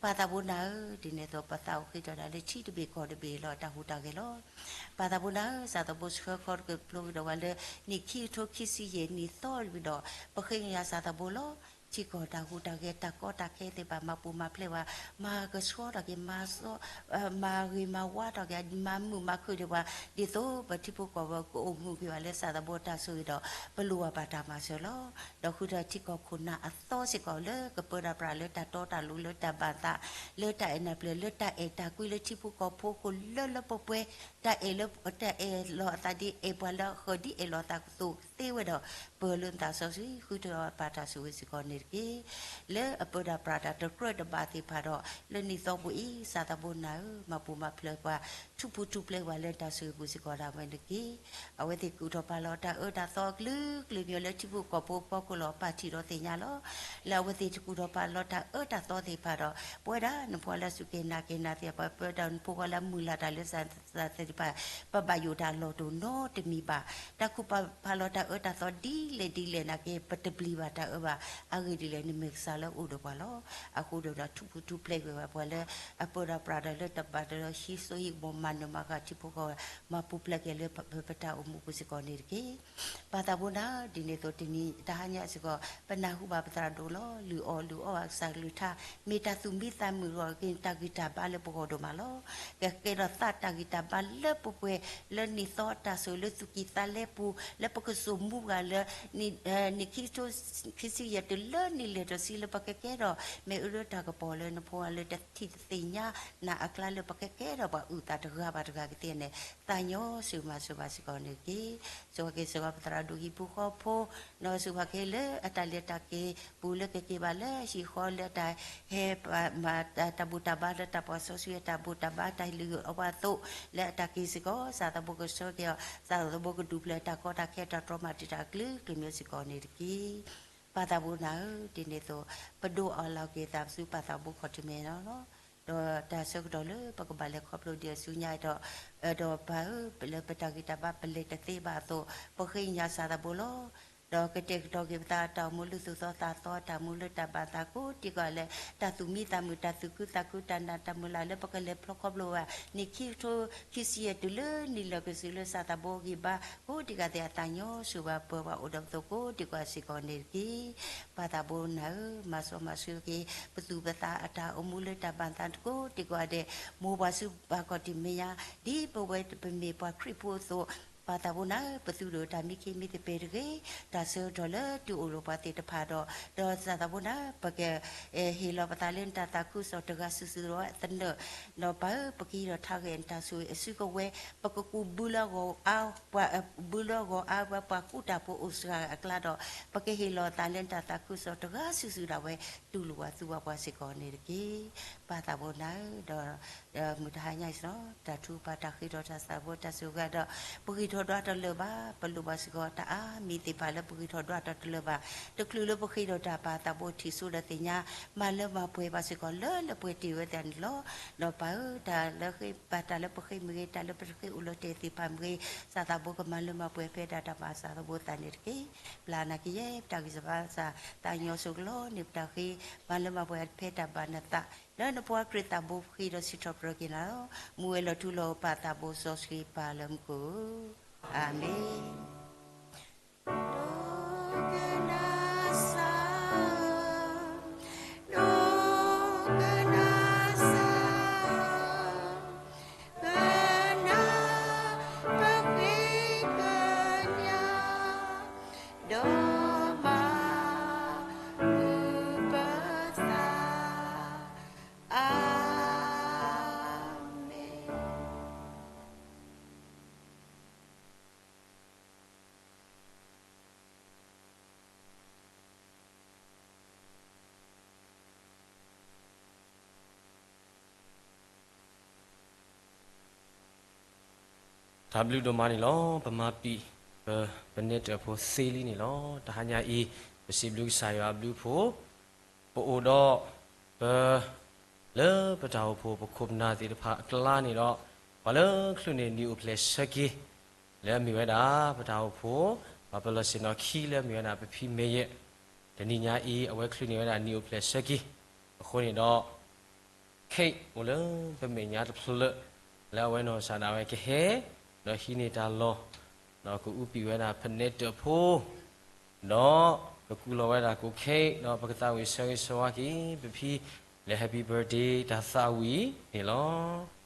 ပၢ်သးဘိနၤဧၢ, ဒ်န့ၣ်အသိး ပသးအိၣ်ဃ့ထီၣ်တၢ်လၢထံတဘ့ၣ်ကီၢ်တဘ့ၣ်လီၤ တၢ်ဟူးတၢ်ဂဲၤလီၤ. ပၢ်သးဘိနၤဧၢ, စၢ်သးဘိဆှၢခီတကပျိကဒီးဝဲလၢ နံၣ်ခံကထိခံဆံယဲၢ်နံၣ်သီတဘ့ၣ်ဒီး, ပဃ့ကညးစၢ်သးဘိလီၤ. ထံကီၢ်တၢ်ဟူးတၢ်ဂဲၤ တၢ်ကီတၢ်ခဲသ့ၣ်တဖၣ် မၤပူၤမၤဖျဲးဝဲ, မၤကဆှီထီၣ်က့ၤ မၤဂ့ၤမၤဝါထီၣ်က့ၤ, မၤမုာ်မၤခုၣ်ဒံးပှၤ, ဒ်သိးပထံဖိကီၢ်ဖိကအိၣ်မုာ်က့ၤဘၣ်လၢစၢ်သးဘိတၢ်ဆိၣ်ဂ့ၤဒီး ပလိၣ်ဘၣ်တၢ်မၤစၢၤလီၤ. ဒီးဃုထၢထံကီၢ်ခိၣ်နၢ်အသီစ့ၢ်ကီး လၢကပၢတၢ်ပြးလၢတၢ်တီတၢ်လိၤ လၢတၢ်ဘၣ်သး လၢတၢ်အဲၣ်နၢ်ပျဲၢ် လၢတၢ်အဲၣ်တၢ်ကွံလၢထံဖိကီၢ်ဖိခိၣ်လၢလၢပှဲၤပှဲၤ, တၢ်အဲၣ်လၢ တၢ်အဲၣ်လီၤအသးဒ်အဲၣ်ပှၤလၢအဃၢၤဒ်အဲၣ်လီၤအသးကသိးသ့ဝဲဒီး, ပၢၤလၢနသးစီဆှံ ဃုထၢပၢ်တၢ်ဆိၣ်ဂ့ၤစ့ၢ်ကီးန့ၣ် ပၢ်သးဘိန့ၣ်တက့ၢ်. လၢအပၢတၢ်ပြးတၢ်တကြၢးတဘၣ်သ့ၣ်တဖၣ်ဒီး လၢနံၣ်သီပူၤအံၤ စၢ်သးဘိနၤဧၢ, မၤပူၤမၤဖျဲးပှၤ, ထူၣ်ဖှံထူၣ်ဖျဲးပှၤလၢတၢ်ဆိၣ်ဂ့ၤပူၤစ့ၢ်ကီးဒၣ်ဝဲန့ၣ်တက့ၢ်. အဝဲသ့ၣ်ကူၣ်ထီၣ်ပာ်လီၤတၢ်အၢတၢ်သီအကလုာ်ကလုာ်မ့ၢ်လၢထံဖိကီၢ်ဖိအဖီခိၣ်လီၤ ပာ်ထံၣ်ဒီးသ့ၣ်ညါလီၤ. လၢအဝဲသ့ၣ်တကူၣ်ထီၣ်ပာ်လီၤတၢ်အၢတၢ်သီသ့ၣ်တဖၣ်ဒီး ပဝဲဒၣ်နဖိလၢစူၢ်က့ၤနာ်က့ၤနၤသ့ၣ်တဖၣ် ပဝဲဒၣ်နဖိခွါလၢအမုၢ်လၢ်တၢ်လၢစၢ်သ့ၣ်တဖၣ် ပဘၣ်ယိၣ်တၢ်လီၢ်တအိၣ်နီတမံၤဘၣ်. တၢ်ကူၣ်ပာ်ဖးလီၤတၢ်အၢတၢ်သီဒ်လဲၣ်ဒ်လဲၣ်နာ်က့ ပတပျံၤဘၣ်တၢ်အၢဘၣ်. အဂ့ၢ်ဒ်လဲၣ် နမ့ၢ်ကစၢ်လၢအအိၣ်ဒီးပှၤလီၤ. အဃိဒီးထူၣ်ဖှံထူၣ်ဖျဲးကွံာ်ဝဲပှၤလၢအပၢတၢ်ပြးတၢ်လၢတၢ်ဘၣ်တၢ်ဒီးဟံးစိဟံးကမီၤ မၤနၢၤမၤဃၣ်ထံဖိကီၢ်ဖိ မၤပူၤဖျဲးက့ၤလၢပတၢ်အိၣ်မူပူၤစ့ၢ်ကီးန့ၣ်တက့ၢ်. ပၢ်သးဘိနၤဧၢ, ဒ်န့ၣ်အသိးတနံၤတဟါညါစ့ၢ်ကီး ပနၢ်ဟူဘၣ်ပသရၣ်ဒိၣ်လီၤ. လုၢ်အီၣ်လုၢ်အီဘၣ်ကစၢ်ကလုၢ်ကထါ မ့ၢ်တၢ်သူၣ်မံသးမုာ်ဒီး က့ၤတၢ်ဂံၢ်တၢ်ဘါလၢပဂီၢ်ဒိၣ်မးလီၤ. ကကဲထီၣ်သးတၢ်ဂံၢ်တၢ်ဘါလၢပပှဲၤ လၢနံၣ်သီအတၢ်ဆိၣ်ဂ့ၤလၢသူၣ်ကံၢ်သးလဲပူၤ လၢပကစိာ်မူပှၤလၢ နံၣ် နံၣ်ခံကထိခံဆံယဲၢ်တုၤလၢနံၣ်လဲၤထီၣ်ဆံလၢပကကဲထီၣ် မ့ၢ်အၢလၢတၢ်ကပီၤလၢနဖိလၢတထံၣ်တသ့ၣ်ညါနၤအကျါလၢပကကဲထီၣ်ပှၤအုၣ်သးတဂၤဘၣ်တဂၤကသ့န့ၣ် သးညီစၢၤမၤစၢၤဘၣ်စ့ၢ်ကီးန့ၣ်တက့ၢ်. စၢၤဝဲက့ၤစ့ၢ်ကီးပသရၣ်ဒိၣ်ဟံၣ်ဖိဃီဖိ နီၢ်စၢၤဝဲက့ၤလၢအတၢ်လဲၤတၢ်က့ၤပူၤလၢကက့ၤဘၣ်လၢဟံၣ်ဃီလၢအတၢ်ဟဲ တၢ်ဘူၣ်တၢ်ဘါလၢတၢ်ပှၤစီဆှံအတၢ်ဘူၣ်တၢ်ဘါတၢ်လုၢ်အီၣ်ပှၤအသိး လၢအတၢ်က့ၤစ့ၢ်ကီး စၢ်သးဘိကဆှၢက့ၤအီၤ စၢ်သးဘိကဒူၣ်ဖျဲးတၢ်ကီတၢ်ခဲတၢ်တြီမၤတံာ်တာ်အကလုာ်ကလုာ်မ့ၢ်စ့ၢ်ကီးန့ၣ်တက့ၢ်. ပၢ်သးဘိနၤဧၢ, ဒ်န့ၣ်အသိး ပဒိးအီၣ်လီၤက့ၤသးဆူပၢ်သးဘိခီၣ်ထံးမဲာ်ညါလီၤ. ဒီးတၢ်ဆၢကတီၢ်လၢပကဘၣ်လဲၤခီဖျိဒံးအစုညါဒီး ဒီးပၢ်ဧၢ, လၢပတၢ်ဂံၢ်တၢ်ဘါပလဲၤတသ့ဘၣ်အသိး ပဃ့ကညးစၢ်သးဘိလီၤ. ဒီးကတဲာ်ကတီၤက့ၤပသးအတၢ်အိၣ်မူလၢသူၣ်သီသးသီအတၢ်မူလၢတၢ်ဘၣ်သးကိးဒံးကီးလၢ တၢ်သူၣ်မံသးမုာ် တၢ်သူၣ်ခုသးခု တၢ်နာ်တၢ်မုၢ်လၢ်လၢပကလဲၤဖျီခီဖျိဘၣ် နံၣ်ခံကထိခံဆံယဲၢ်တုၤလၢနံၣ်လၢာ်ကစုာ်လၢစၢ်သးဘိဂံၢ်ဘါ ကိးဒံးကသ့ၣ်အသးညီစှၤဘၣ်ပၢၤဘၣ်အိၣ်ဒီးပသိးကိးဒံးကီးစ့ၢ်ကီးန့ၣ်တက့ၢ်. ပၢ်သးဘိနၤဧၢ, မၤစီမၤဆှံက့ၤ ပသူၣ်ပသးအတၢ်အိၣ်မူလၢတၢ်ဘၣ်သးကိးဒံးကီးဒဲး မိၢ်ပှၢ်စုပၢ်ခီၣ်ထံးမဲာ်ညါ ဒ်ပဝဲပမ့ၢ်ပှၤခရံာ်ဖိအသိး ပၢ်သးဘိနၤဧၢ, ပသူၣ်ဒိၣ်တၢ်မံခ့မံသပ့ၤတဂ့ၤ, တၢ်ဆၢကတီၢ်လၢတုၤအိၣ်ဒီးပှၤသ့ၣ်တဖၣ်ဒီး ဒီးစၢ်သးဘိနၤဧၢ, ပက ဟ့ၣ်လီၤပသးလၢနတၢ်သးခုကစီၣ်တဂၤစုာ်စုာ်ဒီးသနၢၣ်, ဒီးပၢ်ဧၢ, ပကဟံးထီၣ်ထါဂဲၤနတၢ်ဆိၣ်ဂ့ၤအစုကဝဲၤ, ပကကူးဘုလၢအဂီၢ်အါ, ပှၤဘုလၢအဂီၢ်အါ ပှၤကူးတၢ်ဖိအိၣ်စှၤအကျါဒီး ပကဟ့ၣ်လီၤသးလၢနတၢ်သးခုကစီၣ်တဂၤစုာ်စုာ်ဒၣ်ဝဲ တူၢ်လိာ်ဘၣ်သူဘၣ်ပှၤစ့ၢ်ကီးန့ၣ်တက့ၢ်. ပၢ်သးဘိနၤဧၢ, ဒီး မုၢ်တဟါညါအံၤစ့ၢ်နီၤ တၢ်ထုကဖၣ်တၢ်ဃ့ထီၣ်တၢ်သးဘိတၢ်စူၤဂၤဒီး ပဂံၢ်ထီၣ်ဒွးတလၢာ်ဘၣ်, ပလိၣ်ဘၣ်စ့ၢ်ကီးတၢ်အါမံၤသ့ၣ်တဖၣ်လၢပဂံၢ်ထီၣ်ဒွးတလၢာ်ဘၣ်, တချုးလၢပဃ့ထီၣ်တၢ်ပၢ်သးဘိထံၣ်စိဒီးသ့ၣ်ညါ မၤလၢမၤပှဲၤဘၣ်စ့ၢ်ကီးလၢလၢပှဲၤတ့ၢ်ဝဲသ့ၣ်န့ၣ်လီၤ. ဒီးပၢ်ဧၢ, တၢ်လၢဃ့ဘၣ်တၢ်လၢပဃ့မ့ၢ်ဂ့ၤ, တၢ်လၢပတဃ့အိၣ်လၢတ့ၢ်သ့ၣ်တဖၣ်မ့ၢ်ဂ့ၤ, စၢ်သးဘိကမၤလၢမၤပှဲၤဖဲဒၣ်တၢ်ဘၣ်စၢ်သးဘိသးန့ၣ်တက့ၢ်. ဘျါနာ်က့ယဲ ပတၢ်ဂံၢ်စၢ်ဘါစၢ် သးညီစိကလီန့ၣ် ပတၢ်ဃ့ မၤလၢမၤပှဲၤဖဲတၢ်ဘၣ်နသး လၢနဖိခွါခရံာ်သးဘိဃ့ဒီးစံးထီၣ်ပတြၢၤက့ၤနၤလီၤ. မူဝဲလီၤထူလီၤပၢ်သးဘိစီဆှံပၢ်လၢမူခိၣ်ဧၢ, အၤမ့ၣ်. ဒိကနၣ်စၢ်ဧၢ, ဒိကနၣ်စၢ်ဧၢ, ကနၣ်ပဃ့ကညး ဒီးမၤ မုာ်ပသး, အၤမ့ၣ်. တၢ်ဘျုးဒိၣ်မးန့ၣ်လီၤ. ပမၤပံာ် ပ ပနဲတၢၣ်ဖိသ့လံန့ၣ်လီၤ. တဟါညါအံၤ ပစံးဘျုးကစၢ်ယွၤအဘျုးအဖှိၣ်, ပအိၣ်ဒီး ပ လၢပတၢ်အိၣ်ဖှိၣ်ပခိၣ်ပနၢ်သ့ၣ်တဖၣ်အကျါန့ၣ်ဒီး ပှၤလၢချုးန့ၣ်နံၣ်အိၣ်ဖျဲၣ်ဆၢက့ၤ လၢအမ့ၢ်ဝဲဒၣ် ပတၢ်အိၣ်ဖှိၣ် ပှၤပလီၢ်ဆ့ၣ်နီၤခံလၢအမ့ၢ်ဝဲဒၣ် ပဖံမဲာ်ယဲၢ်, တနံၤညါအံၤ အဝဲချုးန့ၢ်ဝဲဒၣ်နံၣ်အိၣ်ဖျဲၣ်ဆၢက့ၤ, အဃိန့ၣ်ဒီး cake အိၣ်လၢပမဲာ်ညါတဖျၢၣ် လၢအဝဲနီၢ်ကစၢ်ဒၣ်ဝဲကဟဲ ဒီးဟံးန့ၢ်တၢ်လီၢ်, ဒီးကအူပံာ်ဝဲဒၣ်ပနဲတၢၣ်ဖိ, ဒီးကကူလီၤဝဲဒၣ်ကိး cake ဒီးပကသးဝံၣ်ဆၢဂ့ၤဆၢဝါက့ၤ ပဖံ လၢ happy birthday တၢ်သးဝံၣ်န့ၣ်လီၤ.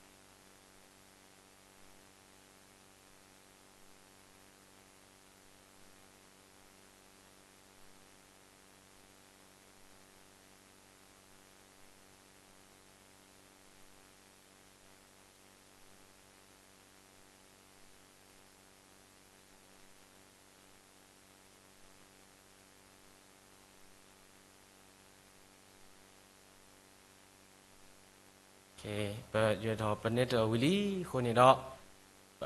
ပယဲၢ်ထီၣ်ပနဲတၢ်အဝံၤလံအဃိန့ၣ်ဒီး,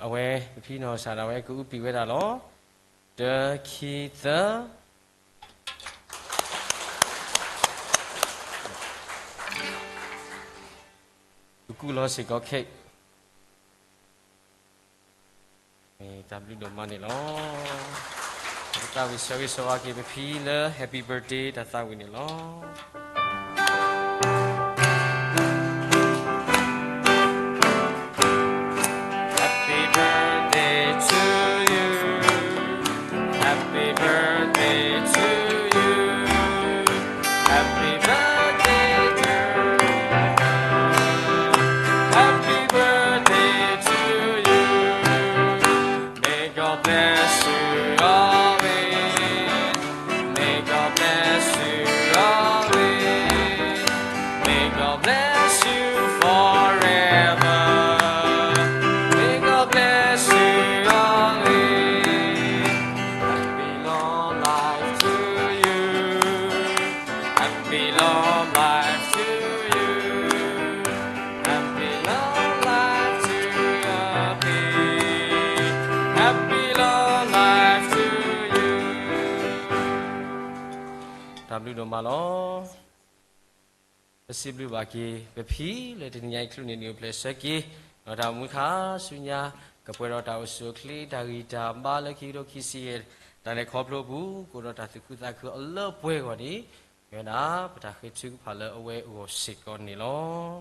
အဝဲပဖံနီၢ်ကစၢ်ဒၣ်ဝဲကအုပံာ်ဝဲဒၣ်လီၤ. တၢ ခံ သၢ ပကူၣ်လီၤစ့ၢ်ကီးခဲ, မ့ၢ်တၢ်ဘျုးဒိၣ်မးန့ၣ်လီၤ. ပသးဝံၣ်ဆၢဂ့ၤဆၢဝါက့ၤပဖံလၢ Happy Birthday တၢ်သးဝံၣ်န့ၣ်လီၤ. Happy birthday to you. Happy birthday to you. Happy birthday to you. Happy birthday to you. May God bless you always. May God bless you always. May God bless you forever. May God bless you always. Happy long life to you. Happy long life to you. Happy long life to you. Happy long life to you. တၢ်ဘျုးဒိၣ်မးလီၤ. ပစံးဘျုးဘၣ်က့ၤ ပဖံလၢတနံၤညါအံၤ ချုးန့ၢ်နံၣ်အိၣ်ဖျဲၣ်ဆၢက့ၤ, ဒီးတၢ်အိၣ်မူခါဆူညါ ကပှဲၤဒီးတၢ်အိၣ်ဆူၣ်အိၣ်ချ့ တၢ်ဂံၢ်တၢ်ဘါလၢခံကထိခံဆံယဲၢ် တၢ်လဲၤခီဖျိအပူၤ ကအိၣ်ဒီးတၢ်သူၣ်ခုသးခုအလၢပှဲၤအဂီၢ်န့ၣ်, မ့ၢ်ဝဲဒၣ် ပတၢ်ဃ့ထုကဖၣ်လၢအဝဲအဂီၢ်စ့ၢ်ကီးန့ၣ်လီၤ.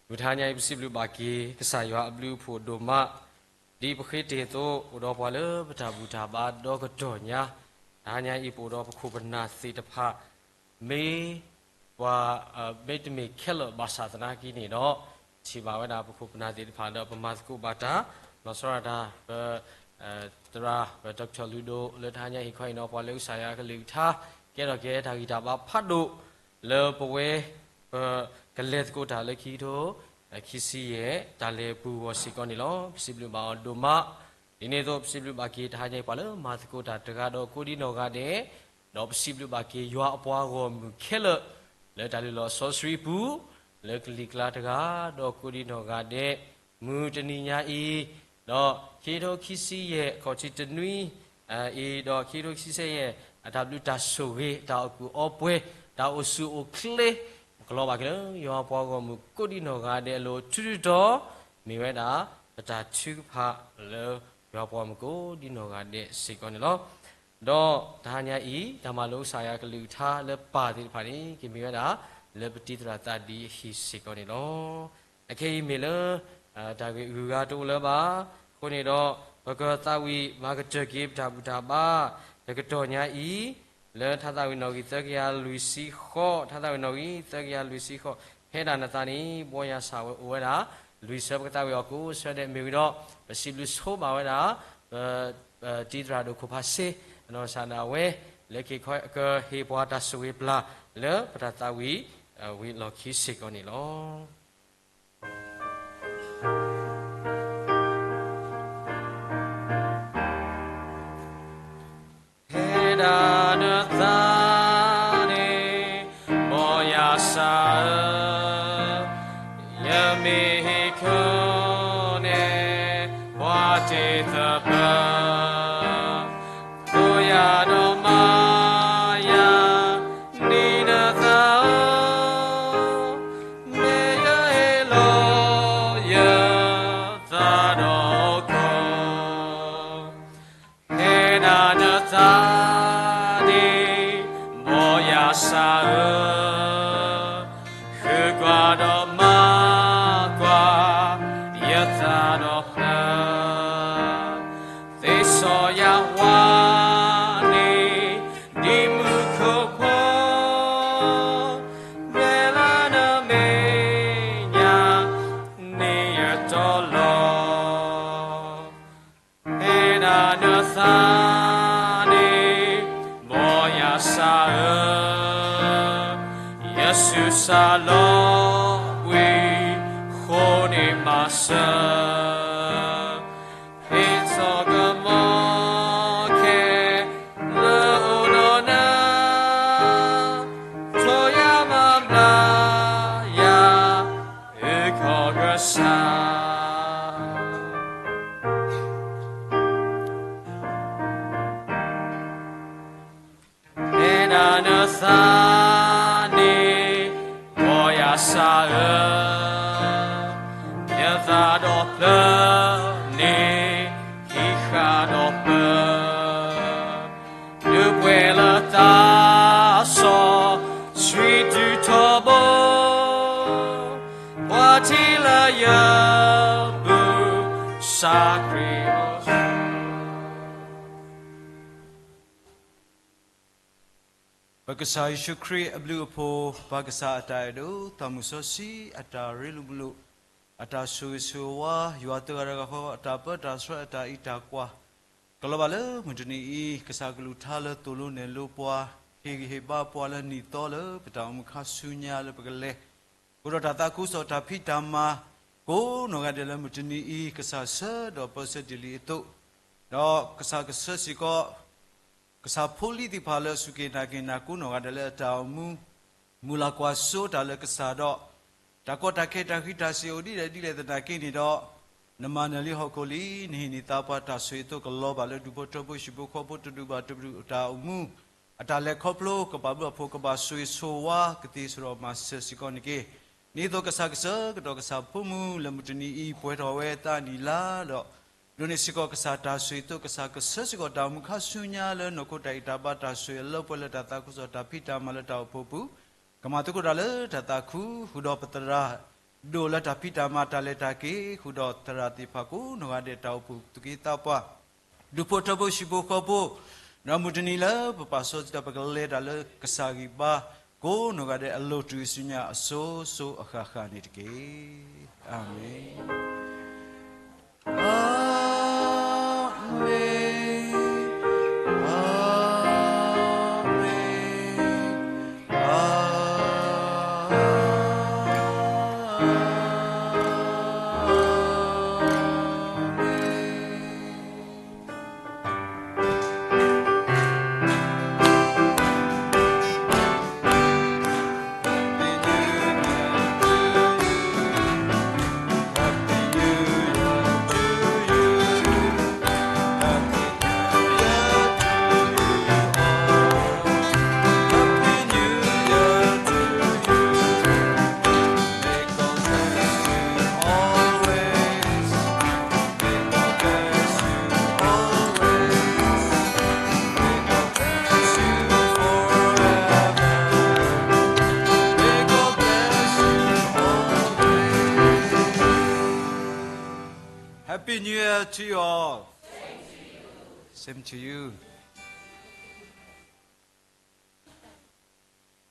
တဟါညါအံၤ ပစံးဘျုးဘၣ်က့ၤ ကစၢ်ယွၤအဘျုးအဖှိၣ်ဒိၣ်မး, ဒ်ပဃ့တ့ၢ်အသိး အိၣ်ဒီးပှၤလၢပတၢ်ဘူၣ်တၢ်ဘါဒီကတီၢ်ညါ, တဟါညါအံၤ ပအိၣ်ဒီးပခိၣ်ပနၢ်သ့ၣ်တဖၣ် မ့ၢ်ပှၤ မ့တမ့ၢ်ခဲလၢာ်ဘၣ်ဆၣ်သနာ်က့န့ၣ်ဒီး, ထံၣ်ဘၣ်ဝဲဒၣ်ပခိၣ်ပနၢ်သ့ၣ်တဖၣ်ဒီး ပမၤသကိးဘၣ်တၢ် လီၤဆီဒၣ်တၢ် ပ သရၣ် ပ Doctor လုၢ်ဒိၣ် လၢတဟါညါဟ့ၣ်ခီအံၤနီၤ ပှၤလၢအုၣ်ကစၢ်ယွၤကလုၢ်ကထါ ကဲထီၣ်က့ၤတၢ်ဂံၢ်တၢ်ဘါဖးဒိၣ် လၢပဝဲ ပကလဲၤသကိးတၢ်လၢခံကထိ ခံဆံယဲၢ် တၢ်လဲၤပူၤအဂီၢ်စ့ၢ်ကီးန့ၣ်လီၤ. ပစံးဘျုးဘၣ်အီၤဒိၣ်မး. ဒ်န့ၣ်အသိး ပစံးဘျုးဘၣ်က့ၤ တဟါညါအံၤ ပှၤလၢမၤသကိးတၢ်တဂၤဒီးကိးဒံနီၢ်ဂၤဒဲး, ဒီးပစံးဘျုးဘၣ်က့ၤ ယွၤအပှၤဂီၢ်မုၢ်ခဲလၢာ် လၢတၢ်လုၢ်လီၢ်စီဆှံအပူၤ လၢကလံၤကျါတဂၤဒီးကိးဒံနီၢ်ဂၤဒဲး, မုၢ်တနံၤညါအံၤ ဒီးခံကထိခံဆံယဲၢ် အခီၣ်ထံးတနွံ အံၤ ဒီးခံကထိခံဆံယဲၢ် အတၢ်ဘျုးတၢ်ဆိၣ်ဂ့ၤ တၢ်အီၣ်ကူၣ်အီပှဲၤ တၢ်အိၣ်ဆူၣ်အိၣ်ချ့ ကလီၤဘၣ်က့ၤလၢ ယွၤပှၤဂီၢ်မုၢ်ကိးဒံနီၢ်ဂၤဒဲးအလိၤ ထူးထူးတီၤတီၤ မ့ၢ်ဝဲဒၣ် ပတၢ်ထုကဖၣ်လၢ ယွၤပှၤဂီၢ်မုၢ်ကိးဒံနီၢ်ဂၤဒဲးစ့ၢ်ကီးန့ၣ်လီၤ. ဒီးတဟါညါအံၤ တၢ်မၤလိကစၢ်ယွၤကလုၢ်ကထါလၢပၢ်သ့ၣ်တဖၣ်န့ၣ် ကမ့ၢ်ဝဲဒၣ် လၢပတံၤသရၣ်သးဒံအဟံၣ်စ့ၢ်ကီးန့ၣ်လီၤ. အခဲအံၤမ့ၢ်လၢ တၢ်ဂ့ၢ်အဂုၤအဂၤတအိၣ်လၢၤဘၣ်. အဃိန့ၣ်ဒီး ပကသးဝံၣ်မၤကတၢၢ်က့ၤပတၢ်ဘူၣ်တၢ်ဘါ တကတီၢ်ညါအံၤ လၢထါသးဝံၣ်နီၣ်ဂံၢ်သၢကယၤလွံၢ်ဆံဃိး, ထါသးဝံၣ်နီၣ်ဂံၢ်သၢကယၤလွံၢ်ဆံဃိး ဟဲဒၣ်နသးန့ၣ် ဘီယၤစၢ်ဝဲအိၣ်ဝဲဒၣ် လွံၢ်ဆၢ ပကသးဝံၣ်အီၤကိးဆၢဒဲးမ့ၢ်ဝံၤဒီး ပစံးဘျုးဆိဘၣ်ဝဲဒၣ် ပ တံၤသရၣ်ဒိၣ်ခိၣ်ဖးစ့ အနီၢ်ကစၢ်ဒၣ်ဝဲ လၢကဟ့ၣ်ပှၤတၢ်ဆိၣ်ဂ့ၤပျၢ် လၢပတၢ်သးဝံၣ် ဝံၤအလီၢ်ခံစ့ၢ်ကီးန့ၣ်လီၤ. ဟဲဒၣ်နသးန့ၣ် ဘီယၤစၢ်ဧၢ, ယမ့ၢ်ဟ့ၣ်ခိၣ်န့ၣ် ပှၤတ့ၢ်သပၢၤ သိယၤဒီးမၤယၤန့ၢ်နသးဧၢ, မ့ၢ်ယဟ့ၣ်လီၤယသးဒီးခိၣ် ဟဲဒၣ်နသးန့ၣ် ဘီယၤစၢ်ဧၢ, ဃုကွၢ်ဒီးမၤကွၢ် ယသးဒီးပျၢၤ သ့စီယၤဝါန့ၣ် ဒ်မူခိၣ်ဖိ, မ့ၢ်လၢနမဲာ်ညါ န့ၢ်ယတီလီၤ. ဟဲဒၣ်နသးန့ၣ် ဘီယၤစၢ်ဧၢ, ယဆူးစၢ်လီၤကွံာ် ဃိန့ၣ်မၤစၢၤ ဟ့ၣ်ထီၣ်ကမီၤခဲ စၢ် အဲၣ်နၤနသးန့ၣ် ဘီယၤစၢ်ဧၢ, ယသးဒီဖျၢၣ်န့ၣ် ဟံးဃာ်ဒီးပၢၤ, ဒုးပှဲၤလၢတၢ်စီဆှံတုၤထီဘိ, ပှၤထံၣ်လၢယပူၤ စၢ်ခရံာ်ဧၢ. ပကစၢ်ယ့ၣ်ၡူးခရံာ်အဘျုးအဖှိၣ်, ပၢ်ကစၢ်အတၢ်အဲၣ်ဒိး, သးမုၢ်စီဆှံအတၢ်ရ့လိာ်မုာ်လိာ်, အတၢ်ဆိၣ်ဂ့ၤဆိၣ်ဝါ, ယွၤသၢဂၤတဂၤဃီ အတၢ်ပၢတၢ်ဆှၢအတၢ်အံးတၢ်ကွၢ်, ကလီၤဘၣ်လၢမုၢ်တနံၤအံၤ ကစၢ်ကလူးထါလၢသိၣ်လိနဲၣ်လိပှၤ, ဟ့ၣ်ဂံၢ်ဟ့ၣ်ဘါပှၤလၢနံၣ်သီလၢပတၢ်အိၣ်မူခါဆူညါလၢပကလဲၤ ဃုာ်ဒီးတၢ်သးခုကစီၣ်တၢ်ဖံးတၢ်မၤ ကိးနီၢ်ဂၤဒဲးလၢမုၢ်တနံၤအံၤ ကစၢ်ဆှၢဒီးပၢဆှၢတ့ၢ်လံအသိး, ဒီးကစၢ်ကဆှၢစ့ၢ်ကီး ကစၢ်ဖိလံၤသ့ၣ်တဖၣ်လၢအစူၢ်က့ၤနာ်က့ၤနၤ ကိးနီၢ်ဂၤဒဲးလၢအတၢ်အိၣ်မူ မုၢ်လၢ်ကွၢ်စိတၢ်လၢကစၢ်ဒီး တၢ်ကီတၢ်ခဲတၢ်ဃံးတၢ်စ့ၤအိၣ်ဒ်လဲၣ်ဒ်လဲၣ်သနာ်က့န့ၣ်ဒီး နမၤနၢၤလံဟီၣ်ခိၣ်လံ, နဟ့ၣ်နၤသးပှၢ်တၢ်ဆိၣ်ဂ့ၤအသိး ကလီၤဘၣ်လၢဒူၣ်ဖိထၢဖိဟံၣ်ဖိဃီဖိတဒူၣ်ဘၣ်တဒူၣ်အတၢ်အိၣ်မူ အတၢ်လဲၤခီဖျိ ကဘၣ်ဘျုးဘၣ်ဖှိၣ် ကဘၣ်ဆိၣ်ဂ့ၤဆိၣ်ဝါ ကသ့ၣ်စရီမၤစၢၤစ့ၢ်ကီးန့ၣ်တက့ၢ်. ဒ်သိးကစၢ်ကဆှၢကဒီးကစၢ်ဖိမုၣ်လၢမုၢ်တနံၤအံၤ ပှဲၤထီၣ်ဝဲအသးနံၣ်လါဒီး ဒိးန့ၢ်စ့ၢ်ကီးကစၢ်တၢ်ဆိၣ်ဂ့ၤအသိး ကစၢ်ကဆှၢစ့ၢ်ကီးတၢ်အိၣ်မူခါဆူညါလၢနီၢ်ခိတၢ်အံးတၢ်ဘါ တၢ်ဆိၣ်အၢလၢပှဲၤလၢတၢ်သးခုကစီၣ်တၢ်ဖံးတၢ်မၤလၢတၢ်အိၣ်ဖှိၣ်အပူၤ ကမၤသကိးတၢ်လၢတၢ်သးခု ဃုာ်ဒီးပသရၣ်ဒိၣ်လၢတၢ်ဖံးတၢ်မၤတၢ်လဲၤတၢ်က့ၤ ဃုာ်ဒီးသရၣ်သ့ၣ်တဖၣ်ကိးနီၢ်ဂၤဒဲးတၢ်အိၣ်ဖှိၣ်သူၣ်က့သးပှၢ် ဒူၣ်ဖိထၢဖိဟံၣ်ဖိဃီဖိ ဒီးမုၢ်တနံၤလၢပပာ်စီဆှံဒီးပကလဲၤတၢ်လၢကစၢ်ဂံၢ်ဘါ ကိးနီၢ်ဂၤဒဲးအလိၤတုၤဆူညါအစိၤစိၤအဃၣ်ဃၣ်န့ၣ်တက့ၢ်. အၤမ့ၣ်. အၤမ့ၣ်, အၤမ့ၣ်, အၤမ့ၣ်. Happy New Year to you all. Same to you.